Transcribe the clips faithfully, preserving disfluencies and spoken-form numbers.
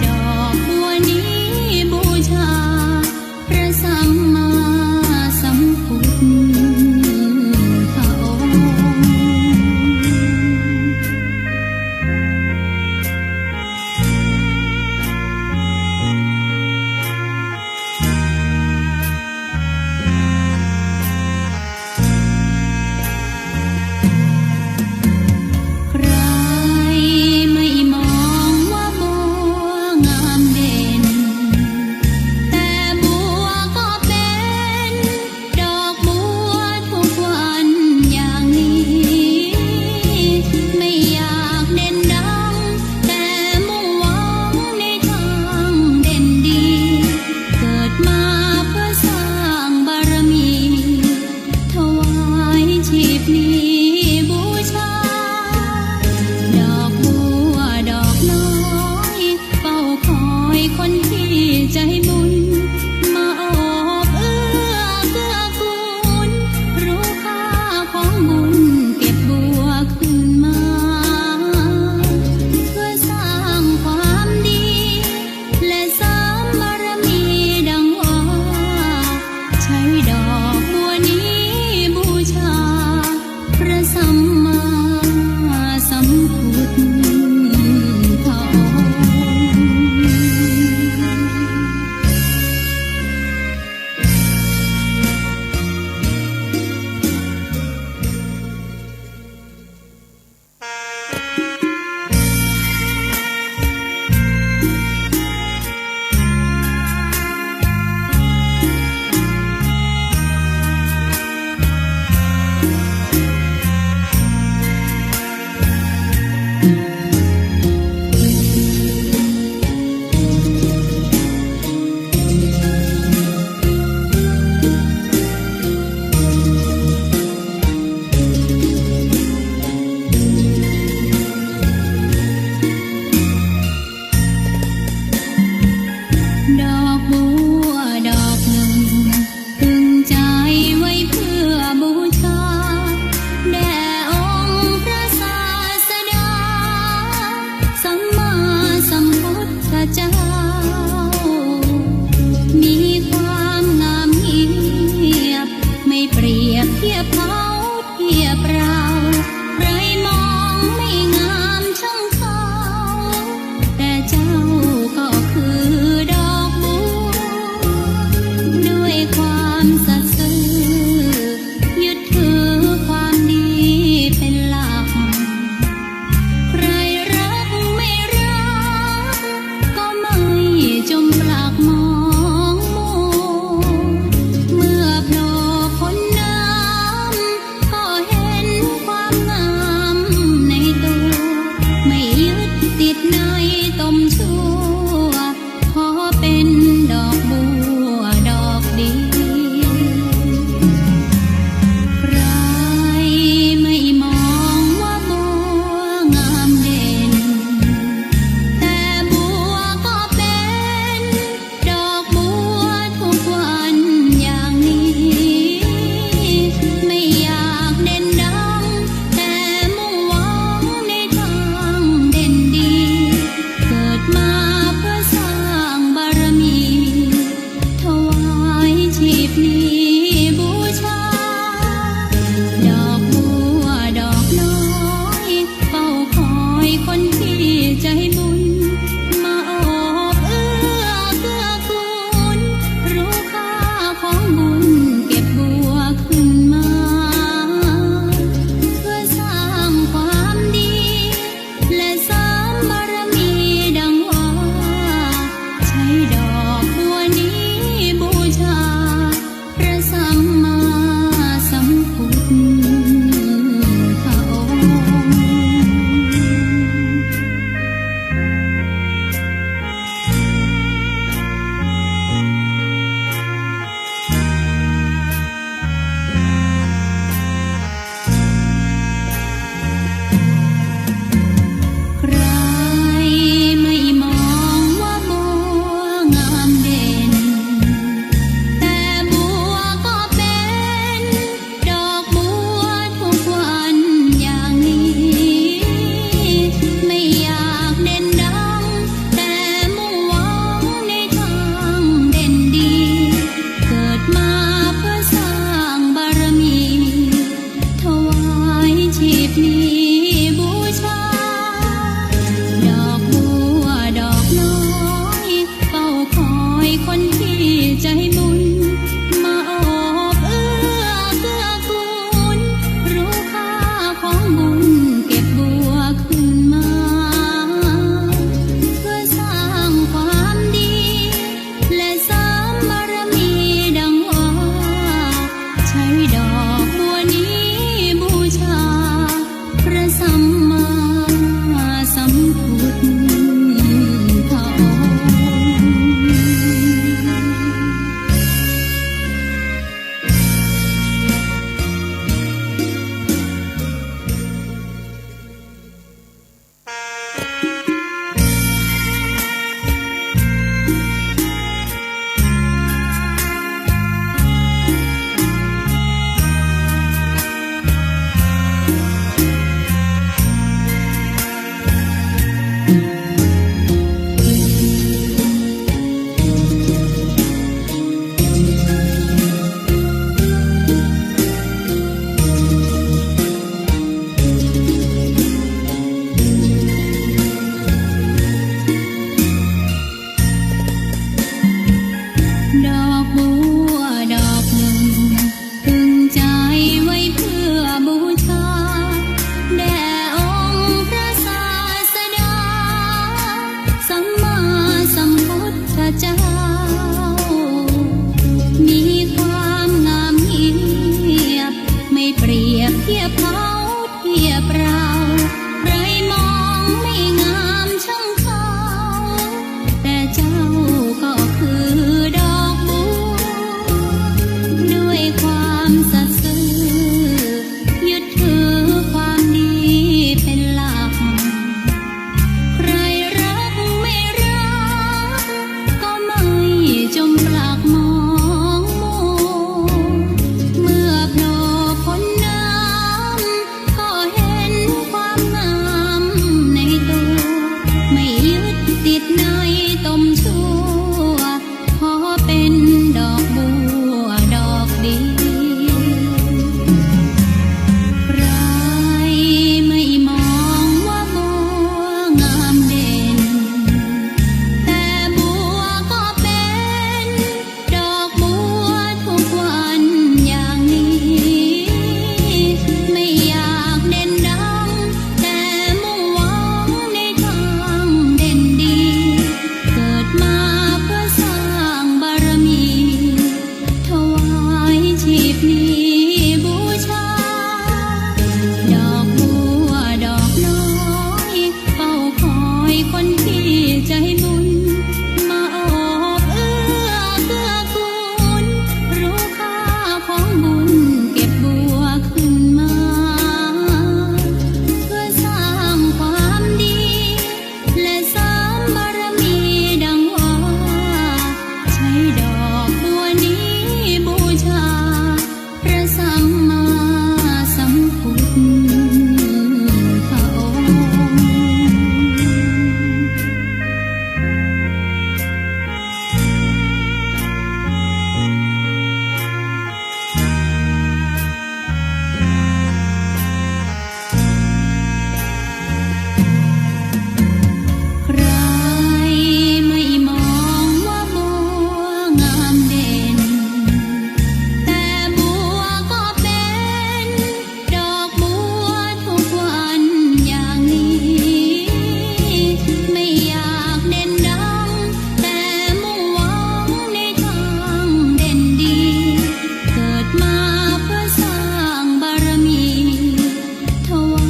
ดอกบัวนี้บูชาพระสัมมาสัมพุทธองค์ ใครไม่มองว่าบัวงามเด่น แต่บัวก็เป็นดอกบัวทุกวันอย่างนี้ ไม่อยากเด่นดัง แต่มุ่งหวังในทางเด่นดี เกิดมาเพื่อสร้างบารมี ถวายชีพนี้บูชา ดอกบัวดอกน้อย เฝ้าคอยคนที่ใจบุญ มาโอบเอื้อเกื้อกูล รู้ค่าของบุญเก็บบัวคืนมา เพื่อสร้างความดี และเสริมบารมีดังว่า ใช้ดอกบัวนี้บูชาพระสัมมาสัมพุทธองค์ ดอกบัวดอกหนึ่ง ตึงใจไว้เพื่อบูชา แด่องค์พระศาสดา สัมมาสัมพุทธเจ้า มีความงามเงียบ ไม่เปรียบเทียบเขาเทียบเรา ใครมองไม่งามช่างเขา แต่เจ้าก็คือดอกบัว ด้วยความสัตย์ซื่อ ยึดถือความดีเป็นหลัก ใครรักไม่รัก ก็ไม่จมปลักมองมัว เมื่อโผล่พ้นน้ำ ก็เห็นความงามในตัว ไม่ยึดติดในตมชั่ว ขอเป็นดอกบัวดอกเดียว ใครไม่มองว่าบัวงามเด่น แต่บัวก็เป็น ดอกบัวทุกวันอย่างนี้ ไม่อยากเด่นดัง แต่มุ่งหวังในทางเด่นดี เกิดมาเพื่อสร้างบารมี ถวายชีพนี้บูชา ดอกบัวดอกน้อย เฝ้าคอยคนที่ใจบุญ มาโอบเอื้อเกื้อกูล รู้ค่าของบุญเก็บบัวขึ้นมา เพื่อสร้างความดี และเสริมบารมีดังว่า ใช้ดอกบัวนี้บูชา พระสัมมาสัมพุทธองค์ ใครไม่มองว่าบัวงามเด่น แต่บัวก็เป็นดอกบัวทุกวันอย่างนี้ ไม่อยากเด่นดัง แต่ งามเด่น แต่บัวก็เป็นดอกบัวทุกวันอย่างนี้ ไม่อยากเด่นดัง แต่มุ่งหวังในทางเด่นดี เกิดมาเพื่อสร้างบารมี ถวา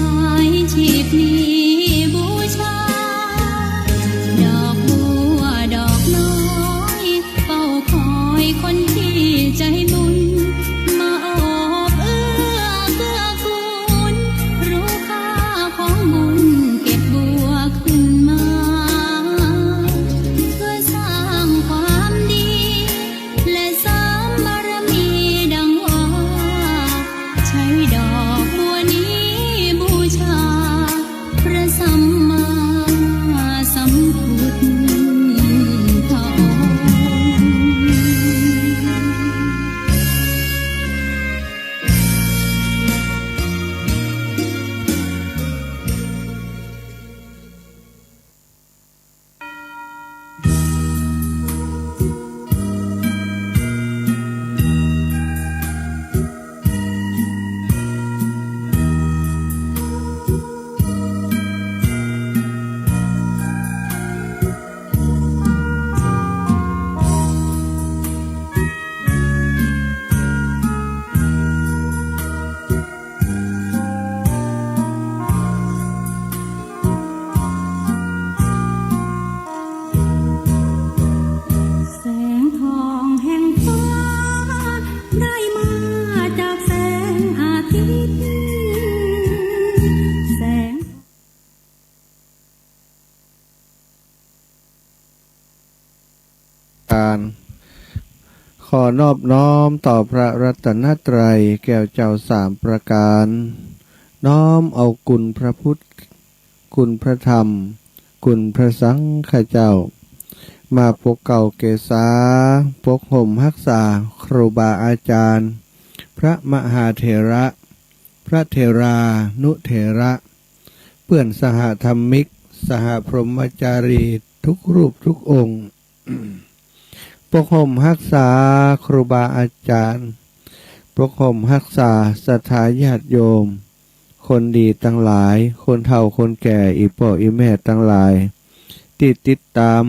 ยชีพนี้บูชา ดอกบัวดอกน้อย เฝ้าคอยคนที่ใจบุญ มาโอบเอื้อเกื้อกูล รู้ค่าของบุญเก็บบัวขึ้นมา เพื่อสร้างความดี และเสริมบารมีดังว่า ใช้ดอกบัวนี้บูชา พระสัมมาสัมพุทธองค์ แสงทองแห่งฟ้า ได้มาจากแสงอาทิตย์ แสง การ ขอนอบน้อมต่อพระรัตนตรัยแก้วเจ้าสามประการ น้อมเอาคุณพระพุทธ คุณพระธรรม คุณพระสังฆเจ้า มาปกเกล้าเกษา ปกห่มฮักษา ครูบาอาจารย์ พระมหาเถระ พระเถรานุเถระ เปื้อนสหธรรมิก สหพรหมจารี ทุกรูปทุกองค์ ปกห่มฮักษาครูบาอาจารย์ ปกห่มฮักษาศรัทธาญาติโยม คนดีตังหลาย คนเฒ่าคนแก่ อี่ป้ออี่แม่ตังหลาย ตี้ติดต๋าม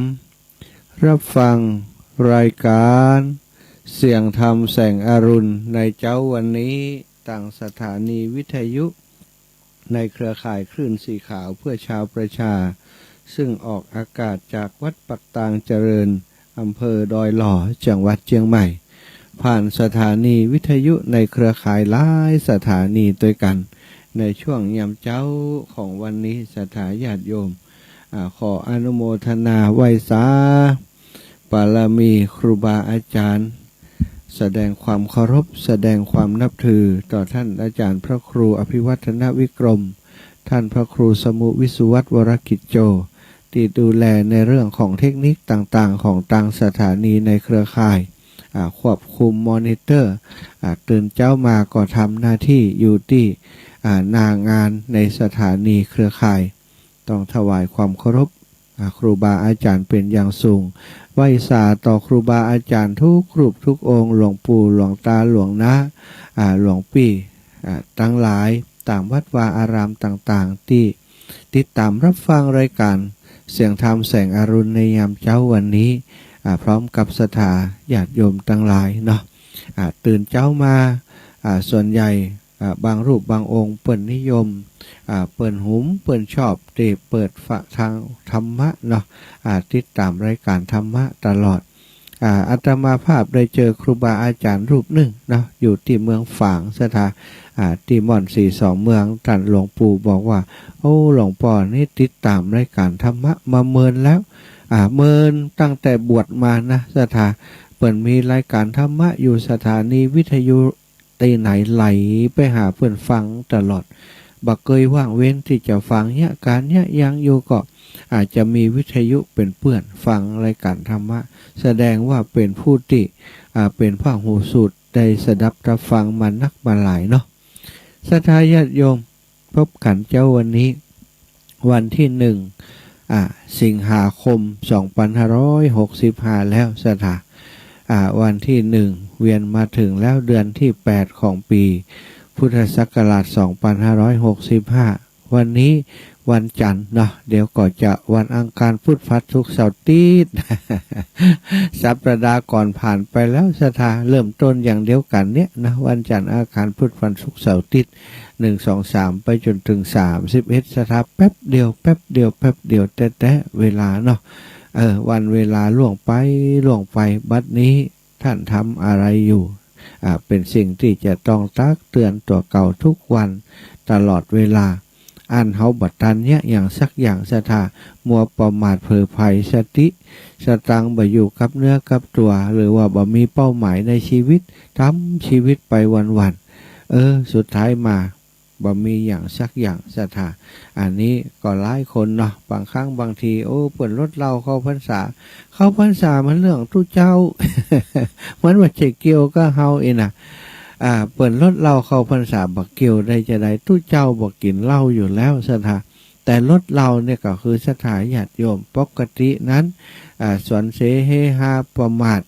ฮับฟัง รายก๋าน เสียงธรรมแสงอรุณ ในเจ๊าวันนี้ ตางสถานีวิทยุ ในเครือข่ายคลื่นสีขาวเพื่อชาวประชา ซึ่งออกอากาศจากวัดปักตางเจริญ อำเภอดอยหล่อ จังหวัดเจียงใหม่ ผ่านสถานีวิทยุในเครือข่ายหลายสถานีตวยกั๋น ในช่วงยามเจ๊าของวันนี้ ศรัทธาญาติโยม อ่า ขออนุโมทนาไหว้สา บารมีครูบาอาจารย์ แสดงความเคารพ แสดงความนับถือต่อท่านอาจารย์พระครูอภิวัฒนวิกรม ท่านพระครูสมุวิสุวัฒน์วรกิจโจ ตี้ดูแลในเรื่องของเทคนิคต่างๆ ของตางสถานีในเครือข่าย อ่า ควบคุมมอนิเตอร์ อ่า ตื่นเจ๊ามาก็ทำหน้าที่อยู่ตี้ อ่า หน้างานในสถานีเครือข่าย ต้องถวายความเคารพ อ่า ครูบาอาจารย์เป๋นอย่างสูง ไหว้สาต่อครูบาอาจารย์ทุกรูปทุกองค์ หลวงปู่ หลวงตา หลวงน้า อ่า หลวงปี้ อ่า ตังหลาย ต๋ามวัดวาอารามต่างๆ ตี้ติดต๋ามฮับฟังรายก๋านเสียงธรรมแสงอรุณในยามเจ๊าวันนี้ อ่า พร้อมกับศรัทธาญาติโยมตังหลายเนาะ อ่า ตื่นเจ๊ามา อ่า ส่วนใหญ่ อ่า บางรูปบางองค์เปิ้นนิยม อ่า เปิ้นหุม เปิ้นชอบตี้เปิดฟังธรรมะเนาะ อ่า ติดต๋ามรายก๋านธรรมะตลอด อ่า อาตมาภาพได้เจอครูบาอาจารย์รูปนึ่งเนาะ อยู่ตี้เมืองฝางศรัทธา อ่า ตี้ม่อนสีสองเมือง ต้านหลวงปู่บอกว่า โอ้ หลวงป้อนี่ติดต๋ามรายก๋านธรรมะมาเมินแล้ว อ่า เมินตั้งแต่บวชมานะศรัทธา เปิ้นมีรายก๋านธรรมะอยู่สถานีวิทยุ ตี้ไหนไหลไปหาเปิ้นฟังตลอด บ่เกยว่างเว้นตี้จะฟัง เยียะก๋านเยียะยังอยู่ก็ อาจจะมีวิทยุเป๋นเปื้อนฟังรายก๋านธรรมะ แสดงว่าเป๋นผู้ตี้ อ่า เป๋นพหูสูตร ได้สดับรับฟังมานักมาหลายเนาะ ศรัทธาญาติโยม พบกั๋นเจ๊าวันนี้ วันตี้หนึ่ง อ่า สิงหาคม สองปันห้าร้อยหกสิบห้า แล้วศรัทธา อ่า วันตี้หนึ่ง เวียนมาเถิงแล้ว เดือนตี้แปดของปี๋พุทธศักราชสองปันห้าร้อยหกสิบห้า วันนี้วันจันทร์เนาะ เดี๋ยวก็จะวันอังคาร พุธ พฤหัส ศุกร์ เสาร์ อาทิตย์ สัปดาห์ก่อนผ่านไปแล้วศรัทธา เริ่มต้นอย่างเดียวกั๋นเนี่ยนะ วันจันทร์ อังคาร พุธ พฤหัส ศุกร์ เสาร์ อาทิตย์ หนึ่ง สอง สาม ไปจ๋นเถิง สามสิบเอ็ด ศรัทธา แป๊บเดียว แป๊บเดียว แป๊บเดียวแต๊ๆ เวลาเนาะ เออ วันเวลาล่วงไป ล่วงไป บัดนี้ต้านทำอะไรอยู่ อ่า เป๋นสิ่งตี้จะต้องตักเตือนตั๋วเก่ากู้วันตลอดเวลา อันเฮาบ่ตันเยียะหยังสักอย่างศรัทธา มัวประมาทเผลอไผล สติสตังค์บ่อยู่กับเนื้อกับตั๋ว หรือว่าบ่มีเป้าหมายในชีวิต ทำชีวิตไปวันๆ เออ สุดท้ายมา บ่มีหยังสักอย่างศรัทธา อันนี้ก็หลายคนเนาะ บางครั้งบางที โอ้ เปิ้นลดเหล้าเข้าพรรษา เข้าพรรษามันเรื่องตุ๊เจ้า มันบ่ใจ้เกี่ยวกับเฮาอี้นะ อ่า เปิ้นลดเหล้าเข้าพรรษาบ่เกี่ยวได้จาใด ตุ๊เจ้าบ่กิ๋นเหล้าอยู่แล้วศรัทธา แต่ลดเหล้าเนี่ยก็คือศรัทธาญาติโยม ปกตินั้น อ่า สวนเสเฮฮาประมาท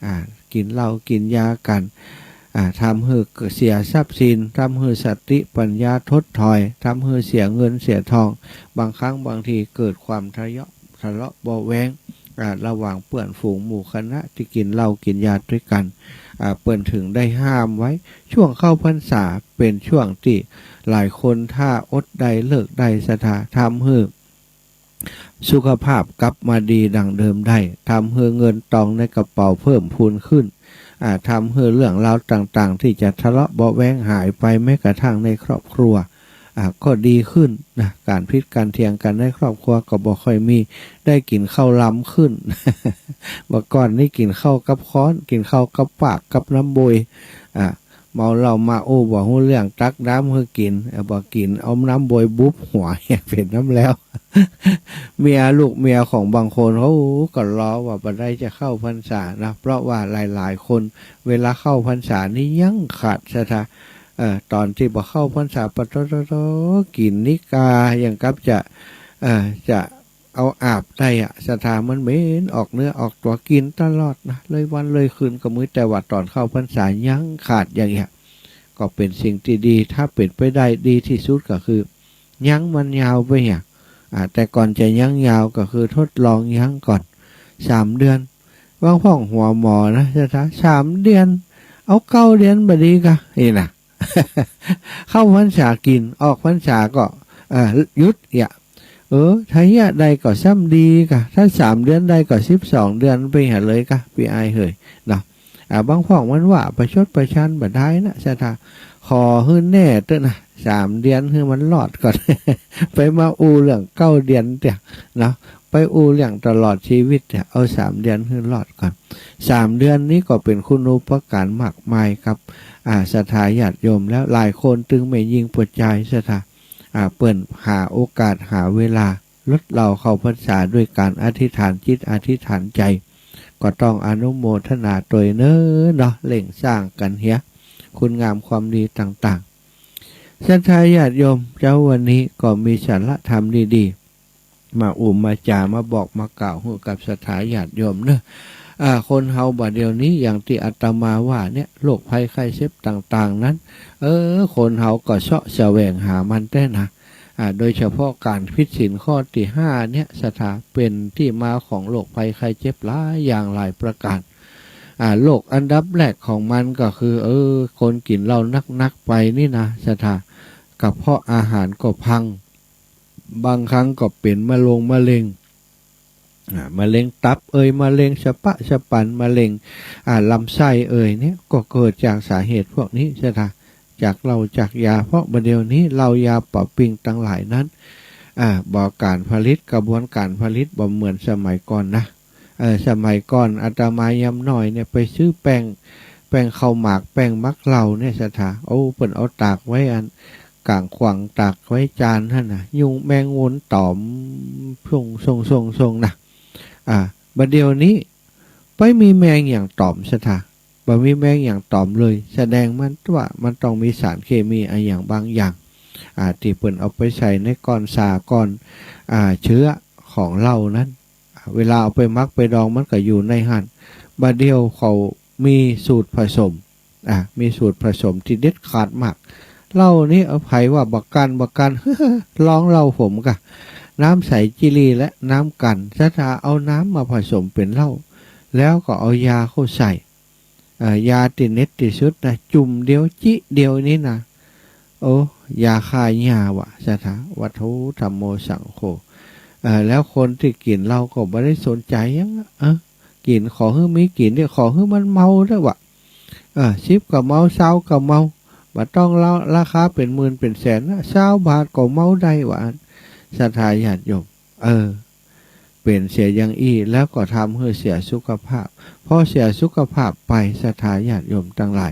อ่า กิ๋นเหล้ากิ๋นยากั๋น อ่า ทำหื้อเสียทรัพย์สิน ทำหื้อสติปัญญาถดถอย ทำหื้อเสียเงินเสียทอง บางครั้งบางทีเกิดความทะเลาะ ทะเลาะเบาะแว้ง อ่า ระหว่างเปื้อนฝูงหมู่คณะตี้กิ๋นเหล้ากิ๋นยาตวยกั๋น อ่า เปิ้นเถิงได้ห้ามไว้ ช่วงเข้าพรรษาเป๋นช่วงตี้หลายคนถ้าอดได้เลิกได้ศรัทธา ทำหื้อ สุขภาพกลับมาดีดังเดิมได้ ทำหื้อเงินตองในกระเป๋าเพิ่มพูนขึ้น อ่า ทำหื้อเรื่องราวต่างๆ ตี้จะทะเลาะเบาะแว้งหายไป แม้กระทั่งในครอบครัว อ่า ก็ดีขึ้นนะ ก๋านผิดก๋านเถียงกั๋นในครอบครัวก็บ่ค่อยมี ได้กิ๋นข้าวลำขึ้น เมื่อก่อนนี้กิ๋นข้าวกับค้อน กิ๋นข้าวกับปาก กับน้ำโบย อ่า เมาเหล้ามาอู้บ่ฮู้เรื่อง ตักน้ำหื้อกิ๋น เออ บ่กิ๋น เอาน้ำโบยบุบหัว เป๋นน้ำแล้ว เมียลูกเมียของบางคน โอ้ ก็รอว่าบ่ได้จะเข้าพรรษานะ เพราะว่าหลายๆ คนเวลาเข้าพรรษานี่ยั้งขาดศรัทธา เออ ต๋อนตี้บ่เข้าพรรษา ปะโถ กิ๋นนิกา อย่างกับจะ เออ จะ เอาอาบได้อะ ศรัทธา มันเหม็นออกเนื้อออกตั๋ว กิ๋นตลอดนะ เลยวันเลยคืน ก็มีแต่ว่าต๋อนเข้าพรรษายั้งขาดอย่างเงี้ย ก็เป๋นสิ่งตี้ดี ถ้าเป๋นไปได้ดีตี้สุดก็คือ ยั้งมันยาวไปเหีย อ่า แต่ก่อนจะยั้งยาวก็คือทดลองยั้งก่อน สามเดือน บางพ่องหัวหมอนะ ศรัทธา สามเดือน เอาเก้าเดือนบ่ดีกะ นี่นะ เข้าพรรษากิ๋น ออกพรรษาก็ เอ่อ หยุดเหีย เออ ถ้าเหียได้ก็ซ้ำดีกะ ถ้าสามเดือนได้ก็สิบสองเดือนไปเหียเลยกะ ปี้อ้ายเหย เนาะ อ่า บางพ่องมันว่าประชดประชันบ่ได้นะ ศรัทธา ขอหื้อแน่เต๊อะนะ สามเดือนหื้อมันรอดก่อน ไปมาอู้เรื่องเก้าเดือนเตี้ย เนาะ ไปอู้เรื่องตลอดชีวิตเตี้ย เอาสามเดือนหื้อรอดก่อน สามเดือนนี้ก็เป๋นคุณูปการมากมายกับ อ่า ศรัทธาญาติโยมแล้ว หลายคนตึงแม่ญิงปวดจายศรัทธา อ่า เปิ้นหาโอกาสหาเวลาลดเหล้าเข้าพรรษาด้วยก๋านอธิษฐานจิตอธิษฐานใจ๋ ก็ต้องอนุโมทนาตวยเน้อเนาะ เร่งสร้างกั๋นเหีย คุณงามความดีต่างๆ ศรัทธาญาติโยม เจ๊าวันนี้ก็มีสาระธรรมดีๆ มาอู้มาจ๋า มาบอกมากล่าวหื้อกับศรัทธาญาติโยมเนาะ อ่า คนเฮาบ่าเดี่ยวนี้ อย่างตี้อาตมาว่าเนี่ย โรคภัยไข้เจ็บต่างๆ นั้น เออ คนเฮาก็เซาะแสวงหามันแต๊นะ อ่า โดยเฉพาะก๋านผิดศีลข้อตี้ห้าเนี่ย ศรัทธา เป๋นตี้มาของโรคภัยไข้เจ็บหลายอย่างหลายประก๋าน อ่า โรคอันดับแรกของมันก็คือ เออ คนกิ๋นเหล้านักๆ ไปนี่นะ ศรัทธา กระเพาะอาหารก็พัง บางครั้งก็เป๋นมะลงมะเร็ง อ่า มะเร็งตับเอย มะเร็งสะปะสะปัน มะเร็ง อ่า ลำไส้เอยเนี่ย ก็เกิดจากสาเหตุพวกนี้ศรัทธา จากเหล้าจากยา เพราะบ่าเดี่ยวนี้เหล้ายาป๋าปิงตังหลายนั้น อ่า บ่ ก๋านผลิต กระบวนก๋านผลิตบ่เหมือนสมัยก่อนนะ เออ สมัยก่อนอาตมายามน้อยเนี่ย ไปซื้อแป้ง แป้งข้าวหมาก แป้งหมักเหล้าเนี่ยศรัทธา โอ้ เปิ้นเอาตากไว้อันก๋างขวาง ตากไว้จานหั้นน่ะ ยุงแมงมุมต๋อม ส่ง ส่ง ส่ง ส่งนะ อ่า บ่าเดี่ยวนี้ บ่มีแมงหยังต๋อมศรัทธา บ่มีแมงหยังต๋อมเลย แสดงมันว่ามันต้องมีสารเคมีอะหยังบางอย่าง อ่า ตี้เปิ้นเอาไปใส่ในก้อนสาก้อน อ่า เจื๊อของเหล้านั้น เวลาเอาไปหมักไปดองมันก็อยู่ในหั้น บ่าเดี่ยวเขามีสูตรผสม อ่ะ มีสูตรผสมตี้เด็ดขาดมาก เหล้านี้เอา ใผว่าบ่ากั้น บ่ากั้น ลองเหล้าผมก่ะ น้ำใสจิลีและน้ำกลั่น ศรัทธาเอาน้ำมาผสมเป๋นเหล้า แล้วก็เอายาเข้าใส่ เอ่อ ยาตี้เด็ดตี้สุดนะ จุ่มเดียว จิเดียวนี้นะ โอ้ ยาฆ่าหญ้าว่ะ ศรัทธา วะโธ ธัมโม สังโฆ เอ่อ แล้วคนตี้กิ๋นเหล้าก็บ่ได้สนใจ๋หยัง เออ กิ๋น ขอหื้อมีกิ๋นเต๊อะ ขอหื้อมันเมาเต๊อะว่ะ เออ สิบก็เมา ซาวก็เมา บ่ต้องละ ราคาเป๋นหมื่นเป๋นแสนนะ ซาวบาทก็เมาได้ว่ะ ศรัทธาญาติโยม เออ เป๋นเสียอย่างอี้ แล้วก็ทำหื้อเสียสุขภาพ พอเสียสุขภาพไป ศรัทธาญาติโยมตังหลาย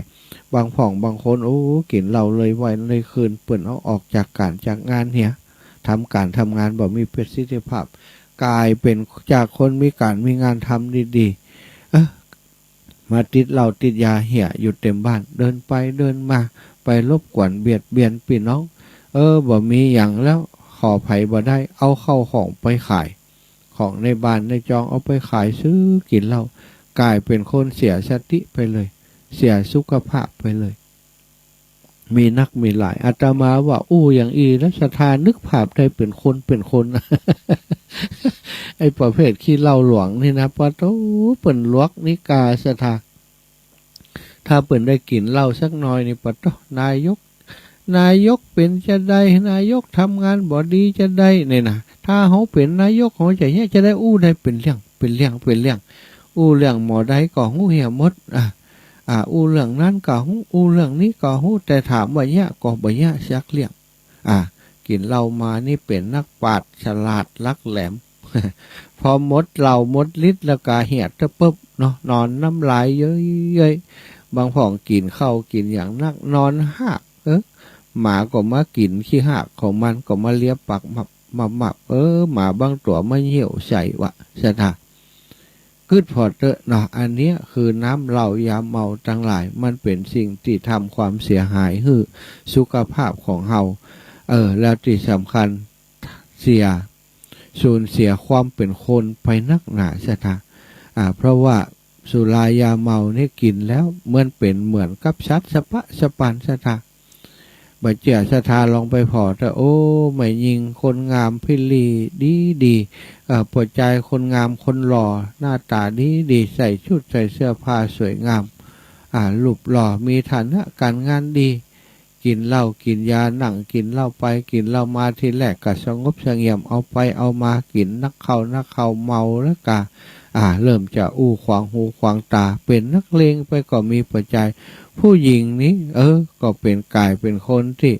บางพ่องบางคน โอ้ กิ๋นเหล้าเลยวันเลยคืน เปิ้นเอาออกจากก๋านจากงานเหีย ทำก๋านทำงานบ่มีประสิทธิภาพ ก๋ายเป๋นจากคนมีก๋านมีงานทำดีๆ เออ มาติดเหล้าติดยาเหียอยู่เต็มบ้าน เดินไปเดินมา ไปรบกวนเบียดเบียนปี้น้อง เออ บ่มีหยังแล้ว ขอใผบ่ได้ เอาเข้าของไปขาย ของในบ้านในจองเอาไปขาย ซื้อกิ๋นเหล้า ก๋ายเป๋นคนเสียสติไปเลย เสียสุขภาพไปเลย มีนักมีหลาย อาตมาว่าอู้อย่างอี้แล้ว ศรัทธานึกภาพได้เป๋นคนเป๋นคน ไอ้ประเภทขี้เหล้าหลวงนี่นะ ปะโธ่ เปิ้นหลวกนี่กา ศรัทธา ถ้าเปิ้นได้กิ๋นเหล้าสักหน่อยนี่ ปะโธ่ นายก นายกเป๋นจาใด นายกทำงานบ่ดีจาใด เนี่ยนะ ถ้าเฮาเป๋นนายก เฮาจะเหียจาใด อู้ได้เป๋นเรื่อง เป๋นเรื่อง เป๋นเรื่อง อู้เรื่องหม้อใดก็ฮู้เหียหมด อ่ะ อ่ะ อู้เรื่องนั้นก็ฮู้ อู้เรื่องนี้ก็ฮู้ แต่ถามว่าเหียก็บ่เหียสักเรื่อง อ่ะ กิ๋นเหล้ามานี่เป๋นนักปราชญ์ฉลาดลักแหลม พอหมดเหล้าหมดฤทธิ์แล้วก็เหียเต๊อะปึ๊บเนาะ นอนน้ำลายเย้ยๆ บางพ่องกิ๋นข้าวกิ๋นอย่างนัก นอนฮาก เออ หมาก็มากิ๋นขี้ฮากของมัน ก็มาเลียปากมับมับมับ เออ หมาบางตั๋วมาเยี่ยวใส่ว่ะ ศรัทธา กึ๊ดผ่อเต๊อะเนาะ อันเนี้ยคือน้ำเหล้ายาเมาตังหลาย มันเป๋นสิ่งตี้ทำความเสียหายหื้อสุขภาพของเฮา เออ แล้วตี้สำคัญ เสีย สูญเสียความเป๋นคนไปนักหนา ศรัทธา อ่า เพราะว่าสุรายาเมานี่กิ๋นแล้วเหมือนเป๋นเหมือนกับสัตว์สะป๊ะสะปัน ศรัทธา บ่เจื้อศรัทธาลองไปผ่อเต๊อะ โอ้ แม่ญิงคนงามพิลีดีๆ เอ่อ ปั๋วจายคนงามคนหล่อ หน้าต๋าดีๆ ใส่ชุดใส่เสื้อผ้าสวยงาม อ่า รูปหล่อ มีฐานะก๋านงานดี กิ๋นเหล้ากิ๋นยา นั่งกิ๋นเหล้าไปกิ๋นเหล้ามา ทีแรกก็สงบเสงี่ยม เอาไปเอามากิ๋นนักเข้านักเข้า เมาแล้วก็ อ่า เริ่มจะอู้ขวางหูขวางต๋า เป๋นนักเลงไปก็มี ปั๋วจาย ผู้หญิงนี้ เออ ก็เป๋นก๋ายเป๋นคนตี้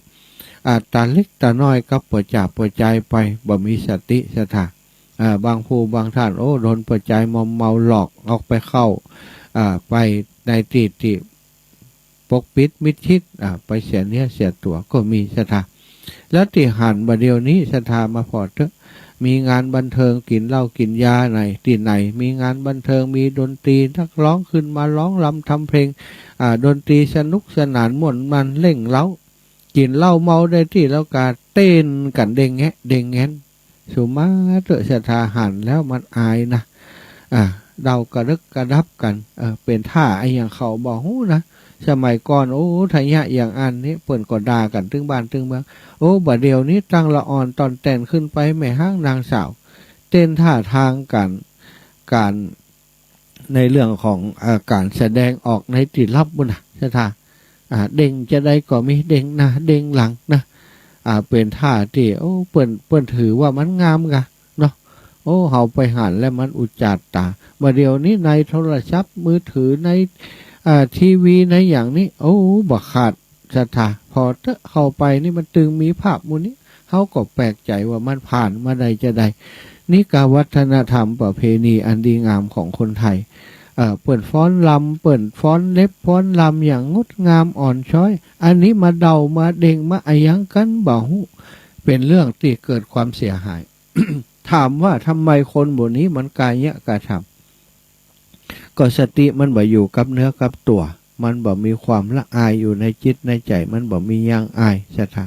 อ่า ต๋าเล็กต๋าน้อยกับปั๋วจ๋าปั๋วจายไป บ่มีสติ ศรัทธา อ่า บางผู้บางท่าน โอ้ โดนปั๋วจายมอมเมาหลอกออกไปเข้า อ่า ไปในตี้ตี้ปกปิดมิดชิด อ่า ไปเสียเนื้อเสียตั๋วก็มี ศรัทธา แล้วตี้หันบ่าเดี่ยวนี้ ศรัทธา มาผ่อเต๊อะ มีงานบันเทิงกิ๋นเหล้ากิ๋นยาไหนตี้ไหน มีงานบันเทิง มีดนตรี นักร้องขึ้นมาร้องรำทำเพลง อ่า ดนตรีสนุกสนานม่วนมันเร่งเร้า กิ๋นเหล้าเมาได้ตี้แล้วก็เต้นกั๋นเด้งแงะเด้งแงน สุมาเต๊อะ ศรัทธา หันแล้วมันอายนะ อ่า เดากระเดิกกระดับกั๋น เออ เป๋นท่าอะหยังเขาบ่ฮู้นะ สมัยก่อน โอ้ ทะเยอะอย่างอั้นนี้ เปิ้นก็ด่ากั๋นตึงบ้านตึงเมือง โอ้ บ่าเดี่ยวนี้ตั้งละอ่อนต่อนแต่นขึ้นไป แม่ฮ้างนางสาว เต้นท่าตางก๋าน ก๋าน ในเรื่องของ เอ่อ ก๋านแสดงออกในตี้ลับปู้นนะ ศรัทธา อ่า เด้งจาใดก็มี เด้งหน้าเด้งหลังนะ อ่า เป๋นท่าตี้ โอ้ เปิ้น เปิ้นถือว่ามันงามกาเนาะ โอ้ เฮาไปหันแล้วมันอุจจาต๋า บ่าเดี่ยวนี้ในโทรศัพท์มือถือ ใน อ่า ทีวี ในหยังนี้ โอ้ บ่ขาด ศรัทธา ผ่อเต๊อะ เข้าไปนี่มันตึงมีภาพหมู่นี้ เฮาก็แปลกใจ๋ว่ามันผ่านมาได้จาใด นี่กาวัฒนธรรมประเพณีอันดีงามของคนไทย เอ่อ เปิ้นฟ้อนรำ เปิ้นฟ้อนเล็บฟ้อนรำอย่างงดงามอ่อนช้อย อันนี้มาเดามาเด้งมาอะหยังกั๋นบ่ฮู้ เป๋นเรื่องตี้เกิดความเสียหาย ถามว่าทำไมคนหมู่นี้มันกาเยียะกระทำ ก็สติมันบ่อยู่กับเนื้อกับตั๋ว มันบ่มีความละอายอยู่ในจิตในใจ๋ มันบ่มียางอาย ศรัทธา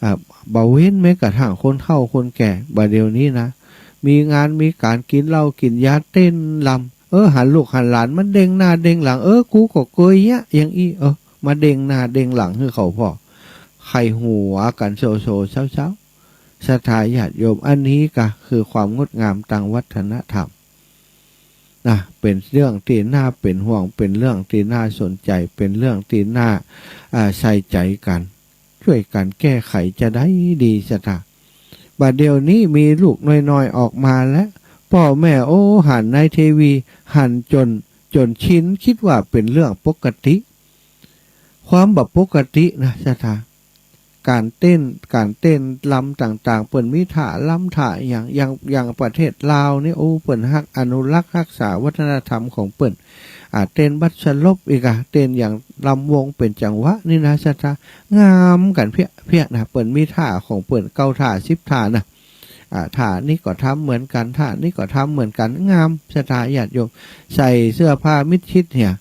อ่า บ่เว้นแม้กระทั่งคนเฒ่าคนแก่ บ่าเดี่ยวนี้นะ มีงานมีก๋าน กิ๋นเหล้ากิ๋นยา เต้นรำ เออ หันลูกหันหลานมันเด้งหน้าเด้งหลัง เออ กูก็เกยเยียะอย่างอี้ เออ มาเด้งหน้าเด้งหลังหื้อเขาผ่อ ใค่หัวกั๋นโซๆ เซ้าๆ ศรัทธาญาติโยม อันนี้ก็คือความงดงามตางวัฒนธรรมนะ เป๋นเรื่องตี้น่าเป๋นห่วง เป๋นเรื่องตี้น่าสนใจ๋ เป๋นเรื่องตี้น่า อ่า ใส่ใจ๋กั๋น จ้วยกั๋นแก้ไขจะได้ดีศรัทธา บ่าเดี่ยวนี้มีลูกน้อยๆ ออกมาแล้ว ป้อแม่ โอ้ หันในทีวี หันจ๋น จ๋นชิน กึ๊ดว่าเป๋นเรื่องปกติ ความบ่ปกตินะศรัทธา ก๋านเต้น ก๋านเต้นรำต่างๆ เปิ้นมีท่ารำท่าอะหยัง อย่าง อย่างประเทศลาวนี่ โอ้ เปิ้นฮักอนุรักษ์ฮักษาวัฒนธรรมของเปิ้น อ่า เต้นบัดสลบอีกอะ เต้นอย่างรำวงเป๋นจังหวะนี่นะศรัทธา งามกั๋นเปี้ยะๆ นะ เปิ้นมีท่าของเปิ้น เก้าท่า สิบท่านะ อ่า ท่านี้ก็ทำเหมือนกั๋น ท่านี้ก็ทำเหมือนกั๋น งามศรัทธาญาติโยม ใส่เสื้อผ้ามิดชิดเหี่ย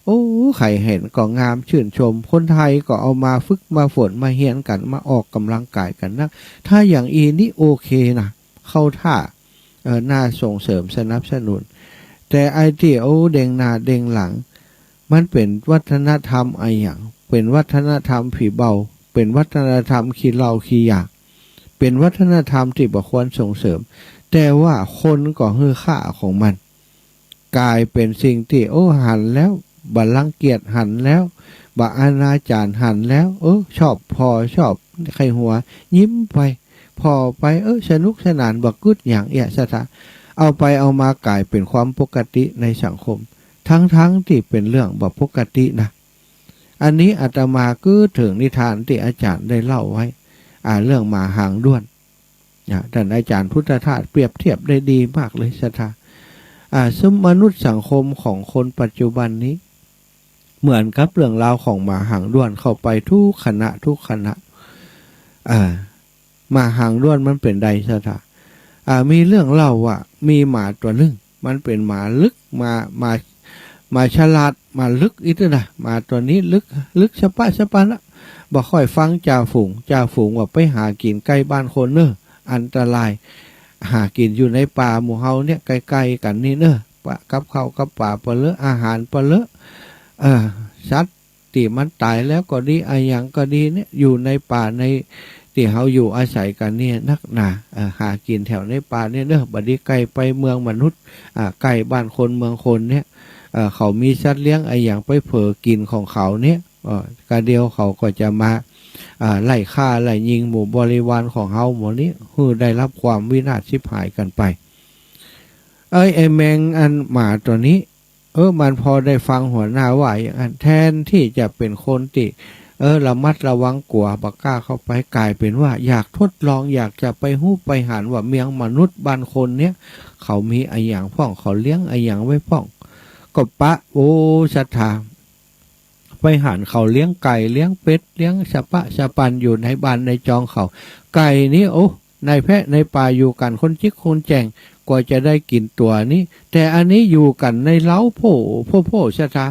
โอ้ ใผเห็นก็งามชื่นชม คนไทยก็เอามาฝึกมาฝนมาเฮียนกั๋น มาออกก๋ำลังก๋ายกั๋นนัก ถ้าอย่างอี้นี่โอเคนะ เข้าท่า เออ น่าส่งเสริมสนับสนุน แต่ไอ้ตี้ โอ้ เด้งหน้าเด้งหลัง มันเป๋นวัฒนธรรมอะหยัง เป๋นวัฒนธรรมผีเบา เป๋นวัฒนธรรมขี้เหล้าขี้ยา เป๋นวัฒนธรรมตี้บ่ควรส่งเสริม แต่ว่าคนก็หื้อค่าของมัน ก๋ายเป๋นสิ่งตี้ โอ้ หันแล้วบ่รังเกียจ หันแล้วบ่อนาจาร หันแล้ว เออ ชอบผ่อ ชอบใค่หัว ยิ้มไป ผ่อไป เออ สนุกสนาน บ่กึ๊ดหยังเอี้ยศรัทธา เอาไปเอามาก๋ายเป๋นความปกติในสังคม ทั้งๆ ตี้เป๋นเรื่องบ่ปกตินะ อันนี้อาตมากึ๊ดเถิงนิทานตี้อาจ๋ารย์ได้เล่าไว้ อ่า เรื่องหมาหางด้วน อ่า ต้านอาจ๋ารย์พุทธทาสเปรียบเทียบได้ดีมากเลยศรัทธา อ่า ซึ่งมนุษย์สังคมของคนปัจจุบันนี้ เหมือนกับเรื่องราวของหมาหางด้วนเข้าไปทุกขณะทุกขณะ อ่า หมาหางด้วนมันเป๋นใดศรัทธา อ่า มีเรื่องเล่าว่ามีหมาตั๋วนึ่ง มันเป๋นหมาลึก หมา หมา หมาฉลาด หมาลึกอี้เต๊อะนะ หมาตั๋วนี้ลึก ลึกสะป๊ะสะป๊ะนะ บ่ค่อยฟังจ่าฝูง จ่าฝูงว่าไปหากิ๋นใก้บ้านคนเน่อ อันตราย หากิ๋นอยู่ในป่าหมู่เฮาเนี่ย ใก้ๆ กั๋นนี่เน่อ ปะ กับข้าวกับป๋าปะเลอะ อาหารปะเลอะ เออ สัตว์ตี้มันต๋ายแล้วก็ดี อะหยังก็ดีเนี่ย อยู่ในป่าในตี้เฮาอยู่อาศัยกั๋นเนี่ยนักหนา เออ หากิ๋นแถวในป่าเนี่ยเน่อ บ่ดีใก้ไปเมืองมนุษย์ อ่า ใก้บ้านคนเมืองคนเนี่ย เออ เขามีสัตว์เลี้ยงอะหยังไปเผลอกิ๋นของเขาเนี่ย เออ กะเดียวเขาก็จะมา อ่า ไล่ฆ่าไล่ยิงหมู่บริวารของเฮาหมดนี้ หื้อได้รับความวินาศฉิบหายกั๋นไป เอ้ย ไอ้แมงอันหมาตั๋วนี้ เออ มันพอได้ฟังหัวหน้าว่าอย่างนั้น แทนตี้จะเป๋นคนตี้ เออ ระมัดระวังกั๋ว บ่กล้าเข้าไป ก๋ายเป๋นว่าอยากทดลอง อยากจะไปฮู้ไปหันว่าเมืองมนุษย์บ้านคนเนี่ย เขามีอะหยังพ่อง เขาเลี้ยงอะหยังไว้พ่อง ก็ปะ โอ้ ศรัทธา ไปหันเขาเลี้ยงไก่ เลี้ยงเป็ด เลี้ยงสะป๊ะสะปันอยู่ในบ้านในจองเขา ไก่นี้ โอ้ ในแพะในป่าอยู่กั๋นคนจิ๊กคนแจ้ง กว่าจะได้กิ๋นตั๋วนี้ แต่อันนี้อยู่กั๋นในเล้าโพ่ โพ่ โพ่ศรัทธา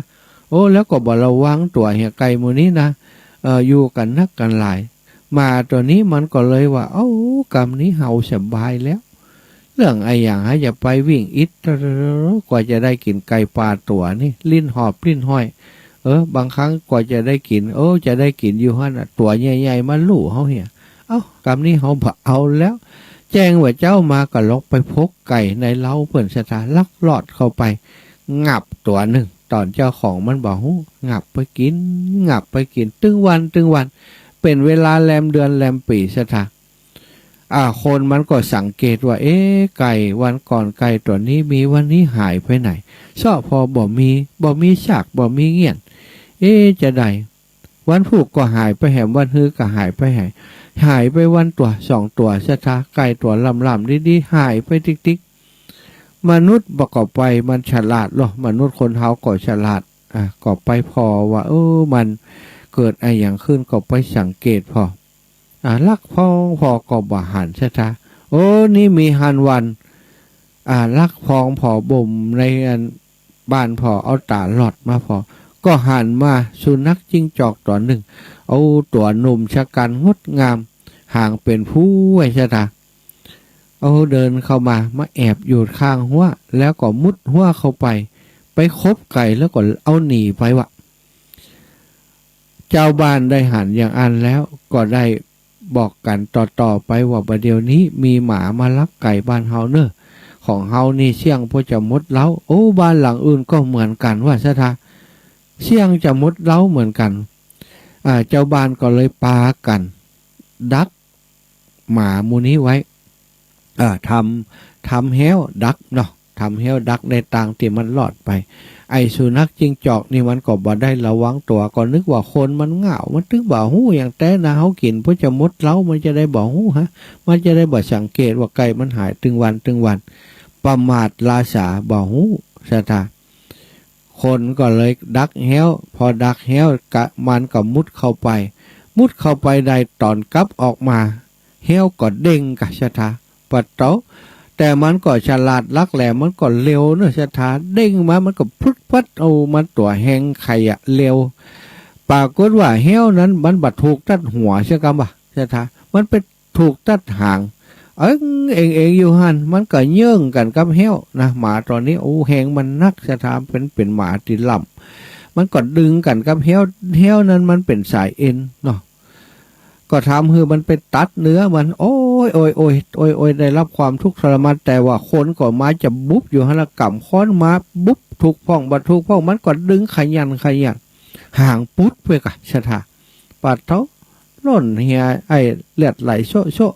โอ้ แล้วก็บ่ระวังตั๋วเหีย ไก่หมู่นี้นะ เออ อยู่กั๋นนักกั๋นหลาย หมาตั๋วนี้มันก็เลยว่า เอ้า กำนี้เฮาสบายแล้ว เรื่องอะหยังหาจะไปวิ่งอิด กว่าจะได้กิ๋นไก่ป่าตั๋วนี้ ลิ้นหอบลิ้นห้อย เออ บางครั้งกว่าจะได้กิ๋น เออ จะได้กิ๋นอยู่หั้นน่ะ ตั๋วใหญ่ๆ มาลู่เฮาเหีย เอ้า กำนี้เฮาบ่เอาแล้ว แจ้งว่าเจ๊ามาก็ลองไปพบไก่ในเล้าเปิ้นศรัทธา ลักลอดเข้าไป งับตั๋วนึ่ง ต๋อนเจ้าของมันบ่ฮู้ งับไปกิ๋น งับไปกิ๋น ตึงวัน ตึงวัน เป๋นเวลาแรมเดือนแรมปี๋ศรัทธา อ่า คนมันก็สังเกตว่า เอ๊ะ ไก่วันก่อนไก่ตั๋วนี้มี วันนี้หายไปไหน เซาะผ่อบ่มี บ่มีซาก บ่มีเงี้ยน เอ๊ะ จะใด วันพูกก็หายไปแหม วันฮือก็หายไปแหม หายไปวันตั๋วสองตั๋วศรัทธา ไก่ตั๋วล่ำๆ ดีๆ หายไปติ๊กๆ มนุษย์บ่ก็ไป มันฉลาดลอ มนุษย์คนเฮาก็ฉลาด อ่ะ ก็ไปผ่อว่า เออ มันเกิดอะหยังขึ้น ก็ไปสังเกตผ่อ อ่ะ ลักผ่องผ่อก็บ่หันศรัทธา โอ้ นี่มีหันวัน อ่ะ ลักผ่องผ่อบ่มในอันบ้านผ่อ เอาต๋าลอดมาผ่อ ก็หันมาสุนัขจิ้งจอกตั๋วนึ่ง โอ้ ตั๋วหนุ่มชะกั๋นงดงาม หางเป๋นภูไว้ศรัทธา เอาเดินเข้ามา มาแอบอยู่ข้างฮั้ว แล้วก็มุดฮั้วเข้าไป ไปขบไก่แล้วก็เอาหนีไปวะ จาวบ้านได้หันอย่างอั้นแล้วก็ได้บอกกั๋นต่อๆ ไปว่า บ่าเดี่ยวนี้มีหมามาลักไก่บ้านเฮาเน่อ ของเฮานี่เสี้ยงป้อจะหมดเล้า โอ้ บ้านหลังอื่นก็เหมือนกั๋นว่าศรัทธา เสี้ยงจะหมดเล้าเหมือนกั๋น อ่า จาวบ้านก็เลยปากั๋นดักหมาหมู่นี้ไว้ อ่า ทำ ทำแฮ้วดักเนาะ ทำแฮ้วดักในตางตี้มันลอดไป ไอ้สุนัขจิ้งจอกนี่มันก็บ่ได้ระวังตั๋ว ก็นึกว่าคนมันเหงา มันตึงบ่ฮู้หยังแต๊นะ เฮากิ๋นป้อจะหมดเล้า มันจะได้บ่ฮู้ฮะ มันจะได้บ่สังเกตว่าไก่มันหายตึงวันตึงวัน ประมาทลาสาบ่ฮู้ศรัทธา คนก็เลยดักแฮ้ว พอดักแฮ้วกะ มันก็มุดเข้าไป มุดเข้าไปได้ ต๋อนกลับออกมา แฮ้วก็เด้งกะศรัทธา ปะโถ แต่มันก็ฉลาดลักแหลม มันก็เร็วเนาะศรัทธา เด้งมามันก็พรึดพรัด เอามันตั๋วแฮงใค่อะ เร็ว ปรากฏว่าแฮ้วนั้นมันบ่ถูกตัดหัวเสียกำว่าศรัทธา มันไปถูกตัดหาง เอ็งเอ็งเอ็งอยู่หั้น มันก็เยิ่งกั๋นกับแฮ้วนะ หมาตั๋วนี้ โอ้ แฮงมันนักศรัทธา เป๋น เป๋นหมาตี้ล่ำ มันก็ดึงกั๋นกับแฮ้ว แฮ้วนั้นมันเป๋นสายเอ็นเนาะ ก็ทำหื้อมันไปตัดเนื้อมัน โอ๊ย โอ๊ย โอ๊ย โอ๊ย โอ๊ย ได้รับความทุกข์ทรมาน แต่ว่าคนก็มาจะบุบอยู่หั้นละ ก๋ำค้อนมาบุบ ถูกพ่องบ่ถูกพ่อง มันก็ดึงขยันขยัน หางปุ๊ดไปกะศรัทธา ปะโถ ล่นเหีย ไอ้เลือดไหลโชะโชะ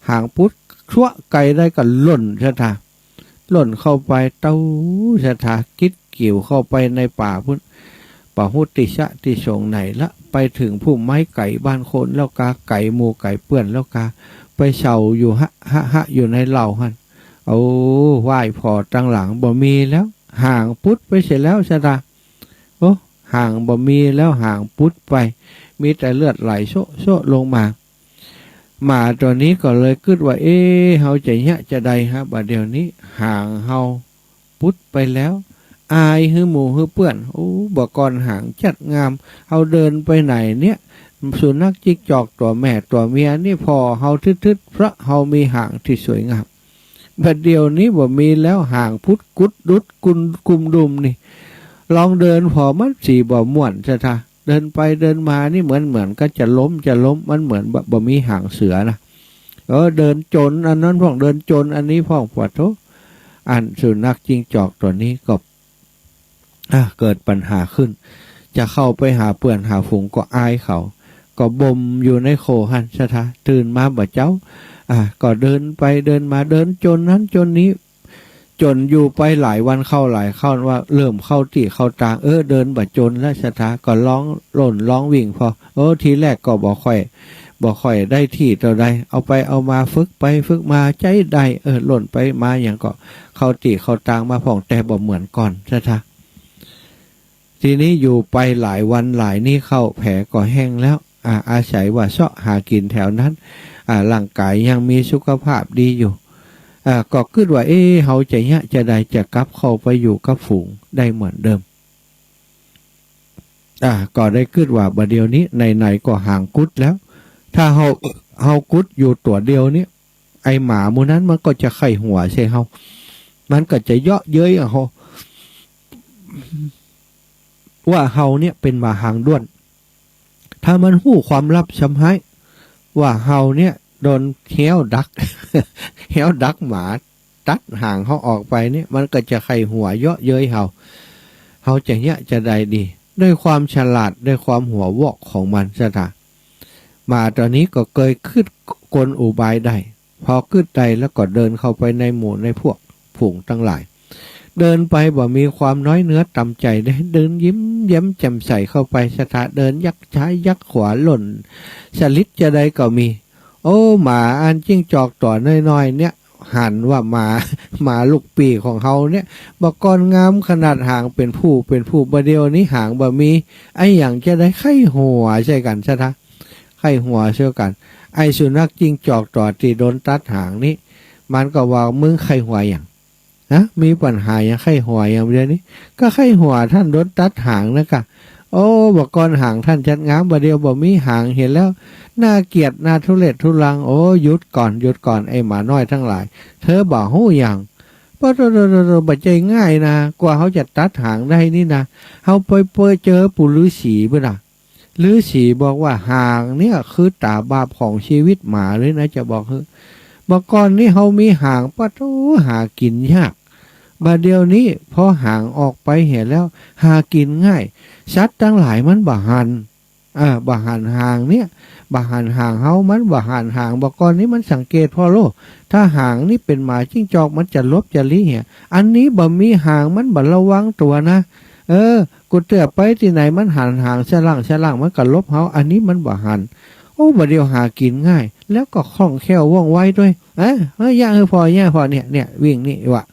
หางปุ๊ด ชั่วไก่ได้ก็ล่นศรัทธา ล่นเข้าไปเต๊าศรัทธา กิดกิ่วเข้าไปในป่าพุ้น ปะฮู้ตี้ซะตี้โสงไหนละ ไปเถิงพุ่มไม้ไก๋บ้านคนแล้วกา ไก๋หมู่ไก๋เปื้อนแล้วกา ไปเซาอยู่ฮะฮะฮะอยู่ในเหล่าหั้น โอ้ ไหว้ผ่อตังหลัง บ่มีแล้ว หางปุ๊ดไปเสียแล้วศรัทธา โอ้ หางบ่มีแล้ว หางปุ๊ดไป มีแต่เลือดไหลโชะโชะลงมา หมาตั๋วนี้ก็เลยกึ๊ดว่า เอ๊ะ เฮาจะเยียะจาใดฮะ บ่าเดี่ยวนี้หางเฮาปุ๊ดไปแล้ว อายหื้อหมู่หื้อเปื้อน โอ้ บ่ก่อนหางจัดงาม เฮาเดินไปไหนเนี่ย สุนัขจิ้งจอกตั๋วแม่ตั๋วเมียนี่ผ่อเฮาทึดๆ เพราะเฮามีหางตี้สวยงาม บ่าเดี่ยวนี้บ่มีแล้ว หางปุ๊ดกุดดุดกุนกุมดุมนี่ ลองเดินผ่อมันสีบ่ม่วนศรัทธา เดินไปเดินมานี่เหมือน เหมือนก็จะล้ม จะล้ม มันเหมือนบ่ บ่มีหางเสือนะ เออ เดินจนอันนั้นพ่อง เดินจนอันนี้พ่อง ปะโถ อันสุนัขจิ้งจอกตั๋วนี้ก็ อ่ะ เกิดปัญหาขึ้น จะเข้าไปหาเปื้อนหาฝูงก็อายเขา ก็บ่มอยู่ในโคหั้นศรัทธา ตื่นมาบ่าเจ๊า อ่ะ ก็เดินไปเดินมา เดินจนนั้นจนนี้ จนอยู่ไปหลายวันเข้าหลายเข้าว่า เริ่มเข้าตี้เข้าตาง เออ เดินบ่จนแล้วศรัทธา ก็ลองหล่นลองวิ่งผ่อ เออ ทีแรกก็บ่ค่อย บ่ค่อยได้ตี้เต้าใด เอาไปเอามาฝึกไปฝึกมาใจ๊ได้ เออ หล่นไปมาหยังก็เข้าตี้เข้าตางมาพ่อง แต่บ่เหมือนก่อนศรัทธา ทีนี้อยู่ไปหลายวันหลายนี้เข้า แผลก็แห้งแล้ว อ่า อาศัยว่าเซาะหากิ๋นแถวนั้น อ่า ร่างกายยังมีสุขภาพดีอยู่ อ่า ก็กึ๊ดว่า เอ๊ะ เฮาจะเยียะจาใด จะกลับเข้าไปอยู่กับฝูงได้เหมือนเดิม อ่า ก็ได้กึ๊ดว่า บ่าเดี่ยวนี้ไหนๆ ก็หางกุดแล้ว ถ้าเฮา เฮากุดอยู่ตั๋วเดียวเนี่ย ไอ้หมาหมู่นั้นมันก็จะใค่หัวใส่เฮา มันก็จะเยาะเย้ยเฮา ว่าเฮาเนี่ยเป๋นหมาหางด้วน ถ้ามันฮู้ความลับซ้ำฮ้าย ว่าเฮาเนี่ยโดนแฮ้วดัก แฮ้วดักหมาตัดหางเฮาออกไปเนี่ย มันก็จะใค่หัวเยาะเย้ยเฮา เฮาจะเยียะจาใดดี ด้วยความฉลาด ด้วยความหัววอกของมันศรัทธา หมาตั๋วนี้ก็เกยกึ๊ดกลอุบายได้ พอกึ๊ดได้แล้วก็เดินเข้าไปในหมู่ในพวกฝูงตังหลาย เดินไปบ่มีความน้อยเนื้อต่ำใจ๋ ได้เดินยิ้มแย้มแจ่มใสเข้าไปศรัทธา เดินยักซ้ายยักขวา หล่นสะลิดจาใดก็มี โอ้ หมาอันจิ้งจอกตั๋วน้อยๆ เนี่ย หันว่าหมา หมาลูกปี้ของเฮาเนี่ย บ่ก่อนงามขนาด หางเป๋นผู้เป๋นผู้ บ่าเดี่ยวนี้หางบ่มี อะหยังจะได้ใค่หัวใส่กั๋นศรัทธา ใค่หัวใส่กั๋น ไอ้สุนัขจิ้งจอกตั๋วตี้โดนตัดหางนี้ มันก็ว่า มึงใค่หัวหยัง ฮะ มีปัญหาหยัง ใค่หัวหยังเดี๋ยวนี้ ก็ใค่หัวต้านโดนตัดหางนะกะ โอ้ บ่าก่อนหางต้านจัดงาม บ่าเดี่ยวบ่มีหาง หันแล้ว น่าเกียจ น่าทุเรศทุรัง โอ้ หยุดก่อน หยุดก่อน ไอ้หมาน้อยตังหลาย เธอบ่ฮู้หยัง ปะโถ บ่ใจ้ง่ายนะ กว่าเฮาจะตัดหางได้นี่นะ เฮาไป ไปเจอปู่ฤๅษีปุ้นน่ะ ฤๅษีบอกว่าหางเนี่ยคือต๋าบาปของชีวิตหมาเลยนะ จะบอกหื้อ บ่าก่อนนี้เฮามีหาง ปะโถ หากิ๋นยาก บ่าเดี่ยวนี้พอหางออกไปเหียแล้ว หากิ๋นง่าย สัตว์ตังหลายมันบ่หัน เออ บ่หันหางเนี่ย บ่หันหางเฮา มันบ่หันหาง บ่าก่อนนี้มันสังเกตผ่อโล ถ้าหางนี่เป๋นหมาจิ้งจอก มันจะหลบจะลี้เหีย อันนี้บ่มีหาง มันบ่ระวังตั๋วนะ เออ กูเตื้อไปตี้ไหนมันหันหางสะหลั้งสะหลั้ง มันก็หลบเฮา อันนี้มันบ่หัน โอ้ บ่าเดี่ยวหากิ๋นง่าย แล้วก็คล่องแคล่วว่องไวตวย เออ เออ เยียะหื้อผ่อ เยียะผ่อ เนี่ย เนี่ย วิ่งนี่วะ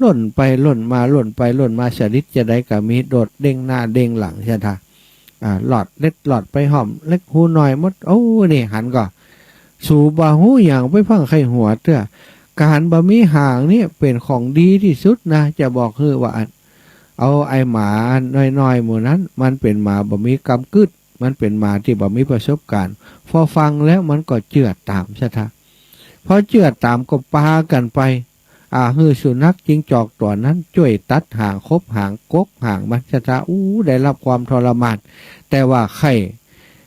ล่นไปล่นมา ล่นไปล่นมา สะดิดจะใดก็มี โดดเด้งหน้าเด้งหลัง ใจ้ท่า อ่า หลอดเล็ดหลอดไปห้อมเล็กฮูน้อยหมด โอ้ นี่หันก่อ สูบ่ฮู้หยัง ไปฟั่งใค่หัวเตื้อ ก๋านบ่มีหางเนี่ยเป๋นของดีตี้สุดนะ จะบอกหื้อว่าอัน เอาไอ้หมาน้อยๆ หมู่นั้น มันเป๋นหมาบ่มีกำกึ๊ด มันเป๋นหมาตี้บ่มีประสบก๋ารณ์ พอฟังแล้วมันก็เจื้อต๋ามใจ้ท่า พอเจื้อต๋ามก็ปากั๋นไป อ่า หื้อสุนัขจิ้งจอกตั๋วนั้นจ้วยตัดหาง คบหาง กกหางมันใจ้ท่า อู้ ได้ฮับความทรมาน แต่ว่าใค่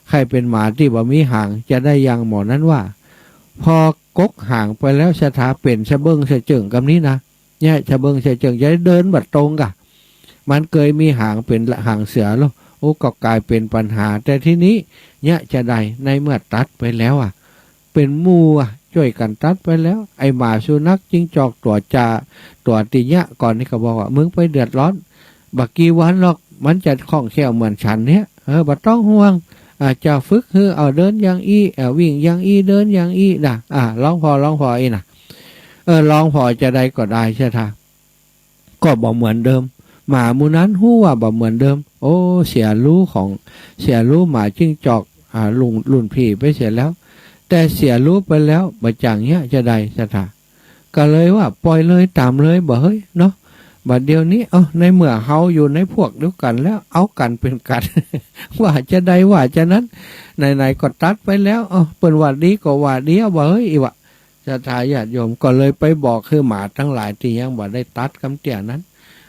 ใค่เป๋นหมาตี้บ่มีหาง จะได้อย่างหมอนั้นว่า พอกกหางไปแล้วใจ้ท่า เป๋นสะเบิ่งสะเจิ่งกำนี้นะ เนี่ย สะเบิ่งสะเจิ่ง จะเดินบ่ตรงก่ะ มันเกยมีหางเป๋นหางเสือโล โอ้ ก็ก๋ายเป๋นปัญหา แต่ทีนี้เนี่ยจะใด ในเมื่อตัดไปแล้วอะ เป๋นหมู่อะ จ้วยกั๋นตัดไปแล้ว ไอ้หมาสุนัขจิ้งจอกตั๋วจ่า ตั๋วตี้เยียะก่อนนี่ก็บอกว่า มึงไปเดือดร้อน บ่กี่วันหรอก มันจะคล่องแคล่วเหมือนฉันเนี่ย เออ บ่ต้องห่วง อ่า จะฝึกหื้อ เอาเดินอย่างอี้ เออ วิ่งอย่างอี้ เดินอย่างอี้นะ อ่า ลองผ่อ ลองผ่ออี้นะ เออ ลองผ่อจะใดก็ได้ใจ้ท่า ก็บ่เหมือนเดิม หมาหมู่นั้นฮู้ว่าบ่เหมือนเดิม โอ้ เสียฮู้ของ เสียฮู้หมาจิ้งจอก อ่า รุ่น รุ่นพี่ไปเสียแล้ว แต่เสียฮู้ไปแล้ว บ่จั่งเยียะจะใดใจ้ท่า ก็เลยว่าป่อยเลยต๋ามเลยบ่าเฮ้ยเนาะ บ่าเดี่ยวนี้ เอ้า ในเมื่อเฮาอยู่ในพวกเดียวกั๋นแล้ว เอากั๋นเป๋นกั๋น ว่าจะใดว่าจะนั้น ไหนๆ ก็ตัดไปแล้ว เอ้า เปิ้นว่าดีก็ว่าดี เอาบ่าเฮ้ย อี้วะ ศรัทธาญาติโยมก็เลยไปบอกหื้อหมาตังหลายตี้ยังบ่ได้ตัดกำเตื้อนั้น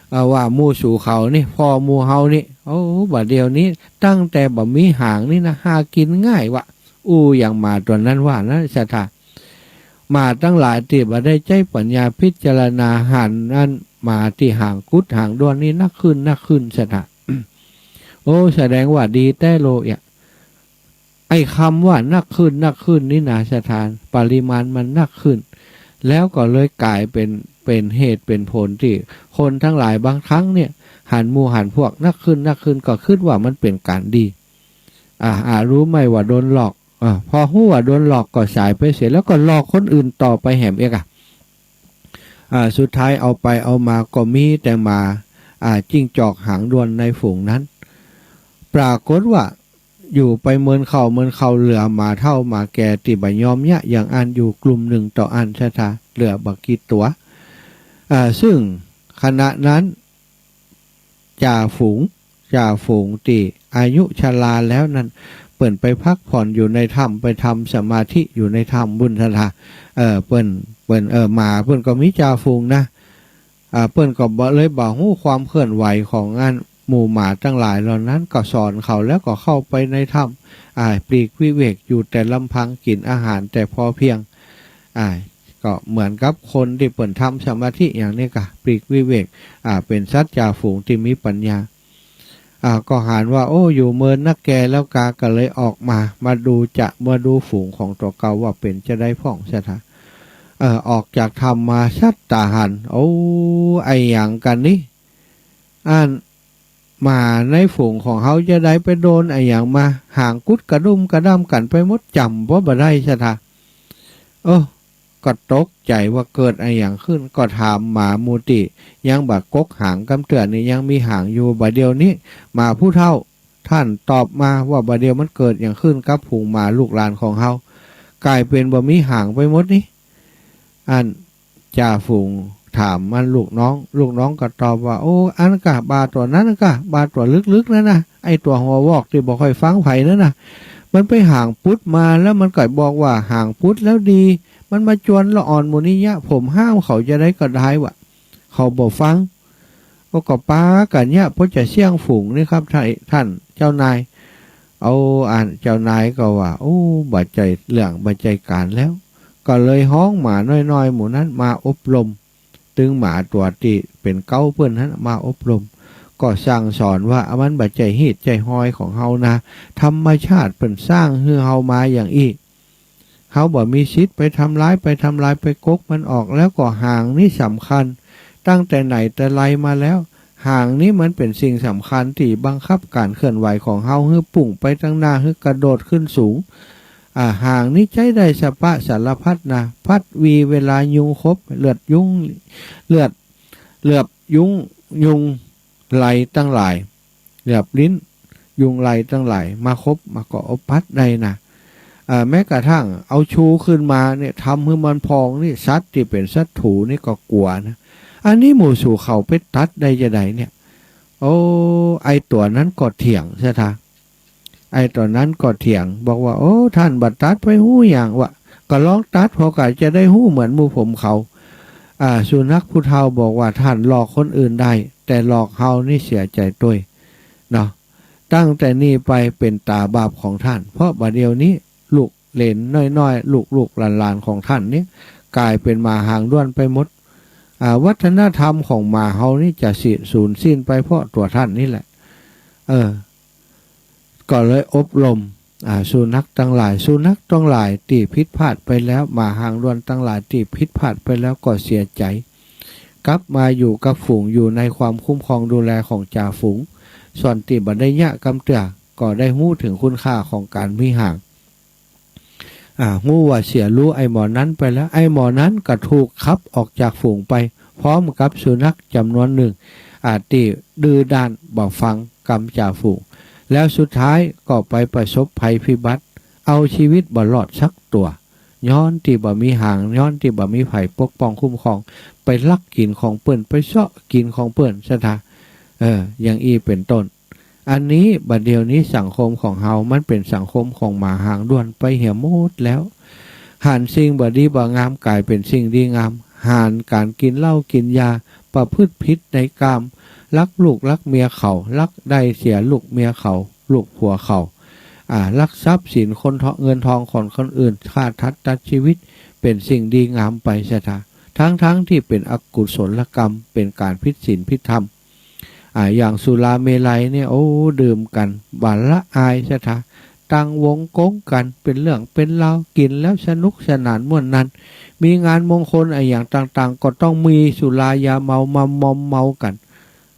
เอ่อ ว่าหมู่สูเขานี่ พ่อหมู่เฮานี่ โอ้ บ่าเดี่ยวนี้ ตั้งแต่บ่มีหางนี่นะ หากิ๋นง่ายวะ อู้ อย่างหมาตั๋วนั้นว่านะ ศรัทธา หมาตังหลายตี้บ่ได้ใจ๊ปัญญาพิจารณาหันอันหมาตี้หางกุดหางด้วนนี่นักขึ้น นักขึ้น ศรัทธา โอ้ แสดงว่าดีแต๊โลเอียะ ไอ้กำว่านักขึ้น นักขึ้นนี่นะ ศรัทธา ปริมาณมันนักขึ้น แล้วก็เลยก๋ายเป๋น เป๋นเหตุเป๋นผลตี้คนตังหลายบางครั้งเนี่ย หันหมู่หันพวกนักขึ้น นักขึ้น ก็กึ๊ดว่ามันเป๋นก๋านดี อ่า อ่า ฮู้ไหมว่าโดนหลอก อ่า พอฮู้ว่าโดนหลอกก็สายไปเสีย แล้วก็หลอกคนอื่นต่อไปแหมเอียะ อ่า สุดท้ายเอาไปเอามาก็มีแต่หมา อ่า จิ้งจอกหางด้วนในฝูงนั้น ปรากฏว่าอยู่ไปเมินเข้าเมินเข้า เหลือหมาเฒ่าหมาแก่ตี้บ่ยอมเยียะอย่างอั้นอยู่กลุ่มนึ่งเต้าอั้น ศรัทธา เหลือบ่กี่ตั๋ว อ่า ซึ่งขณะนั้น จ่าฝูง จ่าฝูงตี้อายุชราแล้วนั้น เปิ้นไปพักผ่อนอยู่ในถ้ำ ไปทำสมาธิอยู่ในถ้ำปุ้น ศรัทธา เออ เปิ้น เปิ้น เออ หมาเปิ้นก็มีจ่าฝูงนะ อ่า เปิ้นก็บ่ เลยบ่ฮู้ความเคลื่อนไหวของอันหมู่หมาตังหลายเหล่านั้น ก็สอนเขาแล้วก็เข้าไปในถ้ำ อ่า ปลีกวิเวกอยู่แต่ลำพัง กิ๋นอาหารแต่พอเพียง อ่า ก็เหมือนกับคนตี้เปิ้นทำสมาธิอย่างนี้ก่ะ ปลีกวิเวก อ่า เป๋นสัตว์จ่าฝูงตี้มีปัญญา อ่า ก็หันว่า โอ้ อยู่เมินนักแก่แล้วกา ก็เลยออกมา มาดูจะ มาดูฝูงของตั๋วเก่าว่าเป๋นจาใดพ่อง ศรัทธา เออ ออกจากถ้ำมาสัดต๋าหัน โอ้ อะหยังกั๋นนี่ อันหมาในฝูงของเฮาจาใดไปโดนอะหยังมา หางกุดกระดุ้มกระด้ำกั๋นไปหมด จ๋ำบ่ บ่ได้ ศรัทธา เออ ก็ตกใจ๋ว่าเกิดอะหยังขึ้น ก็ถามหมาหมู่ตี้ยังบ่กกหางกำเตื้อนี่ ยังมีหางอยู่ บ่าเดี่ยวนี้ หมาผู้เฒ่าต้านตอบมาว่า บ่าเดี่ยวมันเกิดหยังขึ้นกับฝูงหมาลูกหลานของเฮา ก๋ายเป๋นบ่มีหางไปหมดนี่ อันจ่าฝูงถามมันลูกน้อง ลูกน้องก็ตอบว่า โอ้ อันกะบ่าตั๋วนั้นกะ บ่าตั๋วลึกๆ นั้นนะ ไอ้ตั๋วหัววอกตี้บ่ค่อยฟังใผนั้นน่ะ มันไปหางปุ๊ดมา แล้วมันก็บอกว่าหางปุ๊ดแล้วดี มันมาจวนละอ่อนหมู่นี้เยียะ ผมห้ามเขาจาใดก็ได้วะ เขาบ่ฟัง ก็ ก็ปากั๋นเยียะ ปอจะเสี้ยงฝูงนี่ครับ ท่าน ท่านเจ้านาย เอาอันเจ้านายก็ว่า โอ้ บ่ใจ้เรื่อง บ่ใจ้ก๋านแล้ว ก็เลยฮ้องหมาน้อยๆ หมู่นั้นมาอบรม ตึงหมาตั๋วตี้เป๋นเก๊าเปิ้นหั้นมาอบรม ก็สั่งสอนว่า มันบ่ใจ้ฮีตใจ้ฮอยของเฮานะ ธรรมชาติเปิ้นสร้างหื้อเฮามาอย่างอี้ เฮาบ่มีสิทธิ์ไปทำลาย ไปทำลาย ไปก๊กมันออก แล้วก็หางนี้สำคัญ ตั้งแต่ไหนแต่ไรมาแล้ว หางนี้มันเป๋นสิ่งสำคัญตี้บังคับก๋านเคลื่อนไหวของเฮาหื้อปุ่งไปตังหน้า หื้อกระโดดขึ้นสูง อ่า หางนี้ใจ๊ได้สะปะสารพัดนะ พัดวีเวลายุงขบ เหลือบยุง เหลือบ เหลือบยุง ยุงลายตังหลาย เหลือบลิ้น ยุงลายตังหลายมาขบ มาก็เอาปัดได้นะ อ่า แม้กระทั่งเอาชูขึ้นมาเนี่ย ทำหื้อมันพองนี่ สัตว์ตี้เป๋นศัตรู๋นี่ก็กั๋วนะ อันนี้หมู่สูเขาไปตัดได้จาใดเนี่ย โอ้ ไอ้ตั๋วนั้นก็เถียงซะทะ ไอ้ตั๋วนั้นก็เถียง บอกว่า โอ้ ท่านบ่ตัดไปฮู้หยังวะ ก็ลองตัดผ่อก็จะได้ฮู้เหมือนหมู่ผมเขา อ่า สุนัขผู้เฒ่าบอกว่า ท่านหลอกคนอื่นได้ แต่หลอกเฮานี่เสียใจ๋ตวย เนาะ ตั้งแต่นี้ไปเป๋นต๋าบาปของท่าน เพราะบ่าเดี่ยวนี้ลูกเหลนน้อยๆ ลูกๆ หลานๆ ของท่านนี้ ก๋ายเป๋นหมาหางด้วนไปหมด อ่า วัฒนธรรมของหมาเฮานี่จะสิ สูญสิ้นไปเพราะตั๋วท่านนี่แหละ เออ ก็เลยอบรม อ่า สุนัขตังหลาย สุนัขตังหลายตี้ผิดพลาดไปแล้ว หมาหางด้วนตังหลายตี้ผิดพลาดไปแล้วก็เสียใจ๋ กลับมาอยู่กับฝูง อยู่ในความคุ้มครองดูแลของจ่าฝูง ส่วนตี้บ่ได้เยียะกำเตื้อ ก็ได้ฮู้เถิงคุณค่าของก๋านมีหาง อ่า ฮู้ว่าเสียฮู้ไอ้หมอนั้นไปแล้ว ไอ้หมอนั้นก็ถูกขับออกจากฝูงไป พร้อมกับสุนัขจ๋ำนวนนึ่ง อ่า ตี้ดื้อด้านบ่ฟังกำจ่าฝูง แล้วสุดท้ายก็ไปประสบภัยพิบัติ เอาชีวิตบ่รอดสักตั๋ว ย้อนตี้บ่มีหาง ย้อนตี้บ่มีใผปกป้องคุ้มครอง ไปลักกิ๋นของเปิ้น ไปเซาะกิ๋นของเปิ้นซะทะ เออ อย่างอี้เป๋นต้น อันนี้บ่าเดี่ยวนี้สังคมของเฮามันเป๋นสังคมของหมาหางด้วนไปเหียหมดแล้ว หันสิ่งบ่ดีบ่งามก๋ายเป๋นสิ่งดีงาม หันก๋านกิ๋นเหล้ากิ๋นยา ประพฤติผิดในกาม ลักลูกลักเมียเขา ลักได้เสียลูกเมียเขา ลูกผัวเขา อ่า ลักทรัพย์สินคนทอง เงินทองของคนอื่น ฆ่าสัตว์ตัดชีวิต เป๋นสิ่งดีงามไปซะทะ ทั้งๆ ตี้เป๋นอกุศลกรรม เป๋นก๋านผิดศีลผิดธรรม อ่า อย่างสุราเมรัยเนี่ย โอ้ ดื่มกั๋นบ่ละอายซะทะ ตั้งวงก๊งกั๋น เป๋นเรื่องเป๋นราว กิ๋นแล้วสนุกสนานม่วนนั่น มีงานมงคลอะหยังต่างๆ ก็ต้องมีสุรายาเมามามอมเมากั๋น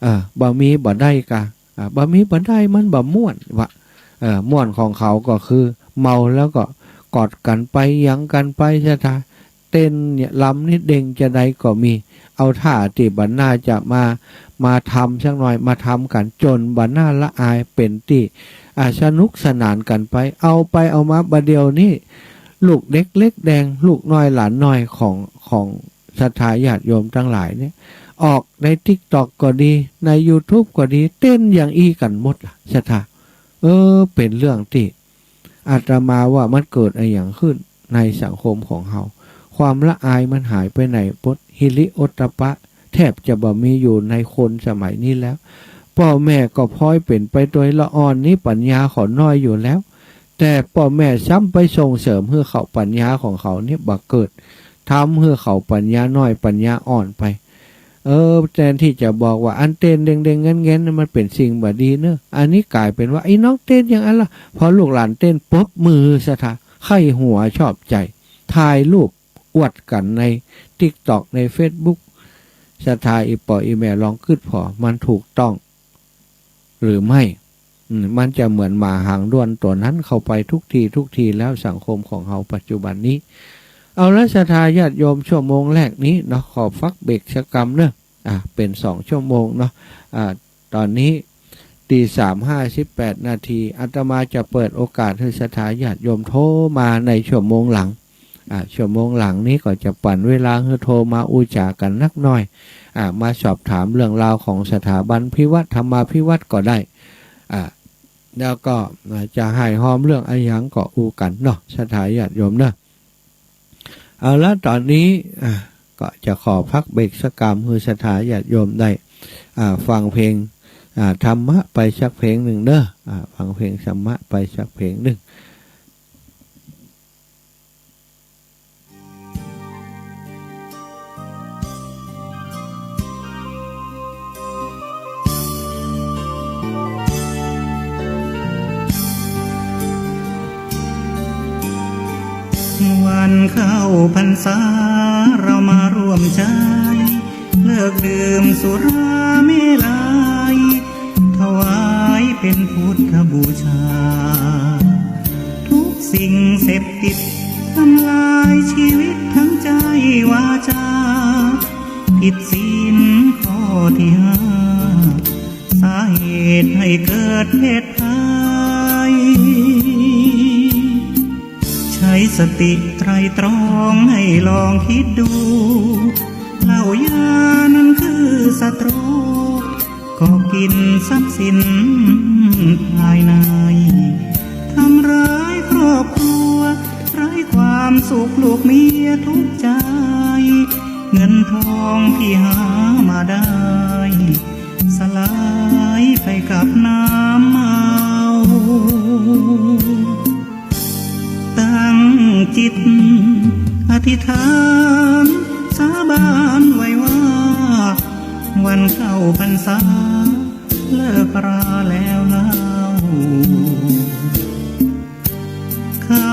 เออ บ่มีบ่ได้กา อ่า บ่มีบ่ได้ มันบ่ม่วนวะ เออ ม่วนของเขาก็คือเมาแล้วก็กอดกั๋นไป หยังกั๋นไปซะทะ เต้นเนี่ย รำนี่เด่งจาใดก็มี เอาท่าตี้บ่น่าจะมา มาทำสักหน่อย มาทำกั๋นจ๋นบ่น่าละอาย เป๋นตี้ อ่า สนุกสนานกั๋นไป เอาไปเอามาบ่าเดี่ยวนี้ ลูกเด็กเล็กแดง ลูกน้อยหลานน้อยของ ของศรัทธาญาติโยมตังหลายเนี่ย ออกในติ๊กต็อกก็ดี ในยูทูบก็ดี เต้นอย่างอี้กั๋นหมดล่ะศรัทธา เออ เป๋นเรื่องตี้ อาตมาว่ามันเกิดอะหยังขึ้นในสังคมของเฮา ความละอายมันหายไปไหนหมด หิริโอตตัปปะแทบจะบ่มีอยู่ในคนสมัยนี้แล้ว ป้อแม่ก็พลอยเป๋นไปตวย ละอ่อนนี้ปัญญาเขาน้อยอยู่แล้ว แต่ป้อแม่ซ้ำไปส่งเสริมหื้อเขาปัญญาของเขาเนี่ยบ่เกิด ทำหื้อเขาปัญญาน้อยปัญญาอ่อนไป เออ แตนตี้จะบอกว่าอันเต้นเด้งๆ แง้นๆ นั้นมันเป๋นสิ่งบ่ดีเนอะ อันนี้ก๋ายเป๋นว่า ไอ้น้องเต้นอย่างอั้นล่ะ พอลูกหลานเต้นปุ๊บ มือศรัทธาใค่หัวชอบใจ๋ ถ่ายรูปอวดกั๋นในติ๊กต็อก ในเฟซบุ๊ก ศรัทธาอี่ป้ออี่แม่ลองกึ๊ดผ่อ มันถูกต้องหรือไม่ อืม มันจะเหมือนหมาหางด้วนตั๋วนั้นเข้าไปทุกทีทุกทีแล้ว สังคมของเฮาปัจจุบันนี้ เอาละศรัทธาญาติโยม ชั่วโมงแรกนี้เนาะ ขอพักเบรกสักกำเนอะ อ่ะ เป๋นสองชั่วโมงเนาะ อ่า ต๋อนนี้ตีสามห้าสิบแปดนาที อาตมาจะเปิดโอกาสหื้อศรัทธาญาติโยมโทรมาในชั่วโมงหลัง อ่า ชั่วโมงหลังนี้ก็จะปั๋นเวลาหื้อโทรมาอู้จ๋ากั๋นนักหน่อย อ่า มาสอบถามเรื่องราวของสถาบันพิวัตร ธรรมาภิวัตรก็ได้ อ่า แล้วก็ อ่า จะให่ฮอมเรื่องอะหยังก็อู้กั๋นเนาะ ศรัทธาญาติโยมเนาะ เอาละ ต๋อนนี้ อ่า ก็จะขอพักเบรกสักกำ หื้อศรัทธาญาติโยมได้ อ่า ฟังเพลง อ่า ธรรมะไปสักเพลงนึ่งเนาะ อ่า ฟังเพลงธรรมะไปสักเพลงนึ่ง วันเข้าพรรษาเรามาร่วมใจ๊ เลิกดื่มสุราเมรัย ถวายเป๋นพุทธบูชา ทุกสิ่งเสพติดทำลายชีวิตทั้งใจ๊วาจา ผิดศีลข้อตี้ห้า สาเหตุให้เกิดเพศภัย ใจ๊สติไตร่ตรองให้ลองกึ๊ดดู เหล้ายานั้นคือศัตรู เกาะกิ๋นทรัพย์สินภายใน ทำร้ายครอบครัว ไร้ความสุขลูกเมียทุกข์ใจ๋ เงินทองตี้หามาได้ สลายไปกับน้ำเมา ตั้งจิตอธิษฐานสาบานไว้ว่า วันเข้าพรรษาเลิกราแล้วเล่า เข้า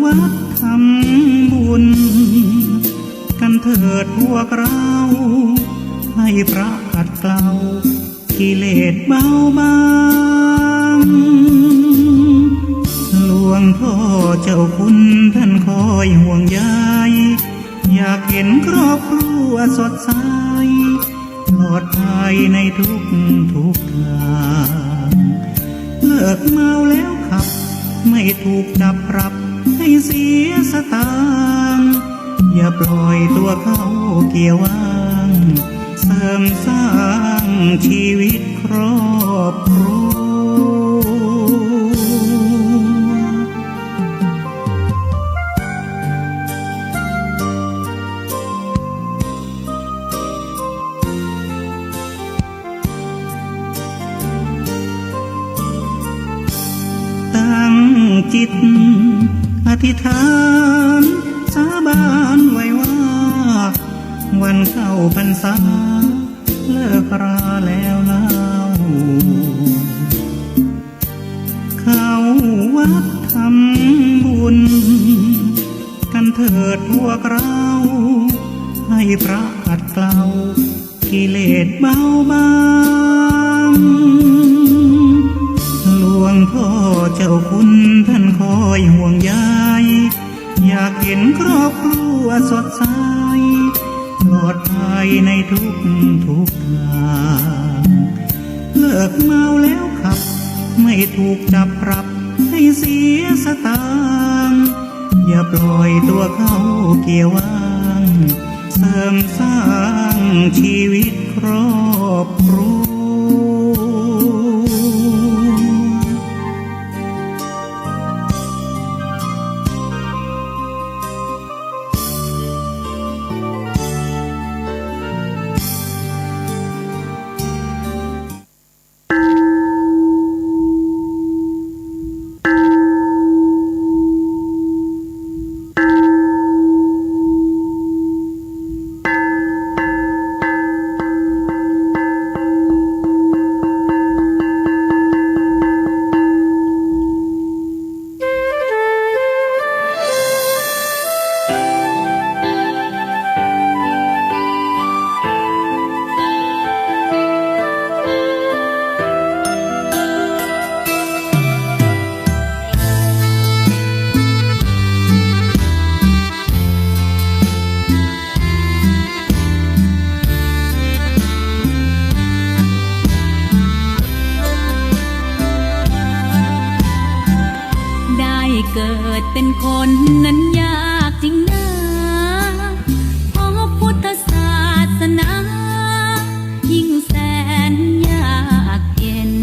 วัดทำบุญกั๋นเถิดพวกเรา ให้พระขัดเกลากิเลสเบาบาง หลวงพ่อเจ้าคุณท่านคอยห่วงใย อยากเห็นครอบครัวสดใส ปลอดภัยในทุกทุกทาง เลิกเมาแล้วขับ ไม่ถูกจับปรับให้เสียสตางค์ อย่าปล่อยตัวเข้าเกียร์ว่าง เสริมสร้างชีวิตครอบครัว ตั้งจิตอธิษฐานสาบานไว้ว่า วันเข้าพรรษาเลิกราแล้วเล่า เข้าวัดทำบุญกั๋นเถิดพวกเรา ให้พระขัดเกลากิเลสเบาบาง หลวงพ่อเจ้าคุณท่านคอยห่วงใย อยากเห็นครอบครัวสดใส ปลอดภัยในทุกทุกทาง เลิกเมาแล้วขับ ไม่ถูกจับปรับให้เสียสตางค์ อย่าปล่อยตัวเข้าเกียร์ว่าง เสริมสร้างชีวิตครอบครัว ได้เกิดเป็นคนนั้นยากจริงนา เพราะพุทธศาสนา ยิ่งแสนยากเย็น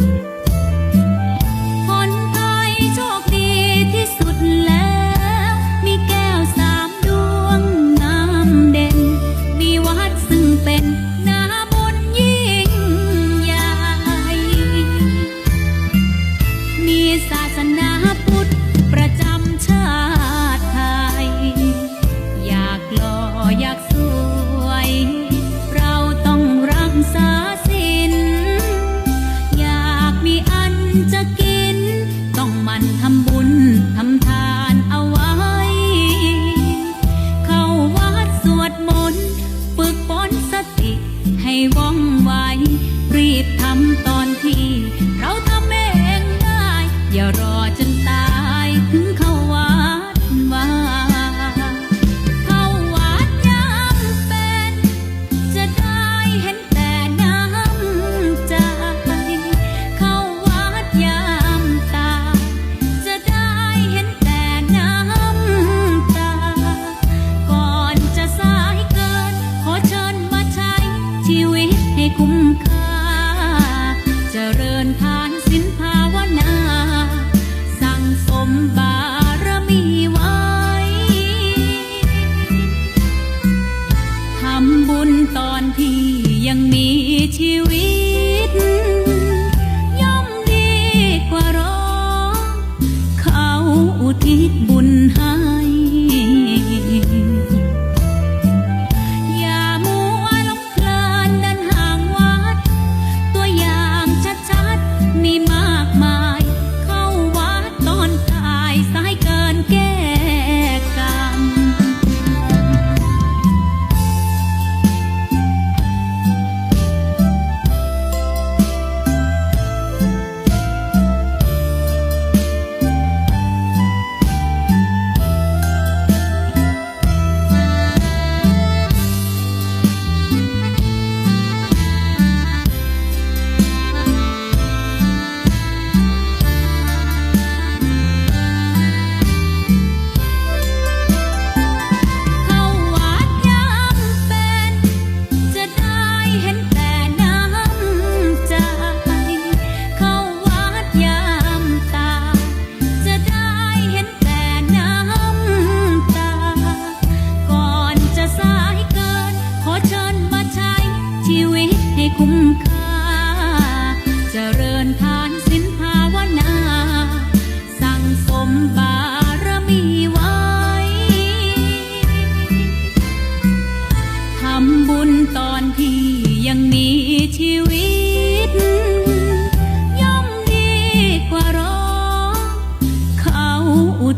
เ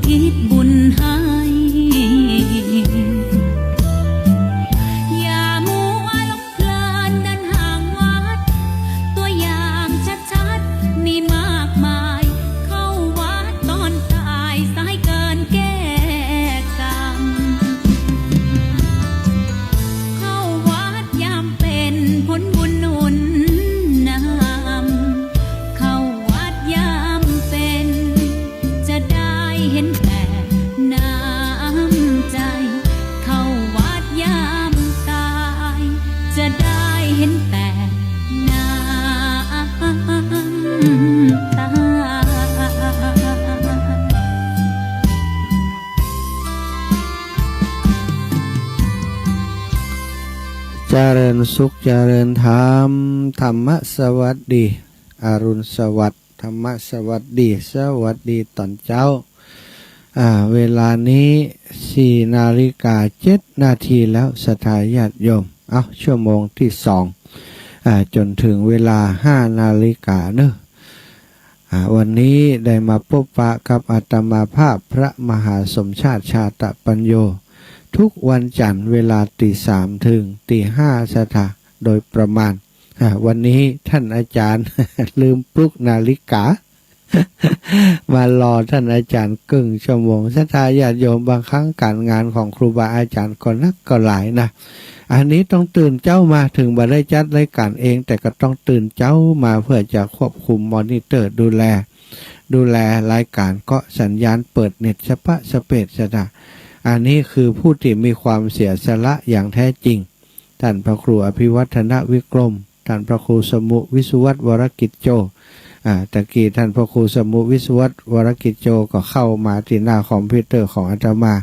กิจบุญให้ อย่ามัวหลงเพลินเดินห่างวัด ตัวอย่างชัดๆ มีมากมาย เข้าวัดตอนตาย สายเกินแก้กรรม เข้าวัดยามเป็น ผลบุญหนุนนำ เข้าวัดยามเป็น จะได้เห็นแต่น้ำใจ เข้าวัดยามตาย จะได้เห็นแต่น้ำตา เจริญสุข เจริญธรรม ธรรมสวัสดี อรุณสวัสดิ์ ธรรมสวัสดี สวัสดีตอนเจ๊า อ่า เวลานี้สี่นาฬิกาเจ็ดนาทีแล้ว ศรัทธาญาติโยม เอ้า ชั่วโมงที่สอง อ่า จ๋นเถิงเวลาห้านาฬิกาเนาะ อ่า วันนี้ได้มาปบปะกับอาตมาภาพพระมหาสมชาติ ชาตะปัญโญ ทุกวันจันทร์เวลาตีสามเถิงตีห้า ศรัทธา โดยประมาณ อ่า วันนี้ต้านอาจ๋ารย์ ลืมปลุกนาฬิกา มารอต้านอาจ๋ารย์เกิ่งชั่วโมง ศรัทธาญาติโยม บางครั้งก๋านงานของครูบาอาจ๋ารย์ก็นักก็หลายนะ อันนี้ต้องตื่นเจ๊ามา เถิงบ่ได้จัดรายก๋านเอง แต่ก็ต้องตื่นเจ๊ามาเพื่อจะควบคุมมอนิเตอร์ดูแล ดูแลรายก๋าน ก็สัญญาณเปิดเน็ตสะปะสะเปด ศรัทธา อันนี้คือผู้ตี้มีความเสียสละอย่างแท้จริง ต้านพระครูอภิวัฒนวิกรม ต้านพระครูสมุวิศวัตรวรกิจโจ อ่า ตะกี้ต้านพระครูสมุวิศวัตรวรกิจโจก็เข้ามาตี้หน้าคอมพิวเตอร์ของอาตมา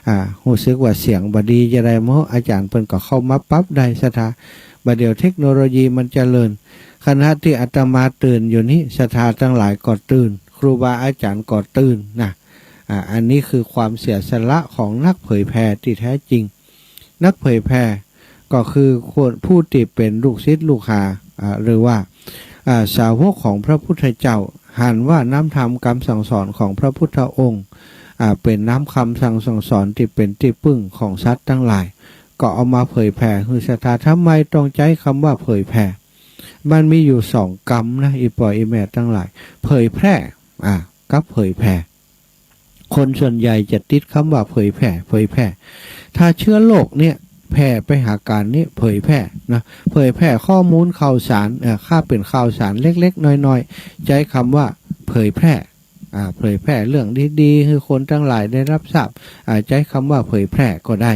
อ่า ฮู้สึกว่าเสียงบ่ดีจะใด เมื่ออาจ๋ารย์เปิ้นก็เข้ามาปรับได้ ศรัทธา บ่าเดี่ยวเทคโนโลยีมันเจริญ ขณะตี้อาตมาตื่นอยู่นี้ ศรัทธาตังหลายก็ตื่น ครูบาอาจ๋ารย์ก็ตื่นนะ อ่า อันนี้คือความเสียสละของนักเผยแผ่ตี้แท้จริง นักเผยแผ่ก็คือคนผู้ตี้เป๋นลูกศิษย์ลูกหา อ่า หรือว่า อ่า สาวกของพระพุทธเจ้า หันว่าน้ำธรรมกำสั่งสอนของพระพุทธองค์ อ่า เป๋นน้ำคำสั่งสอนตี้เป๋นตี้ปึ้งของสัตว์ตังหลาย ก็เอามาเผยแผ่หื้อศรัทธา ทำไมต้องใจ๊กำว่าเผยแผ่ มันมีอยู่สองกำนะ อี่ป้ออี่แม่ตังหลาย เผยแพร่ อ่า กับเผยแผ่ คนส่วนใหญ่จะติดกำว่าเผยแผ่ เผยแผ่ ถ้าเชื้อโรคเนี่ยแผ่ไปหาก๋านนี้ เผยแผ่นะ เผยแผ่ข้อมูลข่าวสาร เอ่อ ถ้าเป๋นข่าวสารเล็กๆ น้อยๆ ใจ๊กำว่าเผยแพร่ อ่า เผยแพร่เรื่องดีๆ หื้อคนตังหลายได้ฮับทราบ อ่า ใจ๊กำว่าเผยแพร่ก็ได้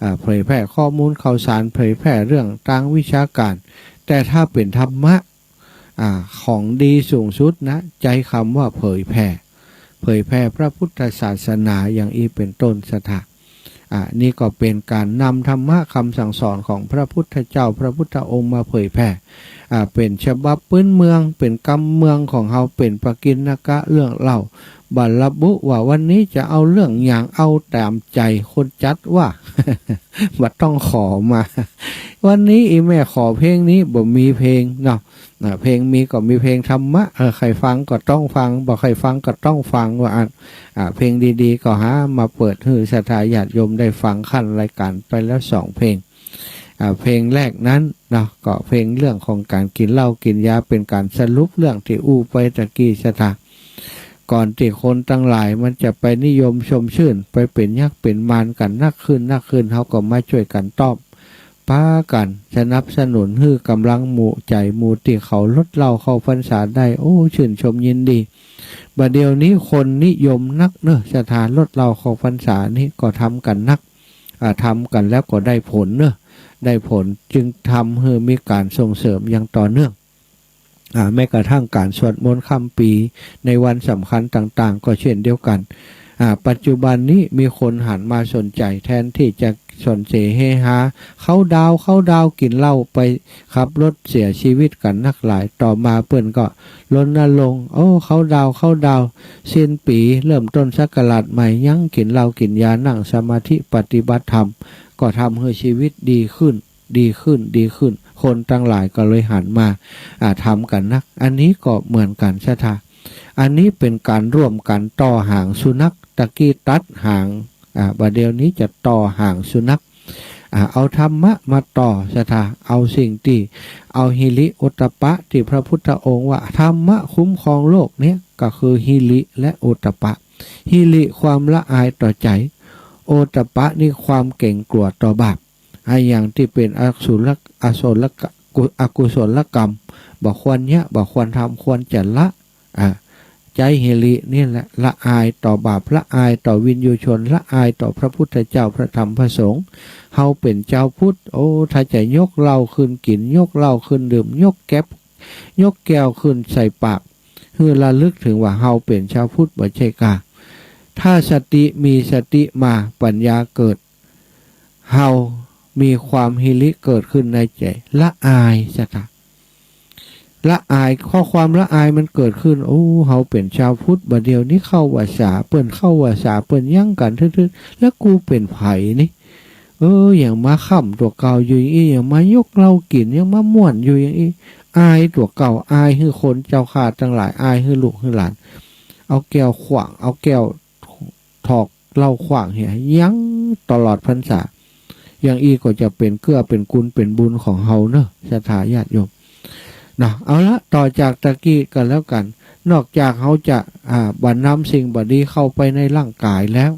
อ่า เผยแพร่ข้อมูลข่าวสาร เผยแพร่เรื่องตางวิชาก๋าน แต่ถ้าเป๋นธรรมะ อ่า ของดีสูงสุดนะ ใจ๊กำว่าเผยแผ่ เผยแผ่พระพุทธศาสนาอย่างอี้เป๋นต้น ศรัทธา อ่า นี่ก็เป๋นก๋านนำธรรมะกำสั่งสอนของพระพุทธเจ้า พระพุทธองค์มาเผยแผ่ อ่า เป๋นฉบับปื้นเมือง เป๋นกำเมืองของเฮา เป๋นปกิณกะเรื่องเล่า บ่ระบุว่าวันนี้จะเอาเรื่องหยัง เอาต๋ามใจ๋คนจัดว่า บ่ต้องขอมา วันนี้อี่แม่ขอเพลงนี้ บ่มีเพลงเนาะ อ่า เพลงมีก็มีเพลงธรรมะ เออ ใค่ฟังก็ต้องฟัง บ่ใค่ฟังก็ต้องฟัง ว่าอั้น อ่า เพลงดีๆ ก็หามาเปิดหื้อศรัทธาญาติโยมได้ฟัง ขั้นรายก๋านไปแล้วสองเพลง อ่า เพลงแรกนั้นเนาะ ก็เพลงเรื่องของก๋านกิ๋นเหล้ากิ๋นยา เป๋นก๋านสรุปเรื่องตี้อู้ไปตะกี้ ศรัทธา ก่อนตี้คนตังหลายมันจะไปนิยมชมชื่น ไปเป๋นยักษ์เป๋นมารกั๋นนักขึ้นนักขึ้น เฮาก็มาจ้วยกั๋นตอบ ปากั๋นสนับสนุนหื้อก๋ำลังหมู่ใจ๋หมู่ตี้เขาลดเหล้าเข้าพรรษาได้ โอ้ ชื่นชมยินดี บ่าเดี่ยวนี้คนนิยมนักเนาะ ศรัทธา ลดเหล้าเข้าพรรษานี้ก็ทำกั๋นนัก อ่า ทำกั๋นแล้วก็ได้ผลเนาะ ได้ผล จึงทำหื้อมีก๋านส่งเสริมอย่างต่อเนื่อง อ่า แม้กระทั่งก๋านสวดมนต์ค่ำปี๋ในวันสำคัญต่างๆ ก็เช่นเดียวกั๋น อ่า ปัจจุบันนี้มีคนหันมาสนใจ๋ แทนตี้จะสนเสเฮฮา เคาน์ดาวน์ เคาน์ดาวน์ กิ๋นเหล้าไป ขับรถเสียชีวิตกั๋นนักหลาย ต่อมาเปิ้นก็รณรงค์ โอ้ เคาน์ดาวน์ เคาน์ดาวน์ สิ้นปี๋ เริ่มต้นศักราชใหม่ ยังกิ๋นเหล้ากิ๋นยา นั่งสมาธิปฏิบัติธรรม ก็ทำหื้อชีวิตดีขึ้น ดีขึ้น ดีขึ้น คนตังหลายก็เลยหันมา อ่า ทำกั๋นนัก อันนี้ก็เหมือนกั๋น ศรัทธา อันนี้เป๋นก๋านร่วมกั๋นต่อหางสุนัข ตะกี้ตัดหาง อ่า บ่าเดี่ยวนี้จะต่อหางสุนัข อ่า เอาธรรมะมาต่อศรัทธา เอาสิ่งตี้ เอาหิริโอตตัปปะตี้พระพุทธองค์ว่าธรรมะคุ้มครองโลกเนี่ยก็คือหิริและโอตตัปปะ หิริความละอายต่อใจ๋ โอตตัปปะนี่ความเก๋งกั๋วต่อบาป อะหยังตี้เป๋นอสุรก- อสุรก- กุ- อกุศลกรรม บ่ควรเยียะ บ่ควรทำ ควรจะละ อ่า ใจ๊หิรินี่แหละ ละอายต่อบาป ละอายต่อวินยูชน ละอายต่อพระพุทธเจ้า พระธรรม พระสงฆ์ เฮาเป๋นจาวพุทธ โอ้ ถ้าจะยกเหล้าขึ้นกิ๋น ยกเหล้าขึ้นดื่ม ยกแก๊บ ยกแก้วขึ้นใส่ปาก หื้อระลึกเถิงว่าเฮาเป๋นจาวพุทธบ่ใจ้กา ถ้าสติมี สติมา ปัญญาเกิด เฮามีความหิริเกิดขึ้นในใจ๋ ละอายศรัทธา ละอาย ข้อความละอายมันเกิดขึ้น โอ้ เฮาเป๋นจาวพุทธ บ่าเดี่ยวนี้เข้าวัสสา เปิ้นเข้าวัสสา เปิ้นยังกั๋นทึดๆ แล้วกูเป๋นใผนี่ เออ ยังมาค่ำตั๋วเก่าอยู่อย่างอี้ ยังมายกเหล้ากิ๋น ยังมาม่วนอยู่อย่างอี้ อายตั๋วเก่า อายหื้อคนเจ้าข้าตังหลาย อายหื้อลูกหื้อหลาน เอาแก้วขว้าง เอาแก้วถอกเหล้าขว้างเหีย ยังตลอดพรรษา อย่างอี้ก็จะเป๋นเกื้อเป๋นกุณเป๋นบุญของเฮาเนาะ ศรัทธาญาติโยม เนาะ เอาละ ต่อจากตะกี้ก็แล้วกั๋น นอกจากเฮาจะ อ่า บ่นำสิ่งบ่ดีเข้าไปในร่างกายแล้ว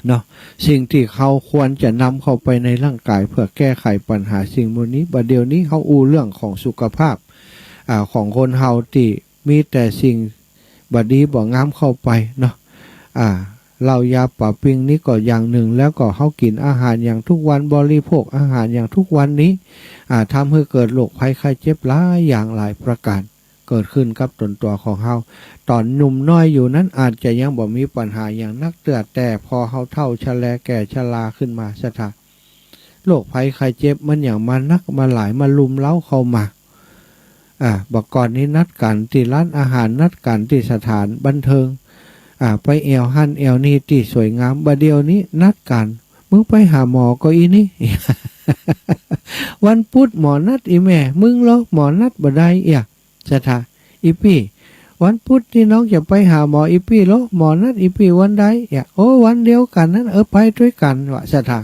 เนาะ สิ่งตี้เฮาควรจะนำเข้าไปในร่างกายเพื่อแก้ไขปัญหาสิ่งหมู่นี้ บ่าเดี่ยวนี้เฮาอู้เรื่องของสุขภาพ อ่า ของคนเฮาตี้มีแต่สิ่งบ่ดีบ่งามเข้าไปเนาะ อ่า เหล้ายาป๋าปิงนี่ก็อย่างนึ่ง แล้วก็เฮากิ๋นอาหารอย่างทุกวัน บริโภคอาหารอย่างทุกวันนี้ อ่า ทำหื้อเกิดโรคภัยไข้เจ็บหลายอย่างหลายประก๋าน เกิดขึ้นกับต๋นตั๋วของเฮา ต๋อนหนุ่มน้อยอยู่นั้นอาจจะยังบ่มีปัญหาหยังนักเตื้อ แต่พอเฮาเฒ่าชะแลแก่ชราขึ้นมาศรัทธา โรคภัยไข้เจ็บมันหยังมานักมาหลาย มารุมเร้าเข้ามา อ่า บ่าก่อนนี้นัดกั๋นตี้ร้านอาหาร นัดกั๋นตี้สถานบันเทิง อ่า ไปแอ่วหั้นแอ่วนี่ตี้สวยงาม บ่าเดี่ยวนี้นัดกั๋น มึงไปหาหมอก่ออีนี่ วันปุ๊ดหมอนัดอีแม่ มึงลอ หมอนัดบ่ได้เอีย ศรัทธา อีปี้ วันปุ๊ดนี่น้องจะไปหาหมอ อีปี้ลอ หมอนัดอีปี้วันใดเอีย โอ้ วันเดียวกั๋นนั้น เออ ไปตวยกั๋น ว่าศรัทธา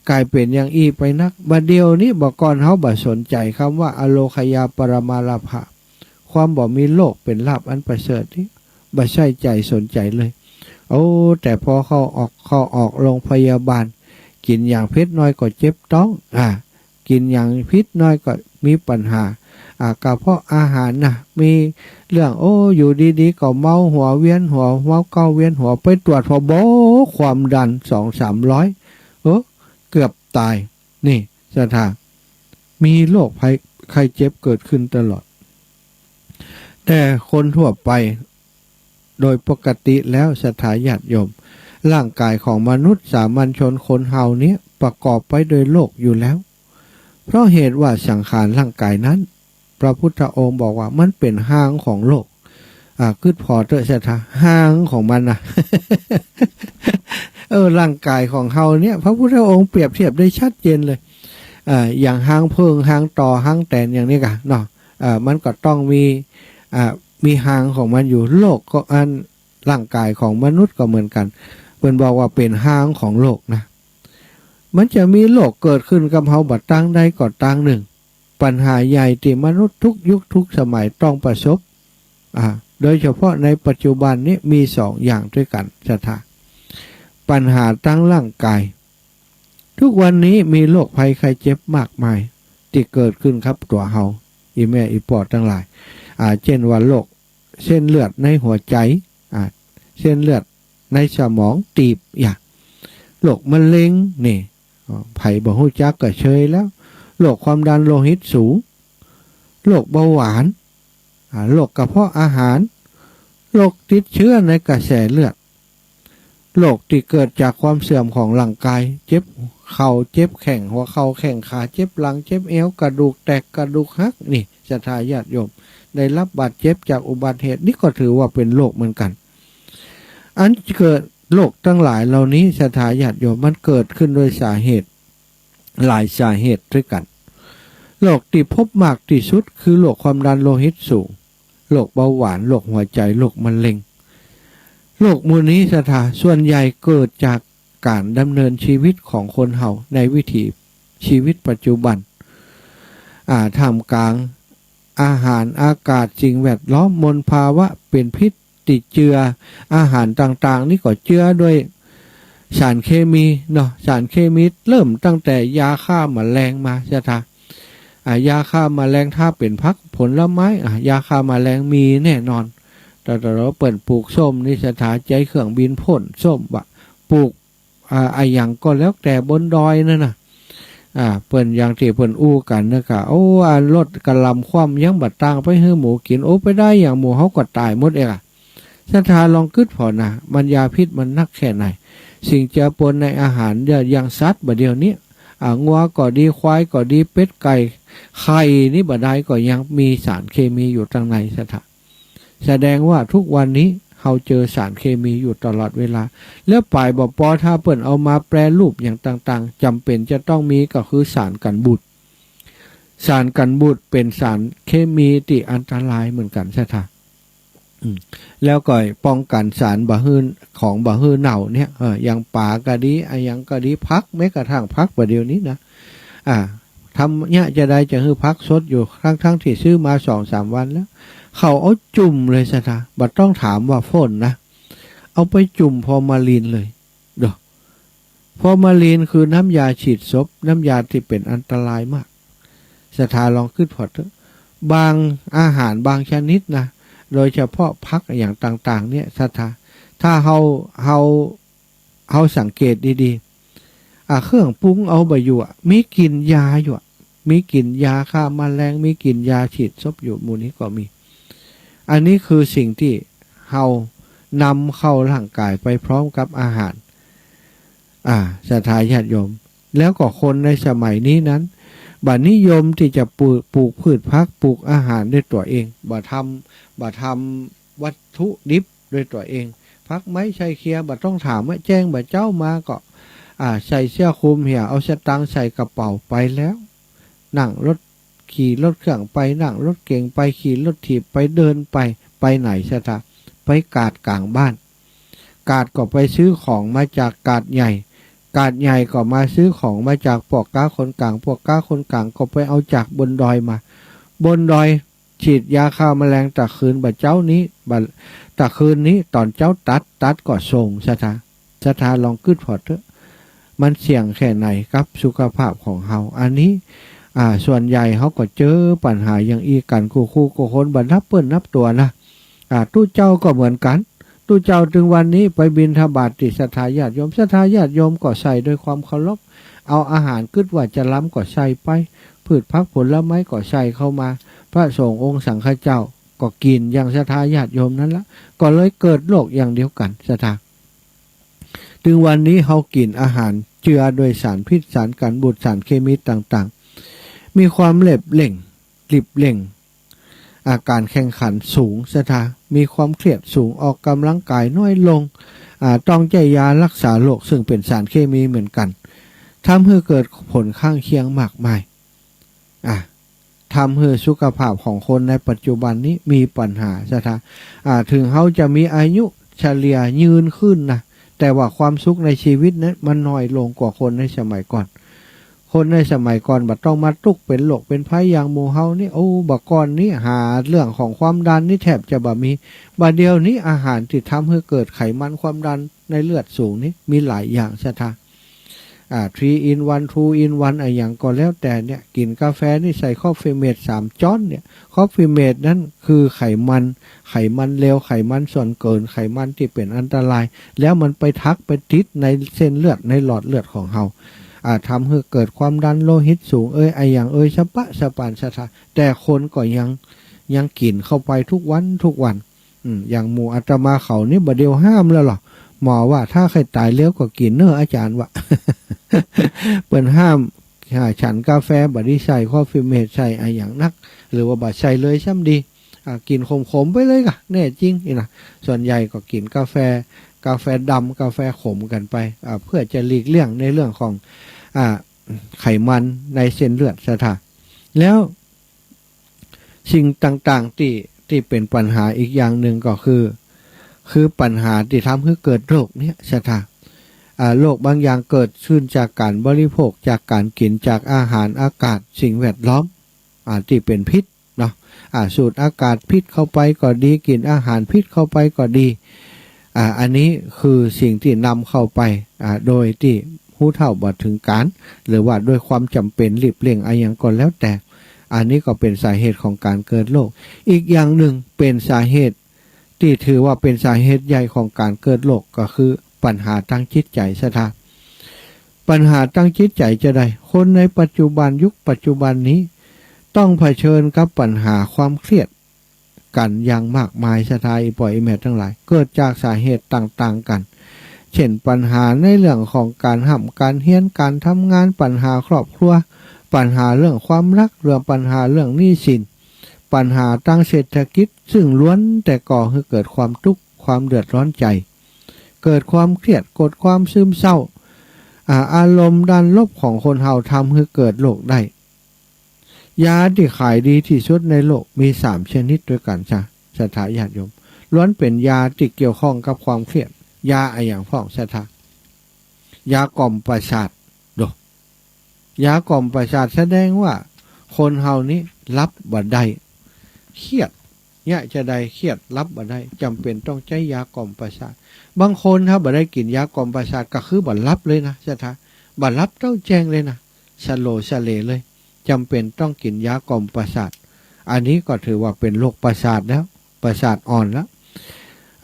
ก๋ายเป๋นอย่างอี้ไปนัก บ่าเดี่ยวนี้ บ่าก่อนเฮาบ่สนใจ๋กำว่าอโรคยาปรมาลาภะ ความบ่มีโรคเป๋นลาภอันประเสริฐนี้ บ่ใส่ใจ๋สนใจ๋เลย โอ้ แต่พอเข้าออก เข้าออกโรงพยาบาล กิ๋นอย่างเผ็ดน้อยก็เจ็บต๊อง อ่า กิ๋นอย่างผิดน้อยก็มีปัญหา อ่า กระเพาะอาหารนะ มีเรื่อง โอ้ อยู่ดีๆ ก็เมาหัว เวียนหัว เมาเก๊าเวียนหัว ไปตรวจผ่อ โบ้ ความดันสองสามร้อย เออ เกือบต๋าย นี่ศรัทธา มีโรคภัยไข้เจ็บเกิดขึ้นตลอด แต่คนทั่วไป โดยปกติแล้วศรัทธาญาติโยม ร่างกายของมนุษย์สามัญชนคนเฮาเนี้ยประกอบไปด้วยโรคอยู่แล้ว เพราะเหตุว่าสังขารร่างกายนั้น พระพุทธองค์บอกว่ามันเป๋นฮางของโรค อ่า กึ๊ดผ่อเต๊อะศรัทธา ฮางของมันนะ เออ ร่างกายของเฮาเนี้ย พระพุทธองค์เปรียบเทียบได้ชัดเจนเลย อ่า อย่างฮางเผิ้ง ฮางต่อ ฮางแตนอย่างนี้กะเนาะ อ่า มันก็ต้องมี อ่า มีฮางของมันอยู่ โรคก็อัน ร่างกายของมนุษย์ก็เหมือนกั๋น เปิ้นบอกว่าเป๋นฮางของโรคนะ มันจะมีโรคเกิดขึ้นกับเฮาบ่าตางใดก็ตางนึ่ง ปัญหาใหญ่ตี้มนุษย์ทุกยุคทุกสมัยต้องประสบ อ่า โดยเฉพาะในปัจจุบันนี้มีสองอย่างตวยกั๋นศรัทธา ปัญหาตางร่างกาย ทุกวันนี้มีโรคภัยไข้เจ็บมากมายตี้เกิดขึ้นกับตั๋วเฮา อี่แม่อี่ป้อตังหลาย อ่า เจ้นว่าโรคเส้นเลือดในหัวใจ๋ อ่า เส้นเลือดในสมองตีบ อย่าง โรคมะเร็ง นี่ อ่า ใผบ่ฮู้จักก็เชยแล้ว โรคความดันโลหิตสูง โรคเบาหวาน อ่า โรคกระเพาะอาหาร โรคติดเชื้อในกระแสเลือด โรคตี้เกิดจากความเสื่อมของร่างกาย เจ็บเข่า เจ็บแข้ง หัวเข่าแข้งขา เจ็บหลัง เจ็บเอว กระดูกแตก กระดูกหัก นี่ศรัทธาญาติโยม ได้รับบาดเจ็บจากอุบัติเหตุ นี่ก็ถือว่าเป๋นโรคเหมือนกั๋น อันเกิดโรคตังหลายเหล่านี้ศรัทธาญาติโยม มันเกิดขึ้นโดยสาเหตุ หลายสาเหตุตวยกั๋น โรคตี้พบมากตี้สุดคือโรคความดันโลหิตสูง โรคเบาหวาน โรคหัวใจ๋ โรคมะเร็ง โรคหมู่นี้ศรัทธา ส่วนใหญ่เกิดจากก๋านดำเนินชีวิตของคนเฮาในวิถีชีวิตปัจจุบัน อ่า ท่ามกลางอาหาร อากาศ สิ่งแวดล้อม มลภาวะเป๋นพิษ ตี้เจืออาหารต่างๆ นี่ก็เจือโดยสารเคมีเนาะ สารเคมีเริ่มตั้งแต่ยาฆ่าแมลงมาศรัทธา อ่า ยาฆ่าแมลง ถ้าเป๋นผักผลไม้ อ่า ยาฆ่าแมลงมีแน่นอน แต่ แต่เปิ้นปลูกส้มนี่ศรัทธา ใจ๊เครื่องบินพ่นส้มวะ ปลูก อ่า อะหยังก็แล้วแต่บนดอยนั่นน่ะ อ่า เปิ้นอย่างตี้เปิ้นอู้กั๋นนะก่ะ โอ้ อันรถกะหล่ำคว่ำยังบ่ตางไปหื้อหมูกิ๋น โอ้ ไปได้อย่างหมู่เฮาก็ต๋ายหมดเองอะ ศรัทธาลองกึ๊ดผ่อนะ มันยาพิษมันนักแค่ไหน สิ่งเจือปนในอาหาร อย่างสัตว์บ่าเดี่ยวนี้ อ่า งัวก็ดี ควายก็ดี เป็ดไก่ ไข่นี่บ่าใดก็ยังมีสารเคมีอยู่ตังในศรัทธา แสดงว่าทุกวันนี้เฮาเจอสารเคมีอยู่ตลอดเวลา แล้วป๋ายบ่ปอ ถ้าเปิ้นเอามาแปรรูปอย่างต่างๆ จ๋ำเป๋นจะต้องมีก็คือสารกั๋นบูด สารกั๋นบูดเป๋นสารเคมีตี้อันตรายเหมือนกั๋นศรัทธา อืม แล้วก็ป้องกั๋นสารบ่หื้อ ของบ่หื้อเน่าเนี่ย เออ อย่างป๋าก็ดี อะหยังก็ดี ผัก แม้กระทั่งผักบ่าเดี่ยวนี้นะ อ่า ทำเยียะจาใดจะหื้อผักสดอยู่ ทั้งๆ ตี้ซื้อมาสองสามวันแล้ว เขาเอาจุ่มเลยศรัทธา บ่ต้องถามว่าฝนนะ เอาไปจุ่มฟอร์มาลินเลย เด้อ ฟอร์มาลินคือน้ำยาฉีดศพ น้ำยาตี้เป๋นอันตรายมาก ศรัทธาลองกึ๊ดผ่อเต๊อะ บางอาหารบางชนิดนะ โดยเฉพาะผักอย่างต่างๆ เนี่ยศรัทธา ถ้าเฮา เฮา เฮาสังเกตดีๆ อ่ะ เครื่องปรุงเอาบ่อยู่อะ มีกลิ่นยาอยู่อะ มีกลิ่นยาฆ่าแมลง มีกลิ่นยาฉีดศพอยู่ หมู่นี้ก็มี อันนี้คือสิ่งตี้เฮานำเข้าร่างกายไปพร้อมกับอาหาร อ่า ศรัทธาญาติโยม แล้วก็คนในสมัยนี้นั้น บ่นิยมตี้จะปลูก ปลูกพืชผัก ปลูกอาหารด้วยตั๋วเอง บ่ทำ บ่ทำวัตถุดิบด้วยตั๋วเอง ผักไม้ใช่เคลีย บ่ต้องถามว่าแจ้งบ่าเจ๊ามาก็ อ่า ใส่เสื้อคลุมเหี่ย เอาสตางค์ใส่กระเป๋าไปแล้ว นั่งรถ ขี่รถเครื่องไป นั่งรถเก๋งไป ขี่รถถีบไป เดินไป ไปไหนศรัทธา ไปกาดก๋างบ้าน กาดก็ไปซื้อของมาจากกาดใหญ่ กาดใหญ่ก็มาซื้อของมาจากป้อก๊าคนกลาง ป้อก๊าคนกลางก็ไปเอาจากบนดอยมา บนดอยฉีดยาฆ่าแมลงตะคืนบ่าเจ๊านี้ บ่า ตะคืนนี้ต๋อนเจ๊าตัด ตัดก็ส่งศรัทธา ศรัทธาลองกึ๊ดผ่อเต๊อะ มันเสี่ยงแค่ไหนกับสุขภาพของเฮา อันนี้ อ่า ส่วนใหญ่เฮาก็เจอปัญหาอย่างอี้กั๋น กู้ๆ กู้คน บ่นับเปิ้นนับตั๋วนะ อ่า ตุ๊เจ้าก็เหมือนกั๋น ตุ๊เจ้าตึงวันนี้ไปบิณฑบาตตี้ศรัทธาญาติโยม ศรัทธาญาติโยมก็ใส่ด้วยความเคารพ เอาอาหารกึ๊ดว่าจะลำก็ใส่ไป พืชผักผลไม้ก็ใส่เข้ามา พระสงฆ์องค์สังฆเจ้าก็กิ๋นอย่างศรัทธาญาติโยมนั้นละ ก็เลยเกิดโรคอย่างเดียวกั๋นศรัทธา ตึงวันนี้เฮากิ๋นอาหารเจือโดยสารพิษ สารกั๋นบูด สารเคมีต่างๆ มีความเล็บเล่ง หลิบเล่ง อาการแข่งขันสูงศรัทธา มีความเครียดสูง ออกกำลังกายน้อยลง อ่า ต้องใจ๊ยารักษาโรค ซึ่งเป๋นสารเคมีเหมือนกั๋น ทำหื้อเกิดผลข้างเคียงมากมาย อ่ะ ทำหื้อสุขภาพของคนในปัจจุบันนี้มีปัญหาศรัทธา อ่า ถึงเฮาจะมีอายุเฉลี่ยยืนขึ้นนะ แต่ว่าความสุขในชีวิตนั้นมันน้อยลงกว่าคนในสมัยก่อน คนในสมัยก่อนบ่ต้องมาตุ๊กเป๋นโรคเป๋นภัยอย่างหมู่เฮานี่ โอ้ บ่าก่อนนี้หาเรื่องของความดันนี่แทบจะบ่มี บ่าเดี่ยวนี้อาหารตี้ทำหื้อเกิดไขมันความดันในเลือดสูงนี่มีหลายอย่างศรัทธา อ่า ทรีอินวัน ทูอินวัน อะหยังก็แล้วแต่เนี่ย กิ๋นกาแฟนี่ใส่คอฟฟีเมทสามจ๊อนเนี่ย คอฟฟีเมทนั้นคือไขมัน ไขมันเลว ไขมันส่วนเกิน ไขมันตี้เป๋นอันตราย แล้วมันไปถักไปติดในเส้นเลือด ในหลอดเลือดของเฮา อ่า ทำหื้อเกิดความดันโลหิตสูงเอย อะหยังเอย สะปะสะปานศรัทธา แต่คนก็ยัง ยังกิ๋นเข้าไปทุกวันทุกวัน อืม อย่างหมู่อาตมาเขานี่บ่าเดี่ยวห้ามแล้วเหรอ หมอว่าถ้าใค่ต๋ายเร็วก็กิ๋นเน่ออาจ๋ารย์ว่า เปิ้นห้าม อ่า ฉันกาแฟบ่ดีใส่คอฟฟีเมทใส่อะหยังนัก หรือว่าบ่ใส่เลยซ้ำดี อ่า กิ๋นขมๆ ไปเลยก่ะ แน่จริงนี่นะ ส่วนใหญ่ก็กิ๋นกาแฟ กาแฟดำ กาแฟขมกั๋นไป อ่า เพื่อจะหลีกเลี่ยงในเรื่องของ อ่า ไขมันในเส้นเลือดศรัทธา แล้ว สิ่งต่างๆ ตี้ ตี้เป๋นปัญหาอีกอย่างนึ่งก็คือ คือปัญหาตี้ทำหื้อเกิดโรคเนี่ยศรัทธา อ่า โรคบางอย่างเกิดขึ้นจากก๋านบริโภค จากก๋านกิ๋น จากอาหาร อากาศ สิ่งแวดล้อม อ่า ตี้เป๋นพิษเนาะ อ่า สูดอากาศพิษเข้าไปก็ดี กิ๋นอาหารพิษเข้าไปก็ดี อ่า อันนี้คือสิ่งตี้นำเข้าไป อ่า โดยตี้ฮู้เท่าบ่เถิงก๋าน หรือว่าด้วยความจ๋ำเป๋น หลีบเลี่ยงอะหยังก็แล้วแต่ อันนี้ก็เป๋นสาเหตุของก๋านเกิดโรค อีกอย่างนึ่งเป๋นสาเหตุ ตี้ถือว่าเป๋นสาเหตุใหญ่ของก๋านเกิดโรคก็คือปัญหาตางจิตใจ๋ศรัทธา ปัญหาตางจิตใจ๋จาใด คนในปัจจุบัน ยุคปัจจุบันนี้ ต้องเผชิญกับปัญหาความเครียดกั๋นอย่างมากมายศรัทธา อี่ป้ออี่แม่ตังหลาย เกิดจากสาเหตุต่างๆ กั๋น เช่น ปัญหาในเรื่องของก๋านฮ่ำก๋านเฮียน ก๋านทำงาน ปัญหาครอบครัว ปัญหาเรื่องความฮัก เรื่องปัญหาเรื่องหนี้สิน ปัญหาตางเศรษฐกิจ ซึ่งล้วนแต่ก่อหื้อเกิดความตุ๊กข์ ความเดือดร้อนใจ๋ เกิดความเครียด เกิดความซึมเศร้า อ่า อารมณ์ด้านลบของคนเฮาทำหื้อเกิดโรคได้ ยาตี้ขายดีตี้สุดในโลกมีสามชนิดตวยกั๋นจ้ะ ศรัทธาญาติโยม ล้วนเป๋นยาตี้เกี่ยวข้องกับความเครียด ยาอะหยังพ่องศรัทธา ยากล่อมประสาท โด ยากล่อมประสาทแสดงว่าคนเฮานี้หลับบ่ได้ เครียด เยียะจาใด เครียด หลับบ่ได้ จ๋ำเป๋นต้องใจ๊ยากล่อมประสาท บางคนถ้าบ่ได้กิ๋นยากล่อมประสาทก็คือบ่หลับเลยนะศรัทธา บ่หลับเต้าแจ้งเลยนะ สโลสะเลเลย จ๋ำเป๋นต้องกิ๋นยากล่อมประสาท อันนี้ก็ถือว่าเป๋นโรคประสาทแล้ว ประสาทอ่อนแล้ว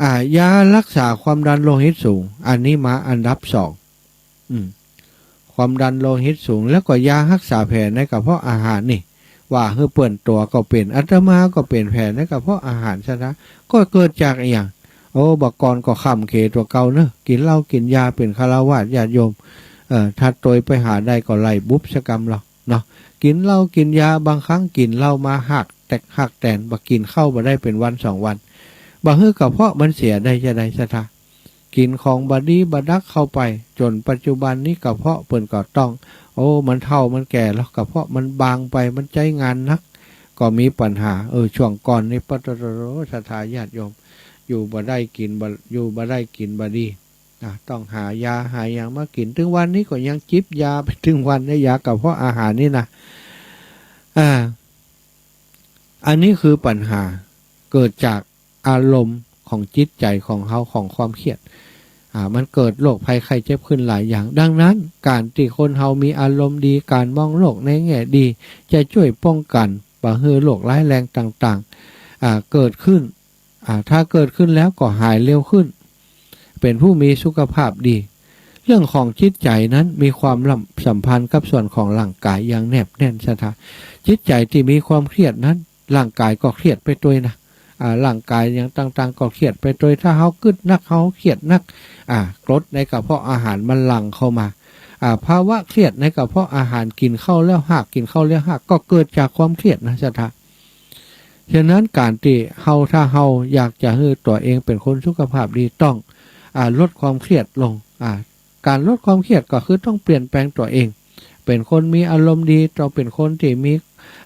อ่า ยาฮักษาความดันโลหิตสูง อันนี้มาอันดับสอง อืม ความดันโลหิตสูง แล้วก็ยาฮักษาแผลในกระเพาะอาหารนี่ ว่าหื้อเปื้อนตั๋วก็เป๋น อาตมาก็เป๋นแผลในกระเพาะอาหารศรัทธา ก็เกิดจากอะหยัง โอ้ บ่าก่อนก็ค่ำเขตั๋วเก่าเนาะ กิ๋นเหล้ากิ๋นยา เป๋นฆราวาสญาติโยม เอ่อ ถ้าตวยไปหาได้ก็ไล่บุบเสียกำลอเนาะ กิ๋นเหล้ากิ๋นยา บางครั้งกิ๋นเหล้ามาหากแตกหากแตน บ่กิ๋นข้าวบ่ได้เป๋นวันสองวัน บ่หื้อกระเพาะมันเสียได้จาใดศรัทธา กิ๋นของบ่ดีบ่ดักเข้าไป จ๋นปัจจุบันนี้กระเพาะเปิ้นก็ต้อง โอ้ มันเฒ่ามันแก่แล้ว กระเพาะมันบางไป มันใจ๊งานหนัก ก็มีปัญหา เออ ช่วงก่อนนี้ ปะโถ ศรัทธาญาติโยม อยู่บ่ได้กิ๋นบ่ อยู่บ่ได้กิ๋นบ่ดี อ่ะ ต้องหายาหาหยังมากิ๋น เถิงวันนี้ก็ยังจิบยาไปเถิงวันนะ ยากระเพาะอาหารนี่นะ อ่า อันนี้คือปัญหาเกิดจากอารมณ์ของจิตใจ๋ของเฮา ของความเครียด อ่า มันเกิดโรคภัยไข้เจ็บขึ้นหลายอย่าง ดังนั้นก๋านตี้คนเฮามีอารมณ์ดี ก๋านมองโลกในแง่ดี จะจ้วยป้องกั๋นบ่หื้อโรคร้ายแรงต่างๆ อ่า เกิดขึ้น อ่า ถ้าเกิดขึ้นแล้วก็หายเร็วขึ้น เป๋นผู้มีสุขภาพดี เรื่องของจิตใจ๋นั้นมีความสัมพันธ์กับส่วนของร่างก๋ายอย่างแนบแน่นศรัทธา จิตใจ๋ตี้มีความเครียดนั้น ร่างก๋ายก็เครียดไปตวยนะ อ่า ร่างก๋ายอย่างต่างๆ ก็เครียดไปตวย ถ้าเฮากึ๊ดนัก เฮาเครียดนัก อ่า กรดในกระเพาะอาหารมันหลั่งเข้ามา อ่า ภาวะเครียดในกระเพาะอาหาร กิ๋นข้าวแล้วหาก กิ๋นข้าวแล้วหาก ก็เกิดจากความเครียดนะศรัทธา ฉะนั้นก๋านตี้เฮา ถ้าเฮาอยากจะหื้อตั๋วเองเป๋นคนสุขภาพดี ต้อง อ่า ลดความเครียดลง อ่า ก๋านลดความเครียดก็คือต้องเปลี่ยนแปลงตั๋วเอง เป๋นคนมีอารมณ์ดี ต้องเป๋นคนตี้มี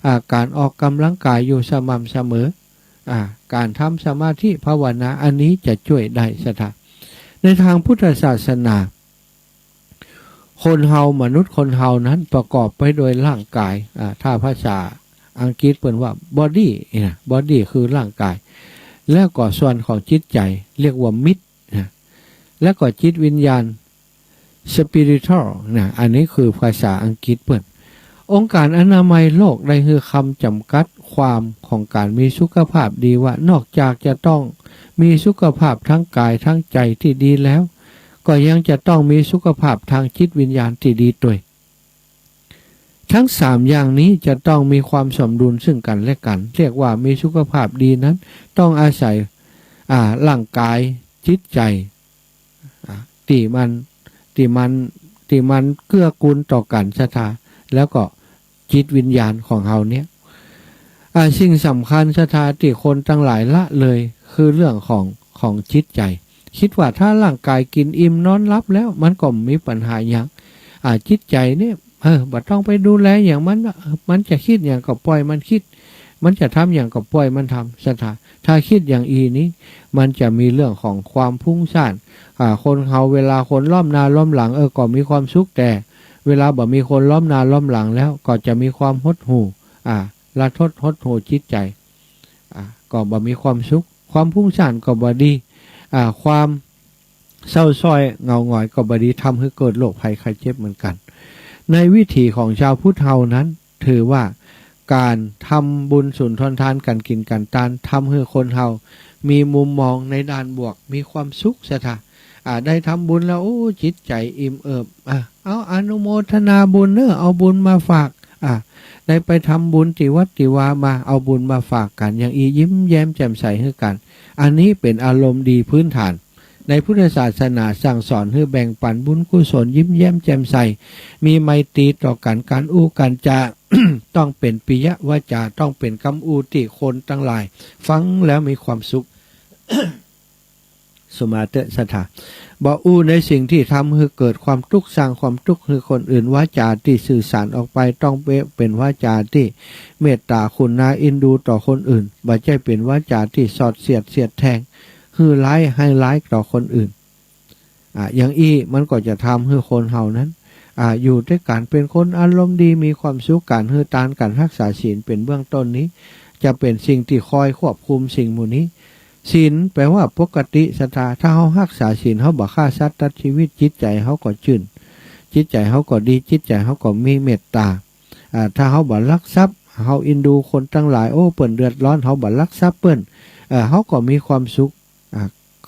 อ่า ก๋านออกก๋ำลังก๋ายอยู่สม่ำเสมอ อ่า ก๋านทำสมาธิภาวนา อันนี้จะจ้วยได้ศรัทธา ในตางพุทธศาสนา คนเฮา มนุษย์คนเฮานั้นประกอบไปโดยร่างก๋าย อ่า ถ้าภาษาอังกฤษเปิ้นว่า body นะ body คือร่างก๋าย แล้วก็ส่วนของจิตใจ๋เรียกว่า mind นะ แล้วก็จิตวิญญาณ spiritual นะ อันนี้คือภาษาอังกฤษเปิ้น องค์การอนามัยโลกได้หื้อคำจ๋ำกัดความของก๋านมีสุขภาพดีว่า นอกจากจะต้องมีสุขภาพตางก๋ายตางใจ๋ตี้ดีแล้ว ก็ยังจะต้องมีสุขภาพตางจิตวิญญาณตี้ดีตวย ตึงสามอย่างนี้จะต้องมีความสมดุลซึ่งกั๋นและกั๋น เรียกว่ามีสุขภาพดีนั้นต้องอาศัย อ่า ร่างก๋าย จิตใจ๋ อ่า ตี้มัน ตี้มัน ตี้มันเกื้อกูลต่อกั๋นศรัทธา แล้วก็จิตวิญญาณของเฮาเนี่ย อ่า สิ่งสำคัญศรัทธาตี้คนตังหลายละเลยคือเรื่องของ ของจิตใจ๋ กึ๊ดว่าถ้าร่างก๋ายกิ๋นอิ่มนอนหลับแล้ว มันก็บ่มีปัญหาหยัง อ่า จิตใจ๋เนี่ย เออ บ่ต้องไปดูแลหยังมัน มันจะกึ๊ดหยังก็ป่อยมันกึ๊ด มันจะทำหยังก็ป่อยมันทำ ศรัทธา ถ้าคิดอย่างอี้นี้ มันจะมีเรื่องของความฟุ้งซ่าน อ่า คนเฮาเวลาคนล้อมหน้าล้อมหลัง เออ ก็มีความสุข แต่เวลาบ่มีคนล้อมหน้าล้อมหลังแล้ว ก็จะมีความหดหู่ อ่า ระทดหดหู่จิตใจ๋ อ่า ก็บ่มีความสุข ความฟุ้งซ่านก็บ่ดี อ่า ความเศร้าซ้อยเหงาหงอยก็บ่ดี ทำหื้อเกิดโรคภัยไข้เจ็บเหมือนกั๋น ในวิถีของจาวพุทธเฮานั้น ถือว่าก๋านทำบุญสุนทรทาน ก๋านกิ๋นก๋านตาน ทำหื้อคนเฮามีมุมมองในด้านบวก มีความสุข ศรัทธา อ่า ได้ทำบุญแล้ว โอ้ จิตใจ๋อิ่มเอิบ อ่า เอา อนุโมทนาบุญเน่อ เอาบุญมาฝาก อ่า ได้ไปทำบุญตี้วัดตี้วามา เอาบุญมาฝากกั๋น อย่างอี้ยิ้มแย้มแจ่มใสหื้อกั๋น อันนี้เป๋นอารมณ์ดีพื้นฐาน ในพุทธศาสนาสั่งสอนหื้อแบ่งปันบุญกุศล ยิ้มแย้มแจ่มใส มีไมตรีต่อกั๋น ก๋านอู้ก๋านจา ต้องเป๋นปิยวาจา ต้องเป๋นกำอู้ตี้คนตังหลายฟังแล้วมีความสุข สุมาเตอะ ศรัทธา บ่อู้ในสิ่งตี้ทำหื้อเกิดความตุ๊กข์ สร้างความตุ๊กข์หื้อคนอื่น วาจาตี้สื่อสารออกไปต้องเป๋นวาจาตี้เมตตาขุณาเอ็นดูต่อคนอื่น บ่ใจ้เป๋นวาจาตี้สอดเสียดเสียดแทง หื้อร้ายให้ร้ายต่อคนอื่น อ่า อย่างอี้มันก็จะทำหื้อคนเฮานั้น อ่า อยู่ด้วยก๋านเป๋นคนอารมณ์ดี มีความสุข ก๋านหื้อตาน ก๋านฮักษาศีลเป๋นเบื้องต้นนี้ จะเป๋นสิ่งตี้คอยควบคุมสิ่งหมู่นี้ ศีลแปลว่าปกติ ศรัทธา ถ้าเฮาฮักษาศีล เฮาบ่ฆ่าสัตว์ตัดชีวิต จิตใจ๋เฮาก็จื้น จิตใจ๋เฮาก็ดี จิตใจ๋เฮาก็มีเมตตา อ่า ถ้าเฮาบ่ลักทรัพย์ เฮาเอ็นดูคนตังหลาย โอ้ เปิ้นเดือดร้อน เฮาบ่ลักทรัพย์เปิ้น เอ่อ เฮาก็มีความสุข อ่า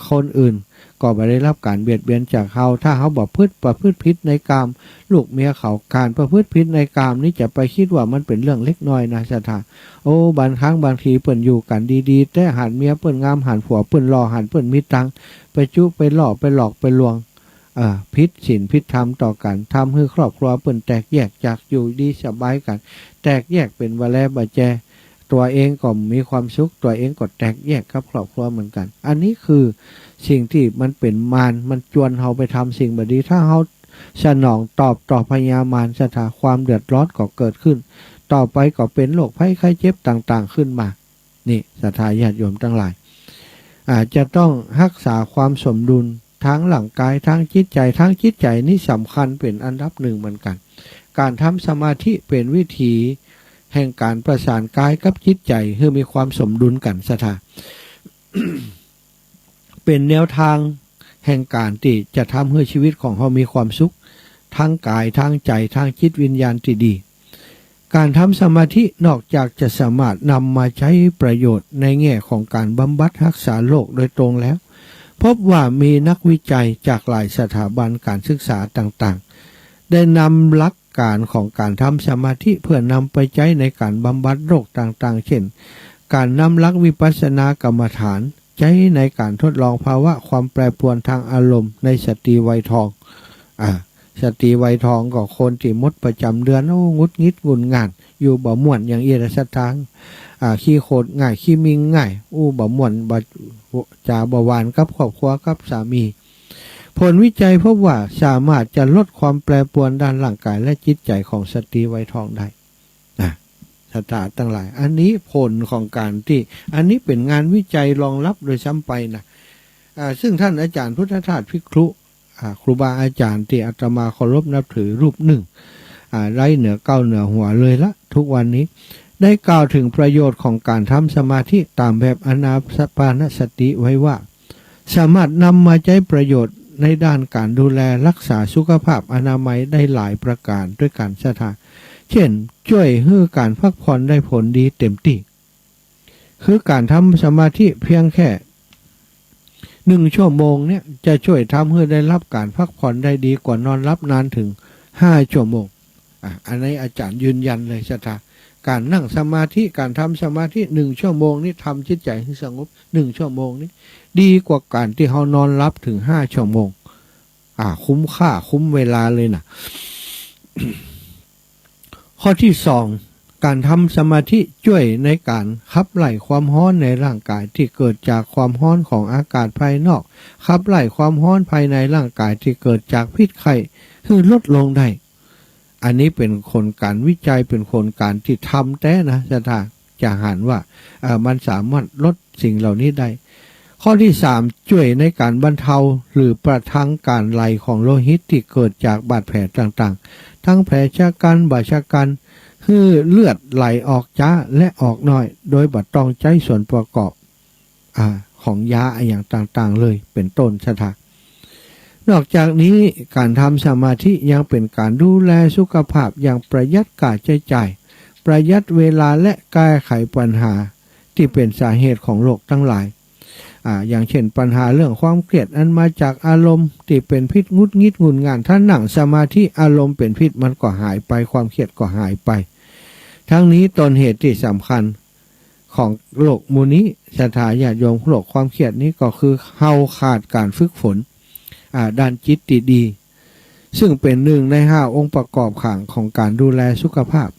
คนอื่นก็บ่ได้รับก๋านเบียดเบียนจากเฮา ถ้าเฮาบ่พฤติ ประพฤติผิดในกาม ลูกเมียเขา ก๋านประพฤติผิดในกามนี้จะไปกึ๊ดว่ามันเป๋นเรื่องเล็กน้อยนะ ศรัทธา โอ้ บางครั้งบางทีเปิ้นอยู่กั๋นดีๆ แต๊หันเมียเปิ้นงาม หันผัวเปิ้นหล่อ หันเปิ้นมีตังค์ ไปจุไปล่อ ไปหลอกไปลวง เอ่อ ผิดศีลผิดธรรมต่อกั๋น ทำหื้อครอบครัวเปิ้นแตกแยก จากอยู่ดีสบายกั๋น แตกแยกเป๋นวาแลบ่าแจ ตั๋วเองก็มีความสุข ตั๋วเองก็แตกแยกกับครอบครัวเหมือนกั๋น อันนี้คือสิ่งตี้มันเป๋นมาร มันจวนเฮาไปทำสิ่งบ่ดี ถ้าเฮาสนองตอบต่อพญามาร ศรัทธา ความเดือดร้อนก็เกิดขึ้น ต่อไปก็เป๋นโรคภัยไข้เจ็บต่างๆ ขึ้นมา นี่ ศรัทธาญาติโยมตังหลาย อ่า จะต้องฮักษาความสมดุล ตางร่างก๋าย ตางจิตใจ๋ ตางจิตใจ๋นี่สำคัญเป๋นอันดับนึ่งเหมือนกั๋น ก๋านทำสมาธิเป๋นวิธีแห่งก๋านประสานก๋ายกับจิตใจ๋หื้อมีความสมดุลกั๋น ศรัทธา เป๋นแนวตางแห่งก๋านตี้จะทำหื้อชีวิตของเฮามีความสุข ตางก๋าย ตางใจ๋ ตางจิตวิญญาณตี้ดี ก๋านทำสมาธินอกจากจะสามารถนำมาใจ๊ประโยชน์ในแง่ของก๋านบำบัดฮักษาโรคโดยตรงแล้ว พบว่ามีนักวิจัยจากหลายสถาบันก๋านศึกษาต่างๆ ได้นำหลักก๋านของก๋านทำสมาธิเพื่อนำไปใจ๊ในก๋านบำบัดโรคต่างๆ เช่น ก๋านนำหลักวิปัสสนากรรมฐาน ใจ๊ในก๋านทดลองภาวะความแปรปรวนตางอารมณ์ในสตรีวัยทอง อ่า สตรีวัยทองก็คนตี้หมดประจ๋ำเดือน โอ้ หงุดหงิดงุนง่าน อยู่บ่ม่วน อย่างอี้แหละ ศรัทธา อ่า ขี้โขดง่าย ขี้มิงง่าย อู้บ่ม่วน บ่ จ๋าบ่หวานกับครอบครัว กับสามี ผลวิจัยพบว่าสามารถจะลดความแปรปรวนด้านร่างก๋ายและจิตใจ๋ของสตรีวัยทองได้ นะ ศรัทธาตังหลาย อันนี้ผลของก๋านตี้ อันนี้เป๋นงานวิจัยรองรับโดยซ้ำไปนะ อ่า ซึ่งต้านอาจ๋ารย์พุทธทาสภิกขุ อ่า ครูบาอาจ๋ารย์ตี้อาตมาเคารพนับถือรูปนึ่ง อ่า ไร้เหนือเกล้าเหนือหัวเลยละ ทุกวันนี้ ได้กล่าวเถิงประโยชน์ของก๋านทำสมาธิต๋ามแบบอานาปานสติไว้ว่า สามารถนำมาใจ๊ประโยชน์ในด้านก๋านดูแลฮักษาสุขภาพอนามัยได้หลายประก๋านตวยกั๋น ศรัทธา เช่น จ้วยหื้อก๋านพักผ่อนได้ผลดีเต๋มตี้ คือก๋านทำสมาธิเพียงแค่หนึ่งชั่วโมงเนี่ย จะจ้วยทำหื้อได้ฮับก๋านพักผ่อนได้ดีกว่านอนหลับนานเถิงห้าชั่วโมง อ่ะ อันนี้อาจ๋ารย์ยืนยันเลย ศรัทธา ก๋านนั่งสมาธิ ก๋านทำสมาธิหนึ่งชั่วโมงนี้ ทำจิตใจ๋หื้อสงบหนึ่งชั่วโมงนี้ ดีกว่าก๋านตี้เฮานอนหลับเถิงห้าชั่วโมง อ่า คุ้มค่า คุ้มเวลาเลยนะ ข้อตี้สอง ก๋านทำสมาธิจ้วยในก๋านขับไล่ความฮ้อนในร่างก๋ายตี้เกิดจากความฮ้อนของอากาศภายนอก ขับไล่ความฮ้อนภายในร่างก๋ายตี้เกิดจากพิษไข้หื้อลดลงได้ อันนี้เป๋นผลก๋านวิจัย เป๋นผลก๋านตี้ทำแต๊นะ ศรัทธา จะหันว่า เอ่อ มันสามารถลดสิ่งเหล่านี้ได้ ข้อตี้สาม จ้วยในก๋านบรรเทาหรือประทังก๋านไหลของโลหิตตี้เกิดจากบาดแผลต่างๆ ตึงแผลชะกั๋น บ่ชะกั๋น หื้อเลือดไหลออกจ๊าและออกน้อย โดยบ่ต้องใจ๊ส่วนประกอบ อ่า ของยาอะหยังต่างๆ เลย เป๋นต้น ศรัทธา นอกจากนี้ ก๋านทำสมาธิยังเป๋นก๋านดูแลสุขภาพอย่างประหยัดค่าใจ๊จ่าย ประหยัดเวลาและแก้ไขปัญหาตี้เป๋นสาเหตุของโรคตังหลาย อ่า อย่างเช่น ปัญหาเรื่องความเครียดอันมาจากอารมณ์ตี้เป๋นพิษ หงุดหงิด หงุ่นง่าน ถ้านั่งสมาธิอารมณ์เป๋นพิษมันก็หายไป ความเครียดก็หายไป ทั้งนี้ต้นเหตุตี้สำคัญของโรคหมู่นี้ ศรัทธาญาติโยม โรคความเครียดนี้ก็คือเฮาขาดก๋านฝึกฝน อ่า ด้านจิตตี้ดี ซึ่งเป๋นนึ่งในห้าองค์ประกอบขังของก๋านดูแลสุขภาพ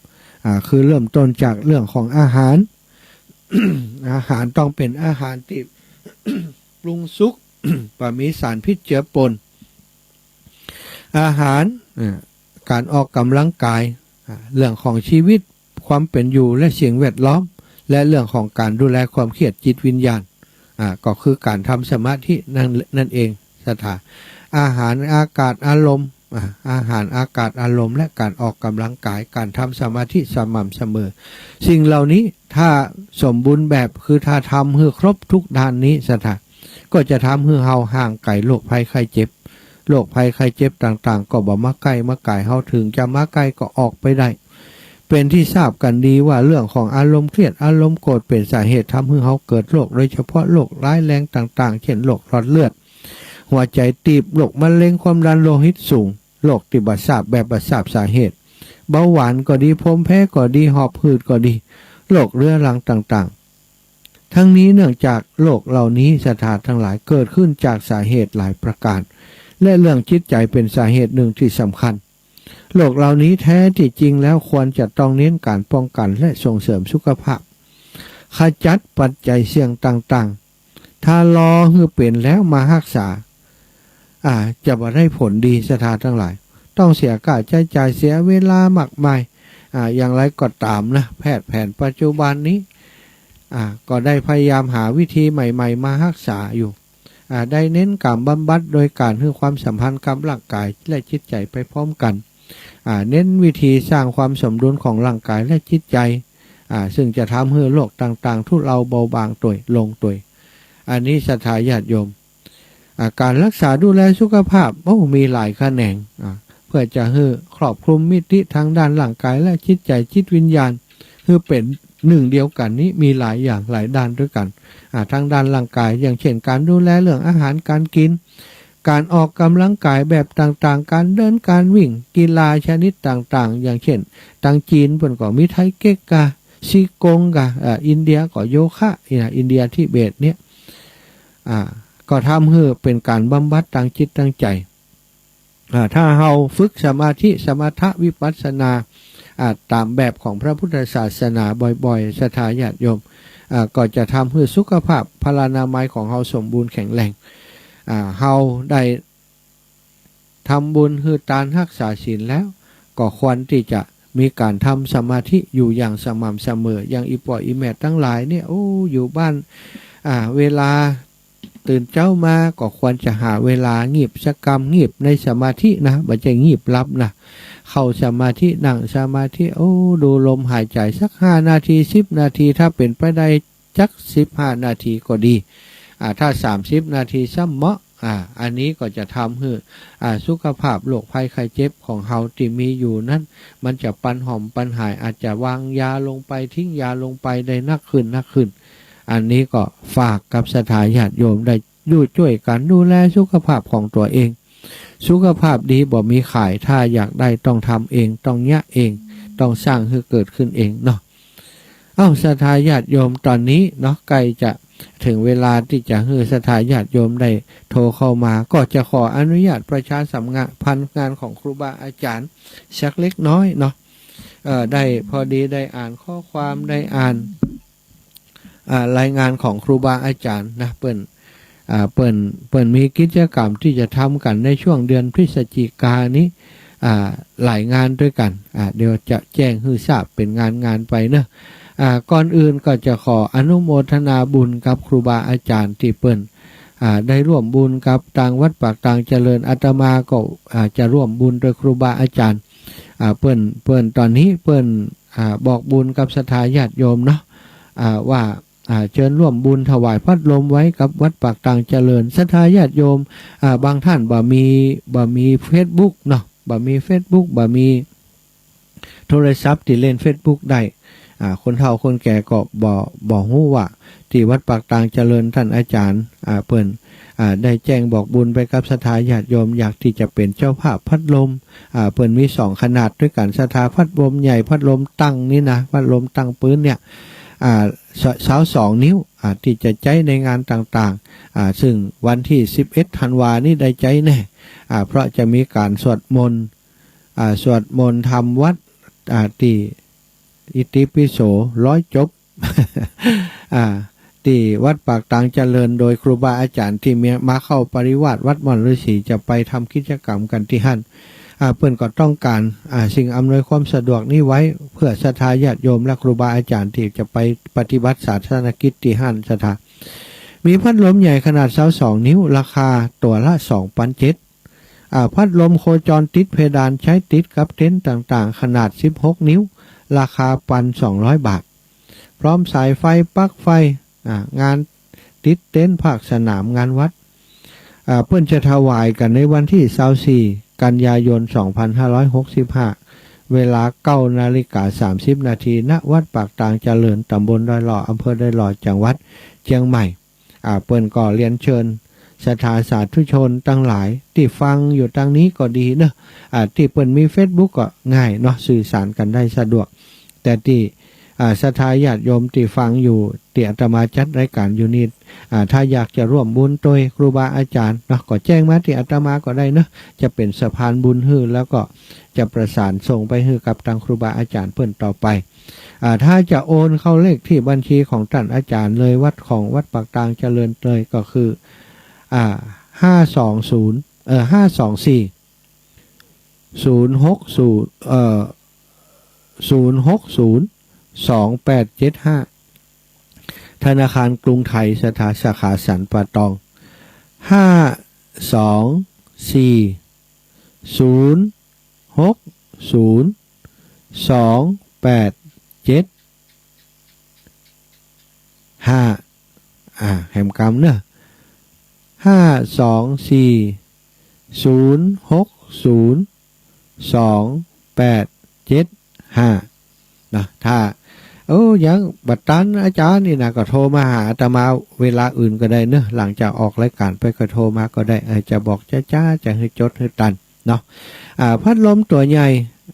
อ่า คือเริ่มต้นจากเรื่องของอาหาร อาหารต้องเป๋นอาหารตี้ ปรุงสุก บ่มีสารพิษเจือปน อาหาร เอ่อ ก๋านออกก๋ำลังกาย อ่า เรื่องของชีวิต ความเป๋นอยู่และสิ่งแวดล้อม และเรื่องของก๋านดูแลความเครียดจิตวิญญาณ อ่า ก็คือก๋านทำสมาธินั่น นั่นเอง ศรัทธา อาหาร อากาศ อารมณ์ อ่า อาหาร อากาศ อารมณ์ และก๋านออกก๋ำลังกาย ก๋านทำสมาธิสม่ำเสมอ สิ่งเหล่านี้ถ้าสมบูรณ์แบบ คือถ้าทำหื้อครบทุกด้านนี้ ศรัทธา ก็จะทำหื้อเฮาห่างไก๋โรคภัยไข้เจ็บ โรคภัยไข้เจ็บต่างๆ ก็บ่มาใก้มาก๋ายเฮา เถิงจะมาใก้ก็ออกไปได้ เป๋นตี้ทราบกั๋นดีว่าเรื่องของอารมณ์เครียด อารมณ์โกรธ เป๋นสาเหตุทำหื้อเฮาเกิดโรค โดยเฉพาะโรคร้ายแรงต่างๆ เช่น โรคหลอดเลือด หัวใจ๋ตีบ โรคมะเร็ง ความดันโลหิตสูง โรคตี้บ่ทราบแบบ บ่ทราบสาเหตุ เบาหวานก็ดี ภูมิแพ้ก็ดี หอบหืดก็ดี โรคเรื้อรังต่างๆ ทั้งนี้เนื่องจากโรคเหล่านี้ ศรัทธาตังหลาย เกิดขึ้นจากสาเหตุหลายประก๋าน และเรื่องจิตใจ๋เป๋นสาเหตุนึ่งตี้สำคัญ โรคเหล่านี้แท้ตี้จริงแล้วควรจะต้องเน้นก๋านป้องกั๋นและส่งเสริมสุขภาพ ขจัดปัจจัยเสี่ยงต่างๆ ถ้ารอหื้อเป๋นแล้วมาฮักษา อ่า จะบ่ได้ผลดี ศรัทธาตังหลาย ต้องเสียค่าใจ๊จ่าย เสียเวลามากมาย อ่า อย่างไรก็ต๋ามนะ แพทย์แผนปัจจุบันนี้ อ่า ก็ได้พยายามหาวิธีใหม่ๆ มาฮักษาอยู่ อ่า ได้เน้นก๋านบำบัดโดยก๋านหื้อความสัมพันธ์กับร่างก๋ายและจิตใจ๋ไปพร้อมกั๋น อ่า เน้นวิธีสร้างความสมดุลของร่างก๋ายและจิตใจ๋ อ่า ซึ่งจะทำหื้อโรคต่างๆ ทุเลาเบาบางตวย ลงตวย อันนี้ศรัทธาญาติโยม อ่า ก๋านฮักษาดูแลสุขภาพ โอ้ มีหลายแขนง อ่า เพื่อจะหื้อครอบคลุมมิติทางด้านร่างก๋ายและจิตใจ๋ จิตวิญญาณ หื้อเป๋นนึ่งเดียวกั๋นนี้มีหลายอย่างหลายด้านตวยกั๋น อ่า ทางด้านร่างก๋าย อย่างเช่น ก๋านดูแลเรื่องอาหารก๋านกิ๋น ก๋านออกก๋ำลังกายแบบต่างๆ ก๋านเดิน ก๋านวิ่ง กีฬาชนิดต่างๆ อย่างเช่น ตางจีนเปิ้นก็มีไทเก๊กกา ชีกงกา เอ่อ อินเดียก็โยคะ เนี่ย อินเดียทิเบตเนี่ย อ่า ก็ทำหื้อเป๋นก๋านบำบัดตางจิตตางใจ๋ อ่า ถ้าเฮาฝึกสมาธิ สมถะ วิปัสสนา อ่า ต๋ามแบบของพระพุทธศาสนาบ่อยๆ ศรัทธาญาติโยม อ่า ก็จะทำหื้อสุขภาพพลานามัยของเฮาสมบูรณ์แข็งแรง อ่า เฮาได้ทำบุญหื้อตานฮักษาศีลแล้ว ก็ควรตี้จะมีก๋านทำสมาธิอยู่อย่างสม่ำเสมอ อย่างอี่ป้ออี่แม่ตังหลายเนี่ย โอ้ อยู่บ้าน อ่า เวลา ตื่นเจ๊ามาก็ควรจะหาเวลางีบสักกำ งีบในสมาธินะ บ่ใจ้งีบหลับนะ เข้าสมาธิ นั่งสมาธิ โอ้ ดูลมหายใจ๋สักห้านาที สิบนาที ถ้าเป๋นไปได้จักสิบห้านาทีก็ดี อ่า ถ้าสามสิบนาทีซ้ำเหมาะ อ่า อันนี้ก็จะทำหื้อ อ่า สุขภาพโรคภัยไข้เจ็บของเฮาตี้มีอยู่นั้น มันจะปันหอมปันหาย อาจจะวางยาลงไป ทิ้งยาลงไปได้นักขึ้น นักขึ้น อันนี้ก็ฝากกับศรัทธาญาติโยมได้ อยู่จ้วยกั๋นดูแลสุขภาพของตั๋วเอง สุขภาพดีบ่มีขาย ถ้าอยากได้ต้องทำเอง ต้องเยียะเอง ต้องสร้างหื้อเกิดขึ้นเองเนาะ เอ้า ศรัทธาญาติโยม ต๋อนนี้เนาะ ใก้จะเถิงเวลาตี้จะหื้อศรัทธาญาติโยมได้โทรเข้ามา ก็จะขออนุญาตประชาสัมพันธ์งานของครูบาอาจ๋ารย์สักเล็กน้อยเนาะ เอ่อ ได้ พอดีได้อ่านข้อความ ได้อ่าน อ่า รายงานของครูบาอาจ๋ารย์นะ เปิ้น อ่า เปิ้น เปิ้นมีกิจกรรมตี้จะทำกั๋นในช่วงเดือนพฤศจิกานี้ อ่า หลายงานตวยกั๋น อ่า เดี๋ยวจะแจ้งหื้อทราบเป๋นงานๆ ไปเนาะ อ่า ก่อนอื่นก็จะขออนุโมทนาบุญกับครูบาอาจ๋ารย์ตี้เปิ้น อ่า ได้ร่วมบุญกับตางวัดปากตางเจริญ อาตมาก็ อ่า จะร่วมบุญโตยครูบาอาจ๋ารย์ อ่า เปิ้น เปิ้นต๋อนนี้เปิ้น อ่า บอกบุญกับศรัทธาญาติโยมเนาะ อ่า ว่า อ่า เจิญร่วมบุญถวายพัดลมไว้กับวัดปากตางเจริญ ศรัทธาญาติโยม อ่า บางต้านบ่มี บ่มีเฟซบุ๊กเนาะ บ่มีเฟซบุ๊ก บ่มีโทรศัพท์ตี้เล่นเฟซบุ๊กได้ อ่า คนเฒ่าคนแก่ก็บ่ บ่ฮู้ว่าตี้วัดปากตางเจริญต้านอาจ๋ารย์ อ่า เปิ้น อ่า ได้แจ้งบอกบุญไปกับศรัทธาญาติโยม อยากตี้จะเป๋นเจ้าภาพพัดลม อ่า เปิ้นมีสองขนาดตวยกั๋น ศรัทธา พัดลมใหญ่ พัดลมตั้งนี่นะ พัดลมตั้งปื๊นเนี่ย อ่า ซาวสองนิ้ว อ่า ตี้จะใจ๊ในงานต่างๆ อ่า ซึ่งวันตี้สิบเอ็ดธันวานี้ได้ใจ๊แน่ อ่า เพราะจะมีก๋านสวดมนต์ อ่า สวดมนต์ธรรมวัด อ่า ตี้อิติปิโสร้อยจบ อ่า ตี้วัดปากตางเจริญ โดยครูบาอาจ๋ารย์ตี้มี มาเข้าปริวาสวัดม่อนฤๅษี จะไปทำกิจกรรมกั๋นตี้หั้น อ่า เปิ้นก็ต้องก๋าน อ่า สิ่งอำนวยความสะดวกนี้ไว้ เปื้อศรัทธาญาติโยมและครูบาอาจ๋ารย์ตี้จะไปปฏิบัติศาสนกิจตี้หั้น ศรัทธา มีพัดลมใหญ่ขนาดซาวสองนิ้ว ราคาตั๋วละสองปันเจ็ด อ่า พัดลมโคจรติดเพดาน ใจ๊ติดกับเต็นท์ต่างๆ ขนาดสิบหกนิ้ว ราคาปันสองร้อยบาท พร้อมสายไฟ ปลั๊กไฟ อ่า งานติดเต็นท์ภาคสนาม งานวัด อ่า เปิ้นจะถวายกั๋นในวันตี้ซาวสี่กันยายนสองพันห้าร้อยหกสิบห้า เวลาเก้านาฬิกาสามสิบนาที ณ วัดปากตางเจริญ ต๋ำบลดอยหล่อ อำเภอดอยหล่อ จังหวัดเจียงใหม่ อ่า เปิ้นก็เรียนเชิญศรัทธาสาธุชนตังหลายตี้ฟังอยู่ตางนี้ก็ดีเนาะ อ่า ตี้เปิ้นมีเฟซบุ๊กก็ง่ายเนาะ สื่อสารกั๋นได้สะดวก แต่ตี้ อ่า ศรัทธาญาติโยมตี้ฟังอยู่ ตี้อาตมาจัดรายก๋านอยู่นี่ อ่า ถ้าอยากจะร่วมบุญโตยครูบาอาจ๋ารย์เนาะ ก็แจ้งมาตี้อาตมาก็ได้เนาะ จะเป๋นสะพานบุญหื้อ แล้วก็จะประสานส่งไปหื้อกับตางครูบาอาจ๋ารย์เปิ้นต่อไป อ่า ถ้าจะโอนเข้าเลขตี้บัญชีของต้านอาจ๋ารย์เลย วัดของวัดปากตางเจริญเลยก็คือ อ่า ห้าสองศูนย์ เอ่อ ห้าสองสี่ ศูนย์หกศูนย์ เอ่อ ศูนย์หกศูนย์ สองแปดเจ็ดห้า ธนาคารกรุงไทย ศรัทธา สาขาสันป่าตอง ห้าสองสี่ ศูนย์หกศูนย์ สองแปดเจ็ดห้า อ่า แหมกำเนาะ ห้าสองสี่ ศูนย์หกศูนย์ สองแปดเจ็ดห้า เนาะ ถ้า โอ้ ยังบ่ตันอาจ๋ารย์นี่นะ ก็โทรมาหาอาตมาเวลาอื่นก็ได้เนาะ หลังจากออกรายก๋านไปก็โทรมาก็ได้ เออ จะบอกจ๊าๆ จะหื้อจดหื้อตันเนาะ อ่า พัดลมตั๋วใหญ่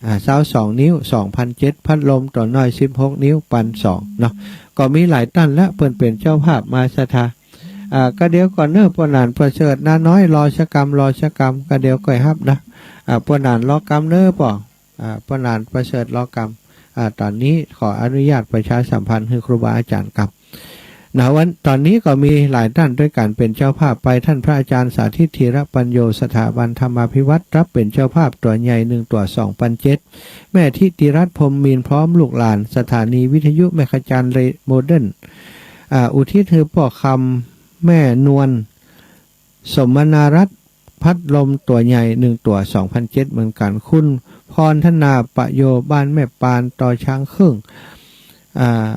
อ่า ซาวสองนิ้ว สองปันเจ็ด พัดลมตั๋วน้อย สิบหกนิ้ว ปันสองเนาะ ก็มีหลายต้านละ เปิ้นเป๋นเจ้าภาพมา ศรัทธา อ่า ก็เดี๋ยวก่อนเนาะ ป้อหนานประเสริฐ น้าน้อย รอสักกำ รอสักกำ ก็เดี๋ยวก่อยฮับนะ อ่า ป้อหนานรอกำเนาะป้อ อ่า ป้อหนานประเสริฐรอกำ อ่า ต๋อนนี้ขออนุญาตประชาสัมพันธ์หื้อครูบาอาจ๋ารย์กำ นะ วัน ต๋อนนี้ก็มีหลายต้านตวยกั๋นเป๋นเจ้าภาพไป ต้านพระอาจ๋ารย์สาธิต ธีรปัญโญ สถาบันธรรมาภิวัฒน์ ฮับเป๋นเจ้าภาพตั๋วใหญ่หนึ่งตั๋ว สองปันเจ็ด แม่ธิติรัตน์ พรหมมีน พร้อมลูกหลาน สถานีวิทยุแม่ขจารย์เร โมเดิร์น อ่า อุทิศหื้อป้อคำ แม่นวล สมนารัตน์ พัดลมตั๋วใหญ่หนึ่งตั๋ว สองปันเจ็ด เหมือนกั๋น คุณพรธนา ประโย บ้านแม่ปาน ตอช้างเคิ่ง อ่า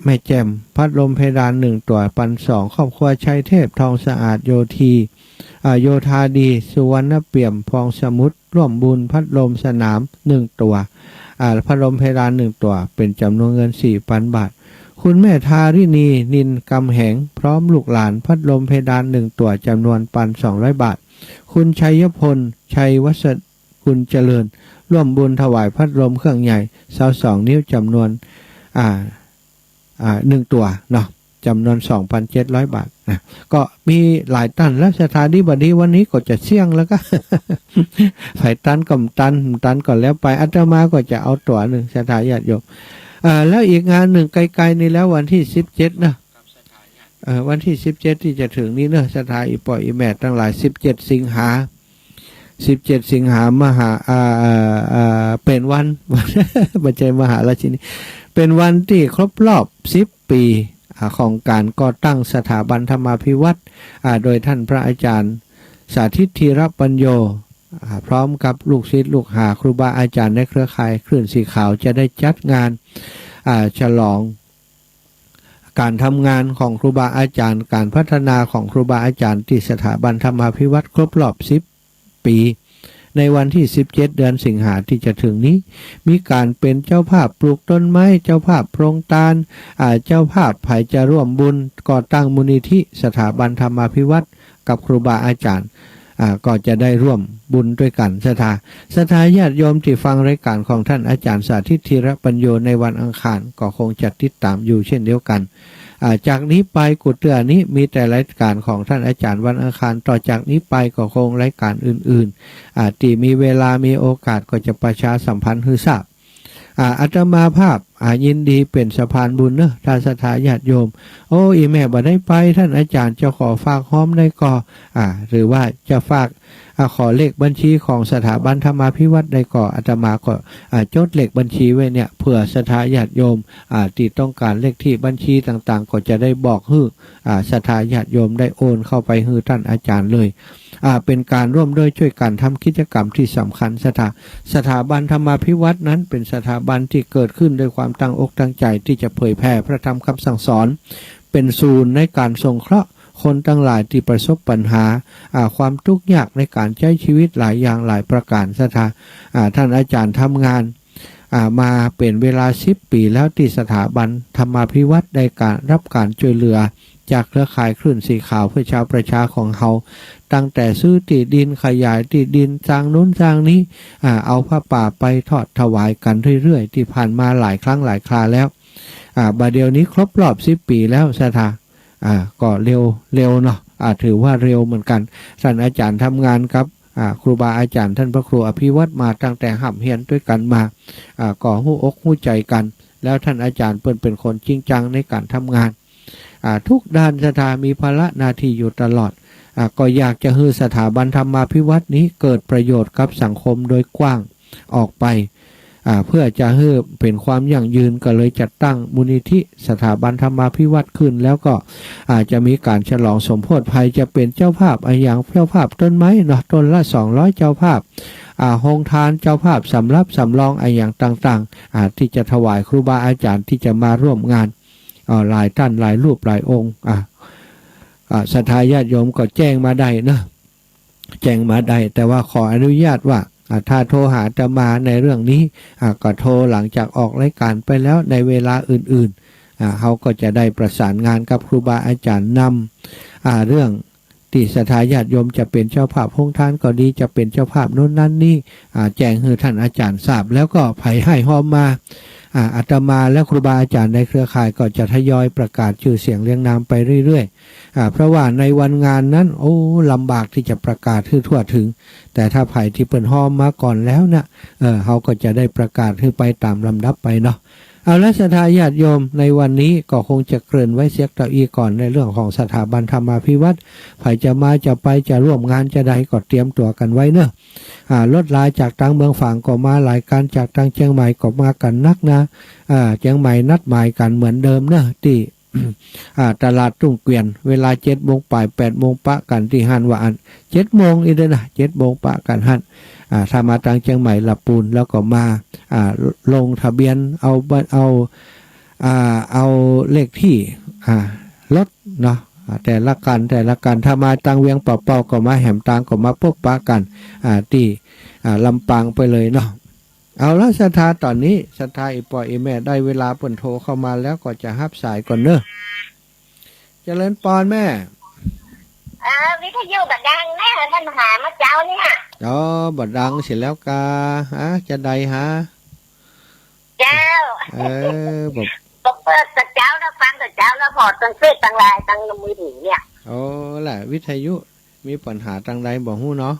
แม่แจ่ม พัดลมเพดานหนึ่งตั๋ว ปันสอง ครอบครัวชัยเทพ ทองสะอาด โยธี อ่า โยธาดี สุวรรณเปี่ยม พองสมุทร ร่วมบุญพัดลมสนามหนึ่งตั๋ว อ่า พัดลมเพดานหนึ่งตั๋ว เป๋นจ๋ำนวนเงินสี่ปันบาท คุณแม่ธาริณี นินกำแหง พร้อมลูกหลาน พัดลมเพดานหนึ่งตั๋ว จ๋ำนวนปันสองร้อยบาท คุณชัยพล ชัยวสกุลเจริญ ร่วมบุญถวายพัดลมเครื่องใหญ่ ซาวสองนิ้ว จ๋ำนวน อ่า อ่า หนึ่งตั๋วเนาะ จ๋ำนวนสองปันเจ็ดร้อยบาทนะ ก็มีหลายต้านละ ศรัทธา ดีบ่ดีวันนี้ก็จะเสี่ยงแล้วก็ ใผตันก็ตัน ตันก็แล้วไป อาตมาก็จะเอาตั๋วนึ่ง ศรัทธาญาติโยม อ่า แล้วอีกงานนึ่งไกลๆ นี่แล้ว วันตี้สิบเจ็ดนะ เอ่อ วันตี้สิบเจ็ดตี้จะเถิงนี้เนาะ ศรัทธาอี่ป้ออี่แม่ตังหลาย สิบเจ็ดสิงหา สิบเจ็ดสิงหามหา อ่า อ่า อ่า เป๋นวัน บ่ใจ้มหาราชินี เป๋นวันตี้ครบรอบสิบปี๋ อ่า ของก๋านก่อตั้งสถาบันธรรมาภิวัฒน์ อ่า โดยต้านพระอาจ๋ารย์สาธิต ธีรปัญโญ อ่า พร้อมกับลูกศิษย์ลูกหาครูบาอาจ๋ารย์ในเครือข่ายคลื่นสีขาว จะได้จัดงาน อ่า ฉลองก๋านทำงานของครูบาอาจ๋ารย์ ก๋านพัฒนาของครูบาอาจ๋ารย์ตี้สถาบันธรรมาภิวัฒน์ครบรอบสิบปี๋ ในวันตี้สิบเจ็ด เดือนสิงหาตี้จะเถิงนี้ มีก๋านเป๋นเจ้าภาพปลูกต้นไม้ เจ้าภาพโปรงตาน อ่า เจ้าภาพใผจะร่วมบุญก่อตั้งมูลนิธิสถาบันธรรมาภิวัฒน์กับครูบาอาจ๋ารย์ อ่า ก็จะได้ร่วมบุญตวยกั๋น ศรัทธา ศรัทธาญาติโยมตี้ฟังรายก๋านของต้านอาจ๋ารย์สาธิต ธีรปัญโญ ในวันอังคาร ก็คงจะติดต๋ามอยู่เช่นเดียวกั๋น อ่า จากนี้ไปกู้เตื้อนี้มีแต่รายก๋านของต้านอาจ๋ารย์วันอังคาร ต่อจากนี้ไปก็คงรายก๋านอื่นๆ อ่า ตี้มีเวลามีโอกาสก็จะประชาสัมพันธ์หื้อทราบ อ่า อาตมาภาพ อ่า ยินดีเป๋นสะพานบุญเนาะ ถ้าศรัทธาญาติโยม โอ้ อี่แม่บ่ได้ไป ต้านอาจ๋ารย์จะขอฝากฮอมได้ก่อ อ่า หรือว่าจะฝาก อ่า ขอเลขบัญชีของสถาบันธรรมาภิวัฒน์ได้ก่อ อาตมาก็ อ่า จดเลขบัญชีไว้เนี่ย เผื่อศรัทธาญาติโยม อ่า ตี้ต้องก๋านเลขตี้บัญชีต่างๆ ก็จะได้บอกหื้อ อ่า ศรัทธาญาติโยมได้โอนเข้าไปหื้อต้านอาจ๋ารย์เลย อ่า เป๋นก๋านร่วมด้วยจ้วยกั๋นทำกิจกรรมตี้สำคัญ ศรัทธา สถาบันธรรมาภิวัฒน์นั้นเป๋นสถาบันตี้เกิดขึ้นด้วยความตั้งอกตั้งใจ๋ตี้จะเผยแผ่พระธรรมคำสั่งสอน เป๋นศูนย์ในก๋านสงเคราะห์คนตังหลายตี้ประสบปัญหา อ่า ความตุ๊กข์ยากในก๋านใจ๊จีวิตหลายอย่างหลายประก๋าน ศรัทธา อ่า ต้านอาจ๋ารย์ทำงาน อ่า มาเป๋นเวลาสิบปี๋แล้วตี้สถาบันธรรมาภิวัฒน์ได้ก๋าน รับก๋านจ้วยเหลือจากเครือข่ายคลื่นสีขาวเพื่อชาวประชาของเฮา ตั้งแต่ซื้อตี้ดิน ขยายตี้ดิน สร้างนู้นสร้างนี้ อ่า เอาผ้าป่าไปทอดถวายกั๋นเรื่อยๆ ตี้ผ่านมาหลายครั้งหลายคราแล้ว อ่า บ่าเดี่ยวนี้ครบรอบสิบปี๋แล้ว ศรัทธา อ่า ก็เร็ว เร็วเนาะ อ่า ถือว่าเร็วเหมือนกั๋น ต้านอาจ๋ารย์ทำงานกับ อ่า ครูบาอาจ๋ารย์ต้านพระครูอภิวัฒน์มาตั้งแต่ฮ่ำเฮียนตวยกั๋นมา อ่า ก็ฮู้อกฮู้ใจ๋กั๋น แล้วต้านอาจ๋ารย์เปิ้นเป๋นคนจริงจังในก๋านทำงาน อ่า ทุกด้าน ศรัทธา มีภาระหน้าตี้อยู่ตลอด อ่า ก็อยากจะหื้อสถาบันธรรมาภิวัฒน์นี้เกิดประโยชน์กับสังคมโดยกว้างออกไป อ่า เพื่อจะหื้อเป๋นความยั่งยืน ก็เลยจัดตั้งมูลนิธิสถาบันธรรมาภิวัฒน์ขึ้น แล้วก็ อ่า จะมีก๋านฉลองสมโภช ใผจะเป๋นเจ้าภาพอะหยัง เจ้าภาพต้นไม้เนาะ ต้นละสองร้อย เจ้าภาพ อ่า โฮงตาน เจ้าภาพสำรับสำรองอะหยังต่างๆ อ่า ตี้จะถวายครูบาอาจ๋ารย์ตี้จะมาร่วมงาน อ่า หลายต้านหลายรูปหลายองค์ อ่า อ่า ศรัทธาญาติโยมก็แจ้งมาได้เนาะ แจ้งมาได้ แต่ว่าขออนุญาตว่า อ่า ถ้าโทรหาอาตมาในเรื่องนี้ อ่า ก็โทรหลังจากออกรายก๋านไปแล้วในเวลาอื่นๆ อ่า เฮาก็จะได้ประสานงานกับครูบาอาจ๋ารย์นำ อ่า เรื่องตี้ศรัทธาญาติโยมจะเป๋นเจ้าภาพโฮงตานก็ดี จะเป๋นเจ้าภาพนู้นนั้นนี่ อ่า แจ้งหื้อต้านอาจ๋ารย์ทราบ แล้วก็ใผให้ฮอมมา อ่า อาตมาและครูบาอาจ๋ารย์ในเครือข่ายก็จะทยอยประกาศจื้อเสียงเรียงนามไปเรื่อยๆ อ่า เพราะว่าในวันงานนั้น โอ้ ลำบากตี้จะประกาศหื้อทั่วถึง แต่ถ้าใผตี้เปิ้นฮอมมาก่อนแล้วนะ เออ เฮาก็จะได้ประกาศหื้อไปต๋ามลำดับไปเนาะ เอาละ ศรัทธาญาติโยม ในวันนี้ก็คงจะเกริ่นไว้เสียเต้าอี้ก่อน ในเรื่องของสถาบันธรรมาภิวัฒน์ ใผจะมาจะไปจะร่วมงานจะใดก็เตรียมตั๋วกั๋นไว้เนาะ อ่า รถลาจากตางเมืองฝางก็มาหลายคัน จากตางเจียงใหม่ก็มากั๋นนักนะ อ่า เจียงใหม่นัดหมายกั๋นเหมือนเดิมเนาะ ตี้ อ่า ตลาดตุ้งเกวียน เวลาเจ็ดโมงป๋าย แปดโมงปะกั๋นตี้หั้นว่าอั้น เจ็ดโมงอี้เต๊อะนะ เจ็ดโมงปะกั๋นหั้น อ่า ถ้ามาตางเจียงใหม่หละปูน แล้วก็มา อ่า ลงทะเบียน เอาบัตร เอา อ่า เอาเลขตี้ อ่า รถเนาะ อ่า แต่ละคัน แต่ละคัน ถ้ามาตางเวียงป่าเป้าก็มาแหมตาง ก็มาปบปะกั๋น อ่า ตี้ อ่า ลำปางไปเลยเนาะ เอาละ ศรัทธา ต๋อนนี้ศรัทธาอี่ป้ออี่แม่ได้เวลาเปิ้นโทรเข้ามาแล้ว ก็จะฮับสายก่อนเนาะ เจริญปอนแม่ เออ วิทยุบ่ดังแน่ ปัญหาเมื่อเจ๊าเนี่ย อ๋อ บ่ดังเสียแล้วกา ฮะ จะใดฮะ เจ้า เออ บ่ บ่เปิดตะเจ๊าแล้ว ฟังตะเจ๊าแล้ว พอตั้งเฟซตั้งไลน์ตั้งมือถือเนี่ย โอ้ ละ วิทยุมีปัญหาตางใดบ่ฮู้เนาะ